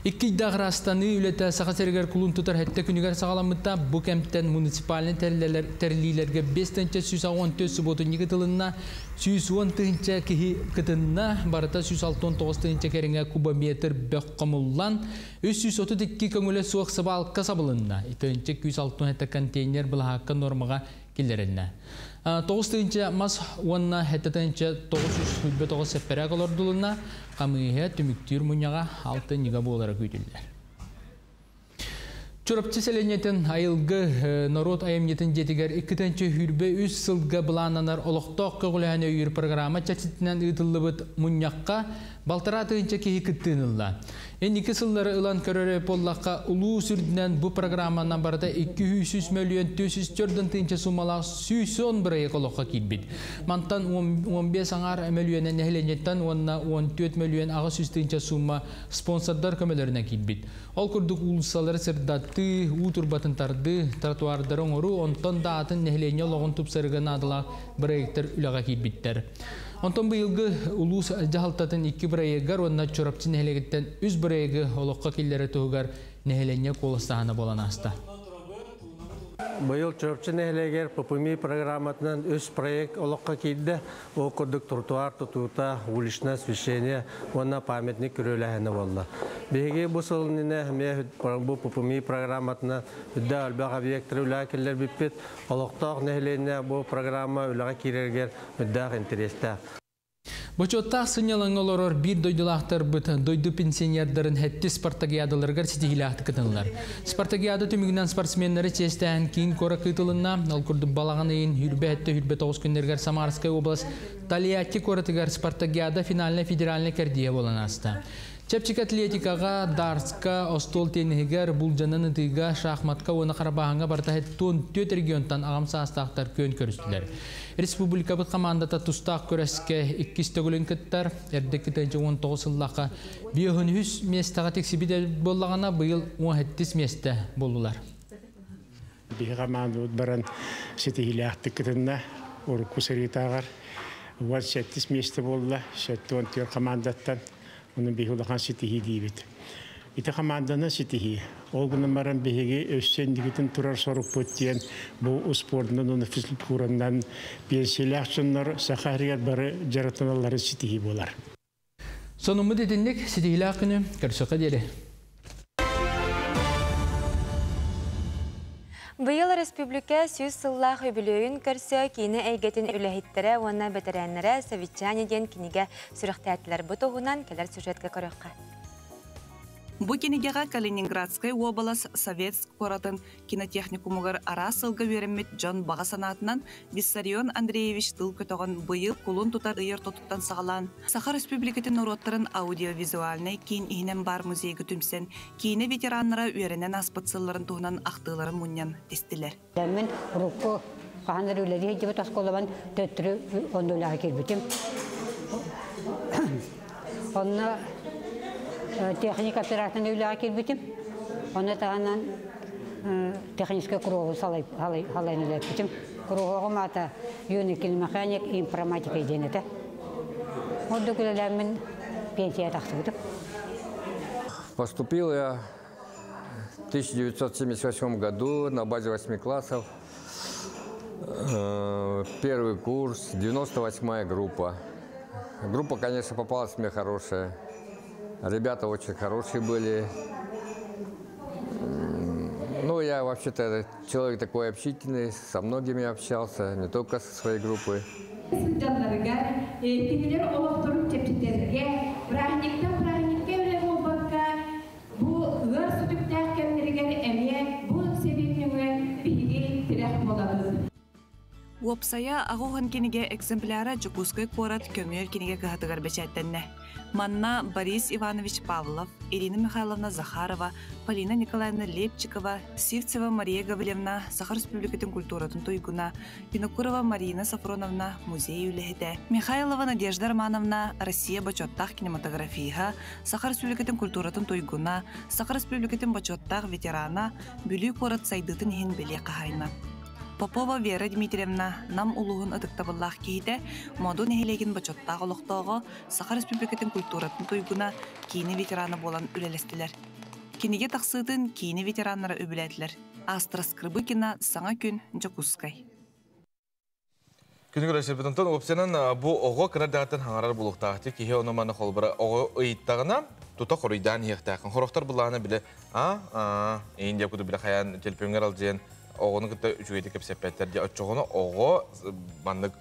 Икки ыйдаах ыраастаныы үлэтэ Саха сиригэр кулун тутар сэттэ күнүгэр саҕаламмыта. Бу кэмтэн муниципальнай тэриллиилэргэ 5184 субуотунньук ытылынна, 110 тыһыынча киһи кытынна, барыта 169 тыһыынча кэриҥэ кубометр бөх хомуллан, 332 көҥүлэ суох сыбаалка сабылынна. Итинчэ 267 контейнер былаһаакка нуормаҕа киллэрилиннэ. 9 тыһыынча мас уонна 7 тыһыынча 929 сэппэрээк олордулунна, хамыыһыйа түмүктүүр мунньаҕа алтынньыга буолара күүтүллэр. Чурапчы сэлиэнньэтин айылгы норуот айымньытын дьиэтигэр 2 сүүс сылга былааннанар олохтоох көҕүлээһини өйүүр программа чэрчитинэн ыытыллыбыт мунньахха балтараа тыһыынча киһи кыттыыны ылла. Инники сыллары ылан көрөр буоллахха, улуус үрдүнэн бу программанан барыта 200 мөлүйүөн 404 тыһыынча суумалаах 110 бырайыак олоххо киирбит. Мантан 15 аҥаар мөлүйүөнэ нэһилиэнньэттэн уонна 14 мөлүйүөн 800 тыһыынча суума спонсордар көмөлөрүнэн киирбит. Ол курдук уулуссалары сырдатыы, уу турбатын тардыы, тротуардары оҥоруу, онтон да атын нэһилиэнньэ олоҕун тупсарыыга наадалаах бырайыактар үлэҕэ киирбиттэр. Онтон быйылгы улуус дьаһалтатын икки бырайыагар уонна Чурапчы нэһилиэгиттэн үс бырайыагы олоххо киллэрэр туһугар нэһилиэнньэ куоластааһына буолан ааста. Быйыл Чурапчы нэһилиэгэр ППМИ программатынан үс проект олоххо киирдэ. Ол курдук тротуар тутуута, уличное освещение уонна памятник күрүөлээһинэ буолла. Биһиги бу сыл иннинэ эмиэ бу ППМИ программатынан үрдэ элбэх объекттары үлэҕэ киллэрбиппит. Олохтоох нэһилиэнньэ бу программа үлэҕэ киирэригэр үрдээх интэриэстээх. Бочуоттаах сынньалаҥҥа олорор биир дойдулаахтарбыт дойду пенсионердарын сэттис спартакиадаларыгар ситиһиилээхтик кытыннылар. Спартакиада түмүгүнэн спортсменнары чиэстээһин киин куоракка ыытылынна. Ол курдук балаҕан ыйын 27-29 күннэригэр Самарскай область Тольятти куоратыгар спартакиада финальнай федеральнай кэрдииһэ буолан ааста. Чэпчэки атлетикаҕа, дартска, остуол тенниһигэр, буулдьанан ытыыга, шахматка уонна харбааһыҥҥа барыта 74 регионтан аҕам саастаахтар күөн көрүстүлэр. Республикабыт хамаандата тустаах күрэскэ иккис төгүлүн кыттар. Эрдэ 19 сыллаахха 53 миэстэҕэ тиксибит буоллаҕына, быйыл 17 миэстэ буоллулар. Биһи хамаандабыт баран ситиһиилээхтик кытынна. Урукку сырыытааҕар 18 миэстэ буолла, 74 хамаандаттан. Ону биһи улахан ситиһии диибит. Ити хамаанданы ситиһии. Ол гынан баран биһиги өссө инникитин турар сорукпут диэн бу успуордунан уонна физкультуранан пенсиялаах дьоннор Саха сиригэр бары дьарыктаналларын ситиһии буолар. Сонуммут итинник ситиһиилээх күнү көрсүөххэ диэри. Быйыл республика 100 сыллаах үбүлүөйүн көрсө киинэ эйгэтин үлэһиттэрэ уонна бэтэрээннэрэ «Совещание» диэн кинигэ сүрэхтээтилэр. Бу туһунан кэлэр сюжетка көрүөххэ. Бу кинигэҕэ Калининградскай уобалас Советск куоратын кинотехникумугар араас сылга үөрэммит дьон баҕа санаатынан Виссарион Андреевич тыл көтөҕөн быйыл кулун тутар ый ортотуттан саҕалаан Саха Республикатын норуоттарын аудиовизуальнай киин иһинэн баар музейга түмсэн киинэ ветераннара үөрэнэн ааспыт сылларын туһунан ахтыыларын мунньан тистилэр. Мин урукку хаһан эрэ үлэлии сылдьыбыт оскуолабын төттөрү онно үлэҕэ киирбитим. Онно техника операторынан үлэҕэ киирбитим. Ону таһынан техническэй куруһуогу салайан үлэлэппитим. Куруһуогум аата юный киномеханик и информатика диэн этэ. Ордук үлэлээммин пенсия тахсыбытым. Поступил я в 1978 году на базе 8 классов. Первый курс, 98-я группа. Группа, конечно, попалась мне хорошая. Ребята очень хорошие были. Ну, я вообще-то человек такой общительный, со многими общался, не только со своей группой. Сылдьалларыгар, кинилэр олохторун чэпчэтэргэ, бырааһынньыктан бырааһынньыкка эрэ буолбакка, бу ыар сүтүктээх кэмнэригэр эмиэ бу сэбиэт нөҥүө биһиги тирэх буолабыт. Уопсайа аҕа кинигэ экземпляра Дьокуускай куорат көмүөл кинигэ кыһатыгар бэчээттэннэ. Манна Борис Иванович Павлов, Ирина Михайловна Захарова, Полина Николаевна Лепчикова, Сивцева Мария Гаврильевна Саха Республикатын культуратын туйгуна, Винокурова Марина Сафроновна музей үлэһитэ, Михайлова Надежда Романовна Россия бочуоттаах кинематографиһа, Саха Республикатын культуратын туйгуна, Саха Республикатын бочуоттаах ветерана, Бүлүү куорат сайдыытын иһин бэлиэ хаһаайына. Попова Вера Дмитриевна Нам улууһун ытыктабыллаах киһитэ, Моду нэһилиэгин бочуоттаах олохтооҕо, Саха Республикатын культуратын туйгуна, киинэ ветерана буолан үлэлэстилэр. Кинигэ тахсыытын киинэ ветераннара үбүлээтилэр. Астра Скрыбыкина, Саҥа күн, Дьокуускай. Күнү көрөсөбүт. Онтон уопсайынан бу оҕо кыра даҕаттан хаҥарар булуохтаах. Киһи ону маны холбура оҕо ыйыттаҕына тута хоруйдаан иһиэхтээххин. Хорохтор былаана биле а а эйин диэп куту биле хайаан телефоҥҥар алдьыйан оҕону кытта үчүгэйдик кэпсэппэттэр диэ. Оччоҕуна оҕо маннык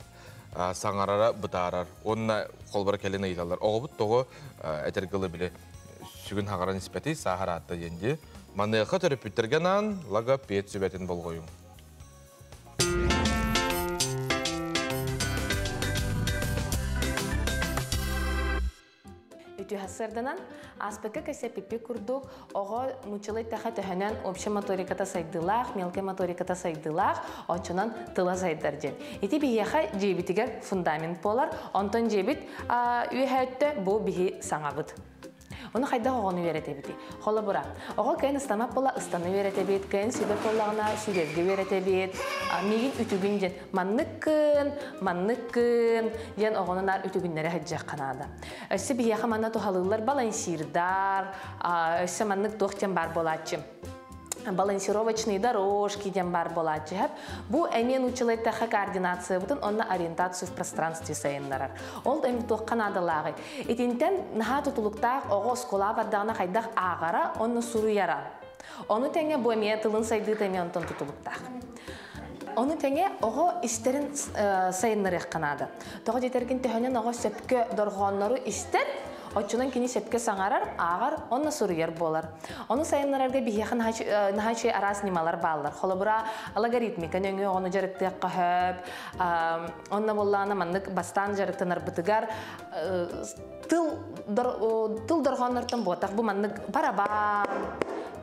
саҥарара бытаарар. Уонна холбура кэлин ыйыталлар. Оҕобут тоҕо этэргэ дылы биле сүгүн хаҥаран испэтий сааһыраатта диэн дии. Маныаха төрөппүттэргэ анаан логопед сүбэтин болҕойуҥ. Үтүө сарсыарданан, ааспыкка кэсэппиппит курдук, оҕо нууччалыы эттэххэ төһөнөн общай моториката сайдыылаах, мелкай моториката сайдыылаах, оччонон тыла сайдар диэн. Ити биһиэхэ дьиэбитигэр фундамент буолар, онтон дьиэбит үөһэ өттө бу биһи саҥабыт. Ону хайдах оҕону үөрэтэбитий? Холобура, оҕо кыайан ыстанап буола ыстана үөрэтэбит, кыайан сүбэ буоллаҕына сүүрэргэ үөрэтэбит, миигин үтүгүн диэн маннык кын, маннык кын диэн оҕону наар үтүгүннэрэ сылдьыахха наада. Өссө биһиэхэ манна туһалыыллар балансирдар, өссө маннык туох диэн баар буолааччы балансировочные дорожки диэн баар буолааччы сөп. Бу эмиэ нууччалыы эттэххэ координациябытын уонна ориентацию в пространстве сайыннарар. Ол эми туохха наадалааҕый? Итинтэн наһаа тутулуктаах оҕо оскуолаҕа бардаҕына хайдах ааҕара уонна суруйара. Ону тэҥэ бу эмиэ тылын сайдыыта эмиэ онтон тутулуктаах. Ону тэҥэ оҕо истэрин сайыннарыахха наада. Тоҕо диэтэргин төһөнөн оҕо сөпкө дорҕооннору истэр, оччонон кини сөпкө саҥарар, ааҕар уонна суруйар буолар. Ону сайыннарарга биһиэхэ наһаа үчүгэй араас ньымалар бааллар. Холобура, логаритмика нөҥүө оҕону дьарыктыахха сөп. Онно буоллаҕына маннык бастаан дьарыктанарбытыгар тыл тыл дорҕооннортон буотах бу маннык барабан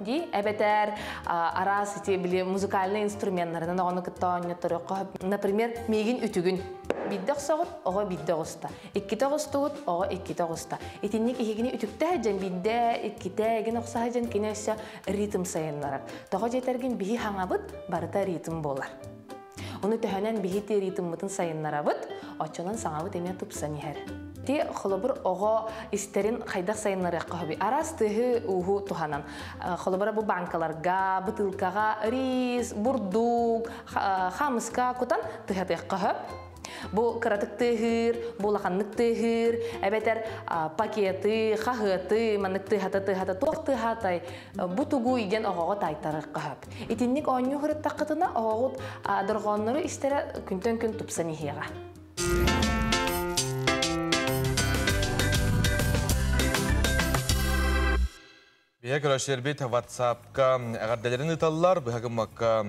дии эбэтэр араас ити били музыкальнай инструменнарынан оҕону кытта оонньоторуохха. Например, миигин үтүгүн биирдэ охсоҕут, оҕо биирдэ оҕуста. Иккитэ оҕустугут, оҕо иккитэ оҕуста. Итинник иһигини үтүктэ сылдьан биирдэ, иккитэ эгин охсо сылдьан кини өссө ритм сайыннарар. Тоҕо диэтэргин биһи хаҥабыт барыта ритм буолар. Ону төһөнөн биһи ти ритммытын сайыннарабыт, оччонон саҥабыт эмиэ тупсан иһэр. Ти холобур оҕо истэрин хайдах сайыннарыахха сөбүй? Араас тыаһы ууһу туһанан. Холобура бу банкаларга, бытыылкаҕа рис, бурдук, хаамыска кутан тыһатыахха сөп. Бу кыратык тыаһыыр, бу улаханнык тыаһыыр, эбэтэр пакеты, хаһыаты маннык тыаһата-тыаһата туох тыаһаатай, бу тугуй диэн оҕоҕо таайтарыахха сөп. Итинник оонньуу сырыттаххытына оҕоҕут дорҕооннору истэрэ күнтэн күн тупсан иһиэҕэ. Биһиги көрөөччүлэрбит WhatsApp-ка эҕэрдэлэрин ыыталлар, быһа гыммакка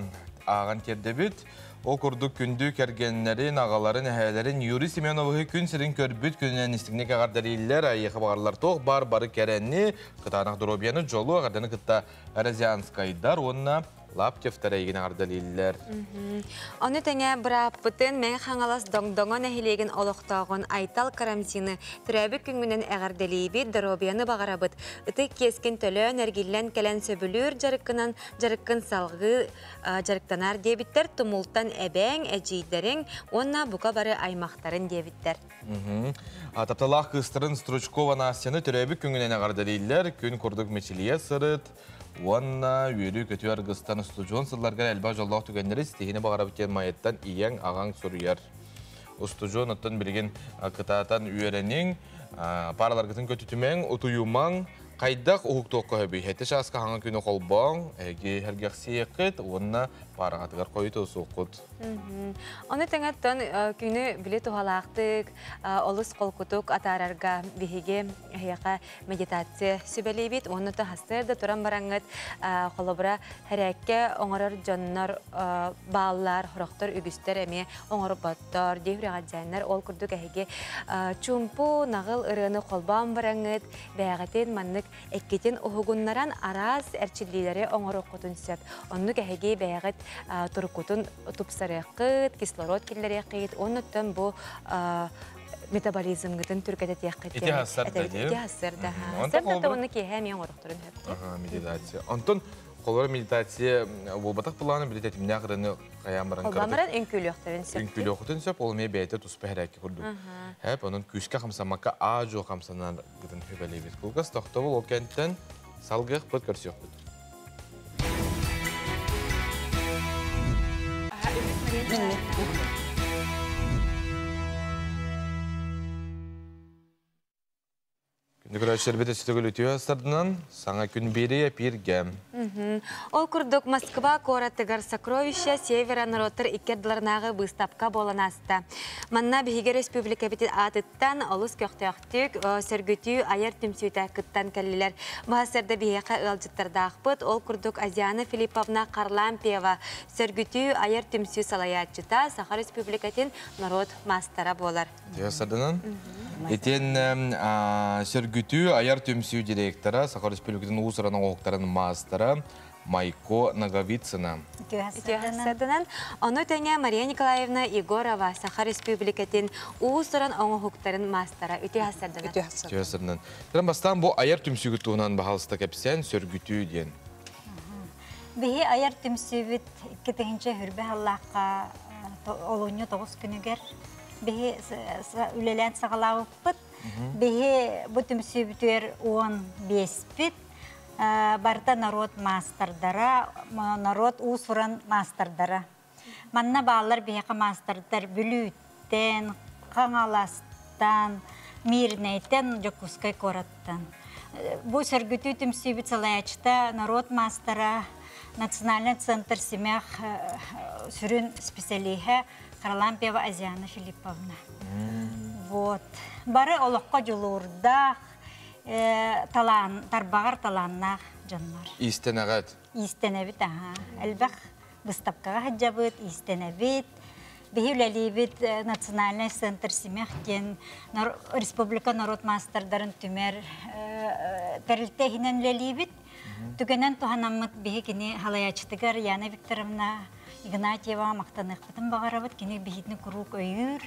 ааҕан тиэрдэбит. Ол курдук күндү кэргэннэрин, аҕаларын, эһээлэрин Юрий Семеновиһы күн сирин көрбүт күнүнэн истиҥник эҕэрдэлииллэр, эйиэхэ баҕарылар туох баар бары кэрэни, кытаанах доруобуйаны, дьолу, эҕэрдэни кытта Разянскайдар уонна Лаптевтар эйигин эҕэрдэлииллэр. Ону тэҥэ бырааппытын Мэҥэ Хаҥалас Доҥдоҥо нэһилиэгин олохтооҕун Айтал Карамзины төрөөбүт күҥҥүнэн эҕэрдэлиибит, доруобуйаны баҕарабыт. Ытык иэскин төлөөн, эргиллэн кэлэн сөбүлүүр дьарыккынан дьарыккын салҕыы дьарыктанаар диэбиттэр, тумултан эбээҥ, эдьиийдэриҥ уонна бука бары аймахтарын диэбиттэр. Тапталаах кыыстарын Стручкова Настяны төрөөбүт күҥүнэн эҕэрдэлииллэр. Күн курдук мичилийэ сырыт. Уонна үөрүү-көтүү аргыстан устудьуон сылларгар элбэх дьоллоох түгэннэри ситиһиини баҕарабыт диэн Майаттан ийэҥ, аҕаҥ суруйар. Устудьуон оттон билигин кытаатан үөрэниҥ, параларгытын көтүтүмэҥ, утуйумаҥ, хайдах уһуктуохха сөбүй? Хэти чааска хаҥа күнү холбооҥ, эһиги сэргэхсийэххит уонна параҕатыгар хойуту суоххут. Ону тэҥэттэн күнү били туһалаахтык, олус холкутук атаарарга биһиги эһиэхэ медитация сүбэлиибит уонна то сарсыарда туран бараҥҥыт холобура хэрээккэ оҥорор дьоннор бааллар, сорохтор үгүстэр эмиэ оҥорботтор дии хүрэҕэлдьээннэр ол курдук эһиги чуумпу наҕыл ырыаны холбоон бараҥҥыт бэйэҕитин маннык эккитин уһугуннаран араас эрчиллиилэри оҥоруоххутун сөп. Оннук эһиги бэйэҕит туруккутун тупсарыаххыт, кислород киллэриэххит, оннуттан бу метаболизмгытын түргэтэтиэххит. Ити хассарда дии. Ити хассарда. Хассарда онно киэһэ эмиэ оҥорохторун сөп. Медитация. Онтон холобура медитация буолбатах былааны били тэтимнээх ырыаны хайаан баран Холбоон баран үҥкүүлүөхтэрин сөп. Үҥкүүлүөххүтүн сөп, ол эмиэ бэйэтэ туспа хэрээкки курдук. Хэп, онон күүскэ хамсаммакка аа-дьуо хамсанаргытын сүбэлиибит. Кылгас тохтобул ол кэнтэн салгыахпыт, көрсүөхпүт. Күндү көрөөччүлэрбит өссө үтүө астардынан саҥа күн биэрии эпииргэ. Ол курдук Москва куоратыгар «Сокровища Севера» норуоттар икки ардыларынааҕы быыстапка буолан ааста. Манна биһиги республикабыт аатыттан олус көхтөөхтүк сөргүтүү айар түмсүүтэ кыттан кэллилэр. Баһасарда биһиэхэ ыалдьыттардаахпыт. Ол курдук Азиана Филипповна Харлампьева сөргүтүү айар түмсүү салайааччыта, Саха Республикатын норуот маастара буолар. Сарданан. Итиэн сөргүтүү айар түмсүү директора, Саха Республикатын уус-уран оҥоһуктарын маастара Майко Наговицына. Үтүө Ону тэҥэ Мария Николаевна Егорова Саха Республикатын уус-уран оҥоһуктарын маастара. Үтүө хассарданан. Үтүө хассарданан. Тирэн бастаан бу айар түмсүүгүт туһунан баһалыста кэпсээн сөргүтүү диэн. Биһи айар түмсүүбүт 2000 хүрбэ халлаахха олунньу 9 күнүгэр биһи үлэлээн саҕалаабыппыт. Биһи бу түмсүүбүтүгэр 15-пит барыта народ маастардара, народ уус-уран маастардара. Манна бааллар биһиэхэ маастардар Бүлүүттэн, Хаҥаластан, Мирнэйтэн, Дьокуускай куораттан. Бу сөргүтүү түмсүүбүт салайааччыта народ маастара, Национальный центр Симэх сүрүн специалиһэ Харлампьева Азиана Филипповна. Вот. Бары олоххо дьулуурдаах, талаан, тарбаҕар талааннаах дьоннор. Иистэнэҕит? Иистэнэбит, аха. Элбэх быыстапкаҕа сылдьабыт, иистэнэбит. Биһи үлэлиибит Национальный центр Симэх диэн республика народ маастардарын түмэр тэрилтэ иһинэн үлэлиибит. Түгэнэн туһанаммыт биһи кини халайааччытыгар Яна Викторовна Игнатьева махтаныахпытын баҕарабыт. Кини биһитини куруук өйүүр,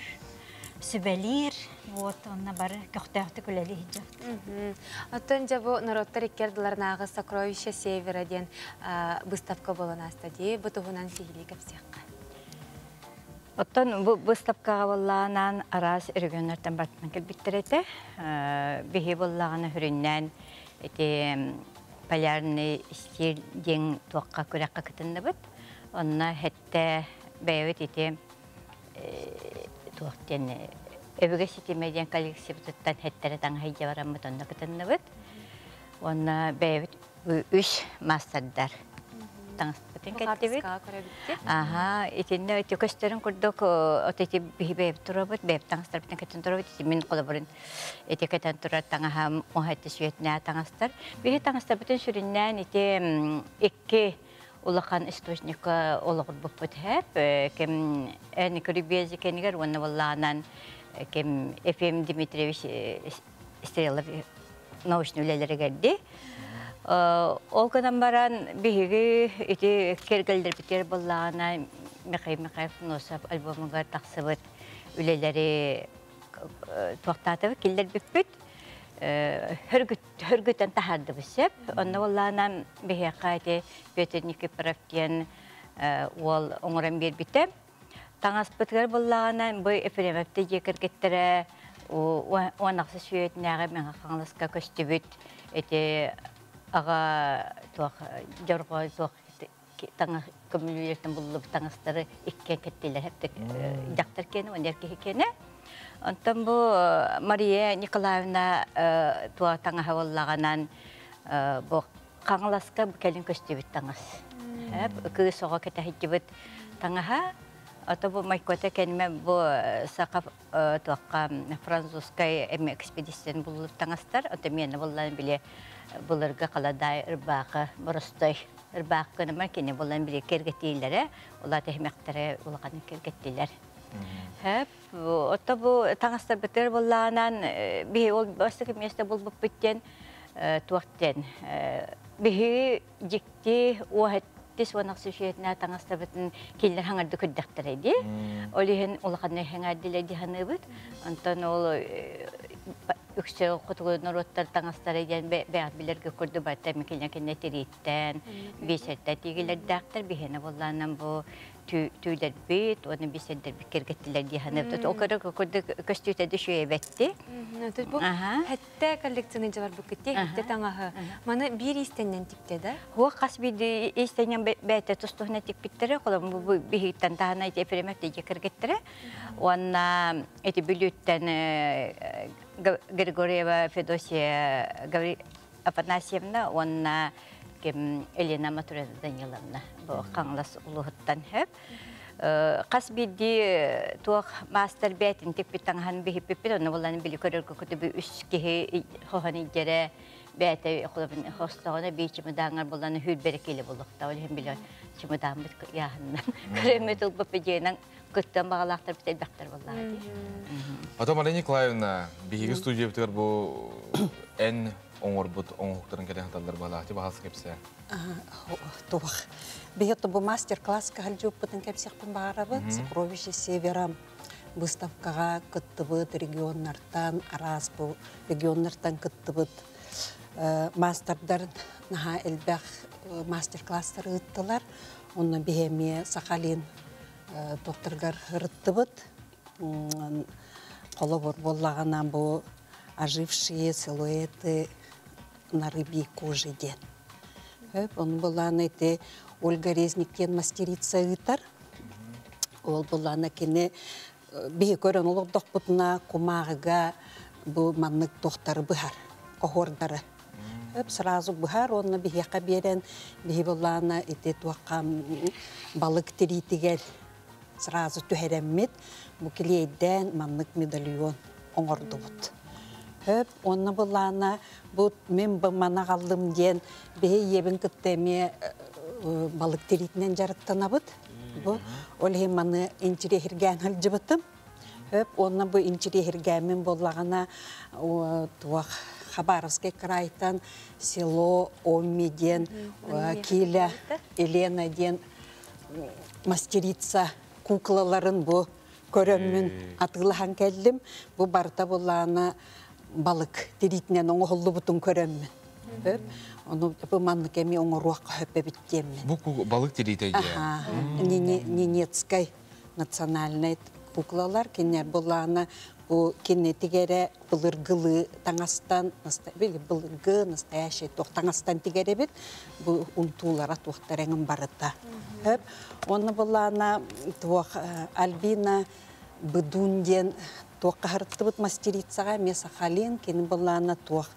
сүбэлиир, вот, онно бары көхтөөхтүк үлэлии сылдьабыт. Оттон дьэ бу норуоттар икки ардыларынааҕы «Сокровища Севера» диэн выставка буолан ааста дии. Бу туһунан сиһилии кэпсиэххэ. Оттон бу выставкаҕа буоллаҕынан араас регионнартан бартынан кэлбиттэр этэ. Биһи буоллаҕына хүрүннээн ити полярный стиль диэн туохха күрэххэ кытынныбыт. Онно хэттэ бэйэбит ити туох диэн өбүгэ ситимэ диэн коллекциябытыттан хэттэрэ таҥаһы бараммыт онно кытынныбыт. Уонна бэйэбит үс маастардар таҥаспыт таҥастарбытын кэттибит. Аха, итиннэ ити көстөрүн курдук от ити биһи бэйэбит турабыт, бэйэбит таҥастарбытын кэтэн турабыт. Ити мин холобурун ити кэтэн турар таҥаһам уһатты сүөтнээ таҥастар. Биһи таҥастарбытын сүрүннээн ити икки улахан источникка олоҕурбуппут хэп. Ким эн көрүбүөзі кэнигэр уонна боллаанан ким Ефим Дмитриевич Стрелов научный үлэлэригэрди. Ол гынан баран биһиги ити кэргэллэрбитигэр буоллаҕына Михаил Михайлов Носов альбомугар тахсыбыт үлэлэри туохтаатыбыт киллэрбиппит хөргүтэн таһаардыбыт сөп. Онно буоллаҕына биһиэхэ ити Петр Никифоров диэн уол оҥорон биэрбитэ. Таҥаспытыгар буоллаҕына бу Ефремовты дьиэ кэргэттэрэ 16 сүөтүнээҕи Мэҥэ Хаҥаласка көстүбүт ити аҕа туох дьорҕо туох таҥас көмүлүлэртэн буллубут таҥастары иккиэн кэттилэр хэптик дьахтар киэнэ уонна эр киһи киэнэ. Онтон бу Мария Николаевна туох таҥаһа буоллаҕынан бу Хаҥаласка кэлин көстүбүт таҥас. Кыыс оҕо кэтэһиддьибит таҥаһа. Ото бу Майкота кэннэ бу саха туохха французскай эми экспедицияны буллубут таҥастар. Ото миэнэ буллан били былыргы халадаай ырбаахы боростой ырбаахы гынама кини булан били кэргэтиилэрэ улаат эһимэхтэрэ улаханын кэргэттилэр. Хөп, ото бу таҥастарбытыгар буллаанан биһи ол бастакы место булбуппут диэн туох диэн биһиги дьикти уоһэттис уон ахсы сүөтүнэ таҥастабытын кинилэр хаҥарды көрдөхтөрө дии. Ол иһин улаханнык хэҥээрдилэр дии саныыбыт. Онтон ол үксэ хотугу норуоттар таҥастара диэн бэйэҕит билэргэ курдук барыта кинилэр кэннэ тирииттэн, биисэртэн тиигилэрдээхтэр. Биһиэнэ буоллаанан бу түүлэрбит уонна бисэрдэрбит кэргэттилэр дии саныыбыт. Ол курдук көстүүтэ дүшүөйэбэтти. Бу хэтте коллекцияны дьаларбыккыт хэтте таҥаһы. Маны биир иистэннэн тикте да? Хуох хас биир иистэннэн бэйэтэ тус-туһунан тикпиттэрэ, холом бу биһиттэн таһына ити Ефремов дии кэргэттэрэ. Уонна ити Бүлүүттэн Григорьева Федосия Афанасьевна уонна ким Елена Матурина Даниловна бу Хаҥалас улууһуттан хөп. Хас биирдии туох маастар бээтин тикпит таҥаһын биһиппиппит, онно булан били көрөргө күтүбү үс киһи хоһон илдьэрэ бээтэ хостоҕуна бии чымыдааҥар булан хүүрбэрэ киилэ булуохта. Ол иһин били чымыдааммыт яаһыннан көрөммүт ылбыппыт дьиэнэн кыттан баҕалаахтар бит элбэхтэр буоллаҕа дии. Ото Мария Николаевна, биһиги студиябытыгар бу эн оҥорбут оҥоһуктарын кэлэн сыталлар баалаах баһалса кэпсээ. Туох. Биһи бу мастер-класс каһалдьыппытын кэпсиэхпин баҕарабыт. Сокровище Севера выставкаҕа кыттыбыт регионнартан, араас бу регионнартан кыттыбыт мастердар наһаа элбэх мастер-класстары ыыттылар. Онно биһи эмиэ Сахалин туохтарыгар ырыттыбыт. Холобур буоллаҕына бу ожившие силуэты на рыбьей коже диэн. Оны булааны ити Ольга Резник диэн мастерица ыытар. Ол булаана кини биһи көрөн олордохпутуна кумааҕыга бу маннык туохтары быһар, оһуордары. Сразу быһар, онно биһиэхэ биэрэн биһи булаана ити туохха балык тириитигэр сразу түһэрэммит бу килиэйдээн маннык медальон оҥордубут. Хөп, онно булаана бу мен мана аҕаллым диэн биһи ийэбин кытта эмиэ балык тириитинэн дьарыктанабыт. Бу ол иһин маны интириэһиргээн сылдьыбытым. Хөп, онно бу интириэһиргээммин буоллаҕына туох Хабаровскай крайтан село Омми диэн Киля Елена диэн мастерица куклаларын бу көрөммүн атыылаһан кэллим. Бу барыта буллаана балык тириитинэн оҥоһуллубутун көрөммүн. Ону бу маннык эми оҥоруохха хөппөбүт диэммин. Бу балык тириитэ Ненецкай национальный куклалар кинилэр буллаана бу кинетигэрэ былыргылыы таҥастан былыргы настоящий туох таҥастан тигэребит бу унтуулара туохтар эҥин барыта. Хөп. Онно буллаана туох Альбина Быдун диэн туох хаһырыттыбыт мастерицаҕа эмиэ Сахалин кини буллаана туох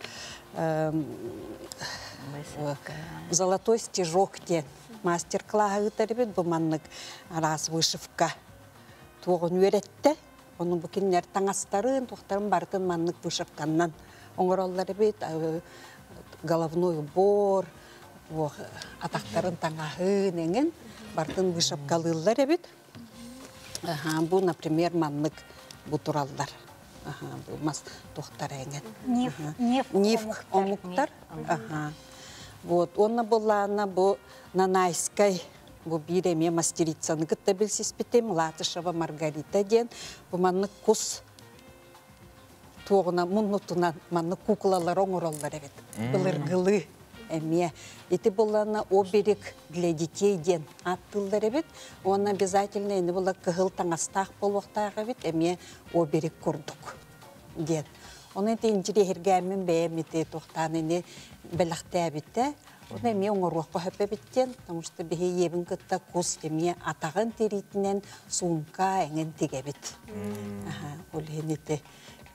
золотой стежок диэн. Мастер-класс ыытар бит, бу маннык араас вышивка туоҕун үөрэттэ. Ону бу кинилэр таҥастарын, туохтарын барытын маннык вышивканнан оҥороллор эбит. Головной убор, атахтарын таҥаһын эҥин барытын вышивкалыыллар эбит. Бу, например, маннык бу тураллар. Бу мас туохтара эҥин. Нивх омуктар. Вот, онно буллаана бу Нанайскай бу биир эмиэ мастерицаны кытта билсиспитим, Латышева Маргарита диэн, бу маннык кус туоҕуна муннутунан маннык куклалар оҥороллор эбит. Былыргылыы эмиэ. Ити буллана оберег для детей диэн ааттыыллар эбит. Уонна обязательно ини була кыһыл таҥастаах буолуохтаах эбит, эмиэ оберег курдук диэн. Оны ити интириэһиргээммин бэйэм ити туохтаан ини бэлэхтээбитэ. Оны эмиэ оҥоруохха сөп эбит диэн, потому что биһи ийэбин кытта кус эмиэ атаҕын тириитинэн суумка эҥин тигэбит. Ол иһин ити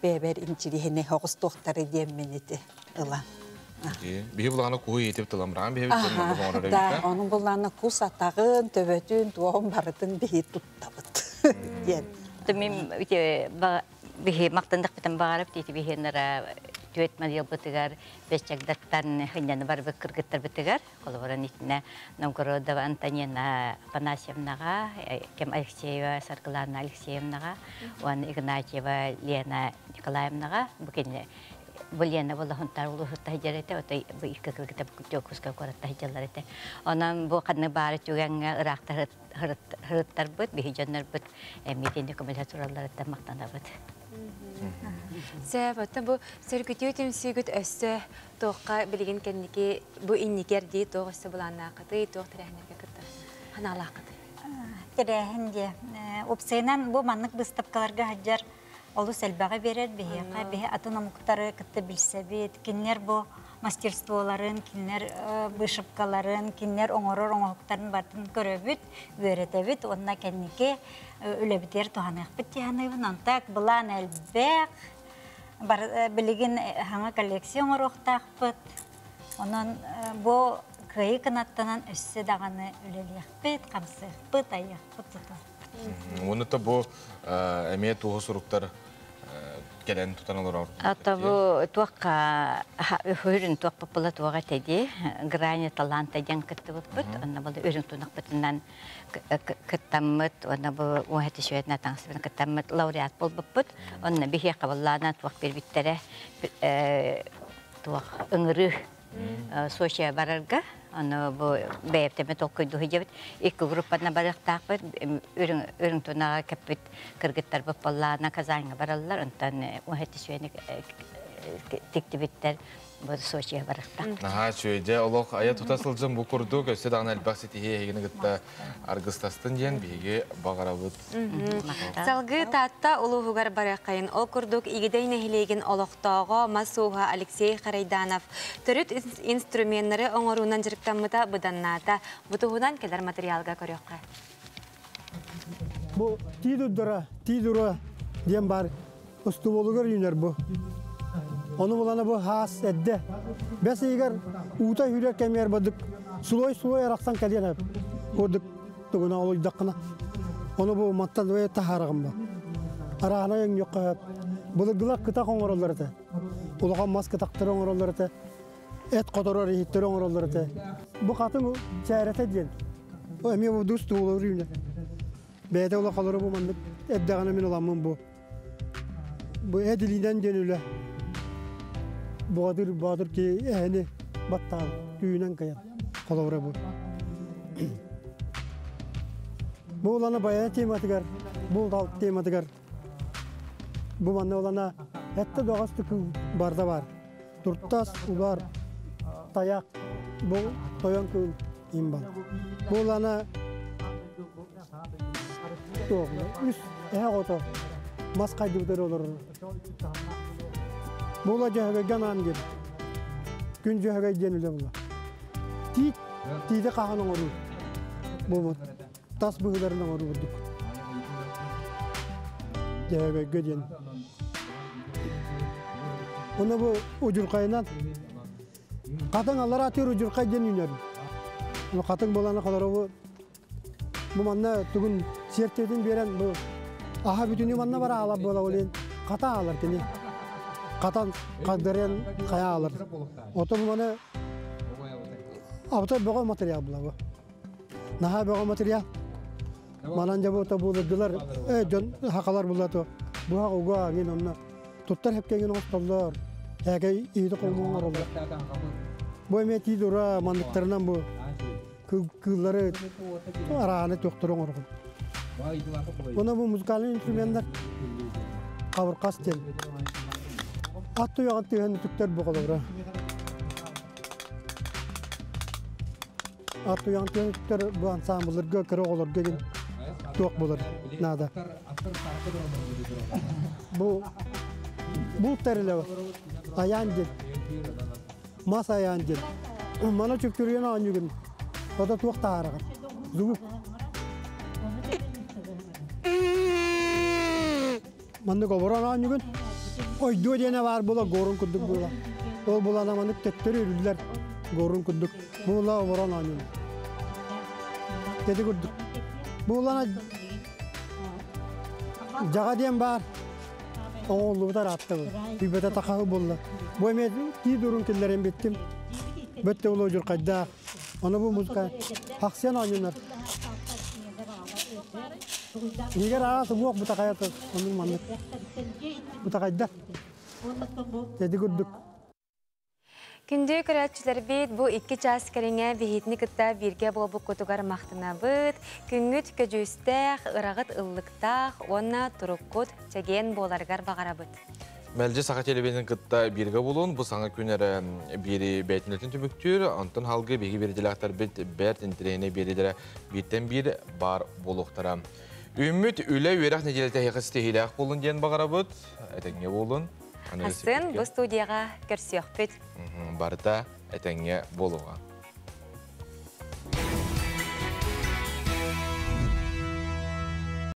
бэйэбэр интириэһинэй соҕус туохтары диэммин ити ылан. Биһи булаана куһу иитип тыламраан биһи оҥорор эбит. Да, onun булаана кус атаҕын, төбөтүн, туоҕун барытын биһи туттабыт диэн. Мин биһи мактандахпытын баҕарып тиити биһиэннара түөт мадьылбытыгар бэсчагдаттан хынньаны барбыт кыргыттарбытыгар холобуран итинэ Новгородова Антонина Афанасьевнаҕа, кем Алексеева Саргылана Алексеевнаҕа уонна Игнатьева Лена Николаевнаҕа бу кинини бу Лена буолла Хунтаар улууһутта сылдьар этэ, отой бу икки кыргыта Дьокуускай куоратта сылдьаллар этэ. Онон бу ханнык баары түгэҥҥэ ыраахта һырыттарбыт, биһи дьоннорбут эмиэ итинник көмөлөһө туралларыттан махтанабыт. Сөп, оттон бу сөргүтүү түмсүүгүт өссө туохха билигин кэнники бу инники эрдии туох өссө былааннааххытый, туох тэрээһиннэргэ кыттар санаалааххытый? Тэрээһин диэ. Уопсайынан бу маннык быыстапкаларга сылдьар олус элбэҕи биэрэр биһиэхэ. Биһи атын омуктары кытта билсэбит. Кинилэр бу мастерстволарын, кинилэр вышивкаларын, кинилэр оҥорор оҥоһуктарын барытын көрөбүт, үөрэтэбит уонна кэнники үлэбитигэр туһаныахпыт дии саныыбын. Онтон былаан элбэх. Билигин саҥа коллекция оҥоруохтаахпыт. Онон бу кыайыы кынаттанан өссө даҕаны үлэлиэхпит, хамсыахпыт, айыахпыт, тутуохпут. Уонна бу эмиэ туоһу суруктар кэлэн тутан олорор. Ата бу туохха үрүн туох папыла туоҕа этэ грани таланта диэн кыттыбыппыт. Онно бұл үрүн тунахпытынан кыттаммыт, онно бу уһаты шведна таҥсыбын кыттаммыт лауреат болбуппут. Онно биһиэ қабыллаана туох бербиттере туох ыҥырыы Сочи барарга, ону бу бэйэптэмэ толкуйдуу сылдьабыт. Икки группанан барыахтаахпыт. Үрүҥ тунаҕа кэппит кыргыттарбыт буоллаҕына Казаньга бараллар, онтон уһэти сүөни тиктибиттэр бу Сочига барыахтаах. Наһаа үчүгэй. Дьэ, олох айа тута сылдьан бу курдук өссө даҕаны элбэх ситиһии эһигини кытта аргыстастын диэн биһиги баҕарабыт. Салгыы Таатта улууһугар барыаххайын. Ол курдук Игидэй нэһилиэгин олохтооҕо мас ууһа Алексей Харайданов төрүт инструменнары оҥоруунан дьарыктаммыта быданнаата. Бу туһунан кэлэр материалга көрүөххэ. Бу тиидуддара, тиидура диэн бар устуболугар үүнэр бу. Ону булана бу хаас эдде. Бэс ыйыгар уута хүрэр кэмигэр бадык сулой-сулой арахсан кэлиэн курдук тугуна олуйдаххына. Ону бу мантан таһаарагым бу. Араана өҥньөххө былыргылар кытах оҥороллор этэ. Улахан мас кытахтары оҥороллор этэ. Эт хоторор иһиттэри оҥороллор этэ. Бу хатыҥ чээрэтэ диэн. Эмиэ бу дус туулар үүнэ. Бэйэтэ улахалары бу маннык эрдэҕинэ мин ыламмын бу. Бу эдилинэн диэн үлэ. Боотур боотур ки эһэни баттаан түүнэн кайан холобура бу. Бу улана баян тематыгар, бу тал тематыгар бу манна улана этте доҕос түкү барда бар. Туртас, улар, таяк, бу тойон кыл имбал. Бу улана үс эһэ оҕото мас хайдыбытар олорор. Була дьөһөгөйгө анаан диэн. Күн дьөһөгөй диэн үлэ була. Тиит, тиити хаһан оҥоруу. Бу тас быһыыларын оҥоруу бурдук. Дьөһөгөйгө диэн. Оны бу удьурхайынан хатан аллара атыыр удьурхай диэн үүнэр. Хатыҥ буолана холоро бу бу манна тугун сиэртиэтин биэрэн бу аха бүтүнү манна бара аалар буола олин хата аалар кини. Хатан хагдарыан хайа аалар. Ото бу маны абыта бөҕө материал була бу. Наһаа бөҕө материал. Манан дьэ бу тобулурдулар э дьон хакалар була то буһа уга мин онно туттар хепкеңин оҥостоллор. Эгэ иити колмон оҥороллор. Бу эмиэ тии дура манныктарынан бу кыыллары арааны туохтары оҥоргун. Уна бу музыкальный инструменттар хабыркас диэн. Ат туйаҕын тыаһын үтүктэр бу холобура. Ат туйаҕын тыаһын үтүктэр бу ансамблларга кыра оҕолорго диэн туох булар наада. Бу бу тэрилэ аян диэн. Мас аян диэн. Мана чүктүрүйэн оонньуугун. Ото туох таһаараҕын. Звук. Маннык оборон оонньуугун. Ойдуо диэнэ баар була горун курдук буола. Ол булана маннык төттөрү үрүллэр горун курдук. Була оборон оонньуугун. Деди курдук. Булана Дьаҕа диэн баар. Оҥоһуллубута ыраатта бу. Түйбэтэ тахаһы булла. Бу эмиэ тии дурун киллэрэн биттим. Бөттө улуу дьурхайдаах. Ону бу музыка хахсыан оонньунар. Игер араас уҥуох бутахайа оннук маннык. Бутахайда. Деди курдук. Күндү көрөөччүлэрбит, бу икки чаас кэриҥэ биһитини кытта бииргэ буолбуккутугар махтанабыт. Күҥҥүт көдьүүстээх, ыраҕыт ыллыктаах уонна туруккут чэгиэн буоларыгар баҕарабыт. Мэлдьи саха телевидениетин кытта бииргэ булун, бу саҥа күн эрэ биири бэйтинэтин түмүктүүр, онтон халгы биһиги биирдилээхтэрбит бэрт интэриэһинэй биэриилэрэ бииртэн биир баар буолуохтара. Үүммүт үлэ үөрэх нэдиэлэтэ эһиэхэ ситиһиилээх буолун диэн баҕарабыт. Этэҥҥэ буолун. Асын бу студияҕа көрсүөхпүт. Барыта этэҥҥэ буолуоҕа.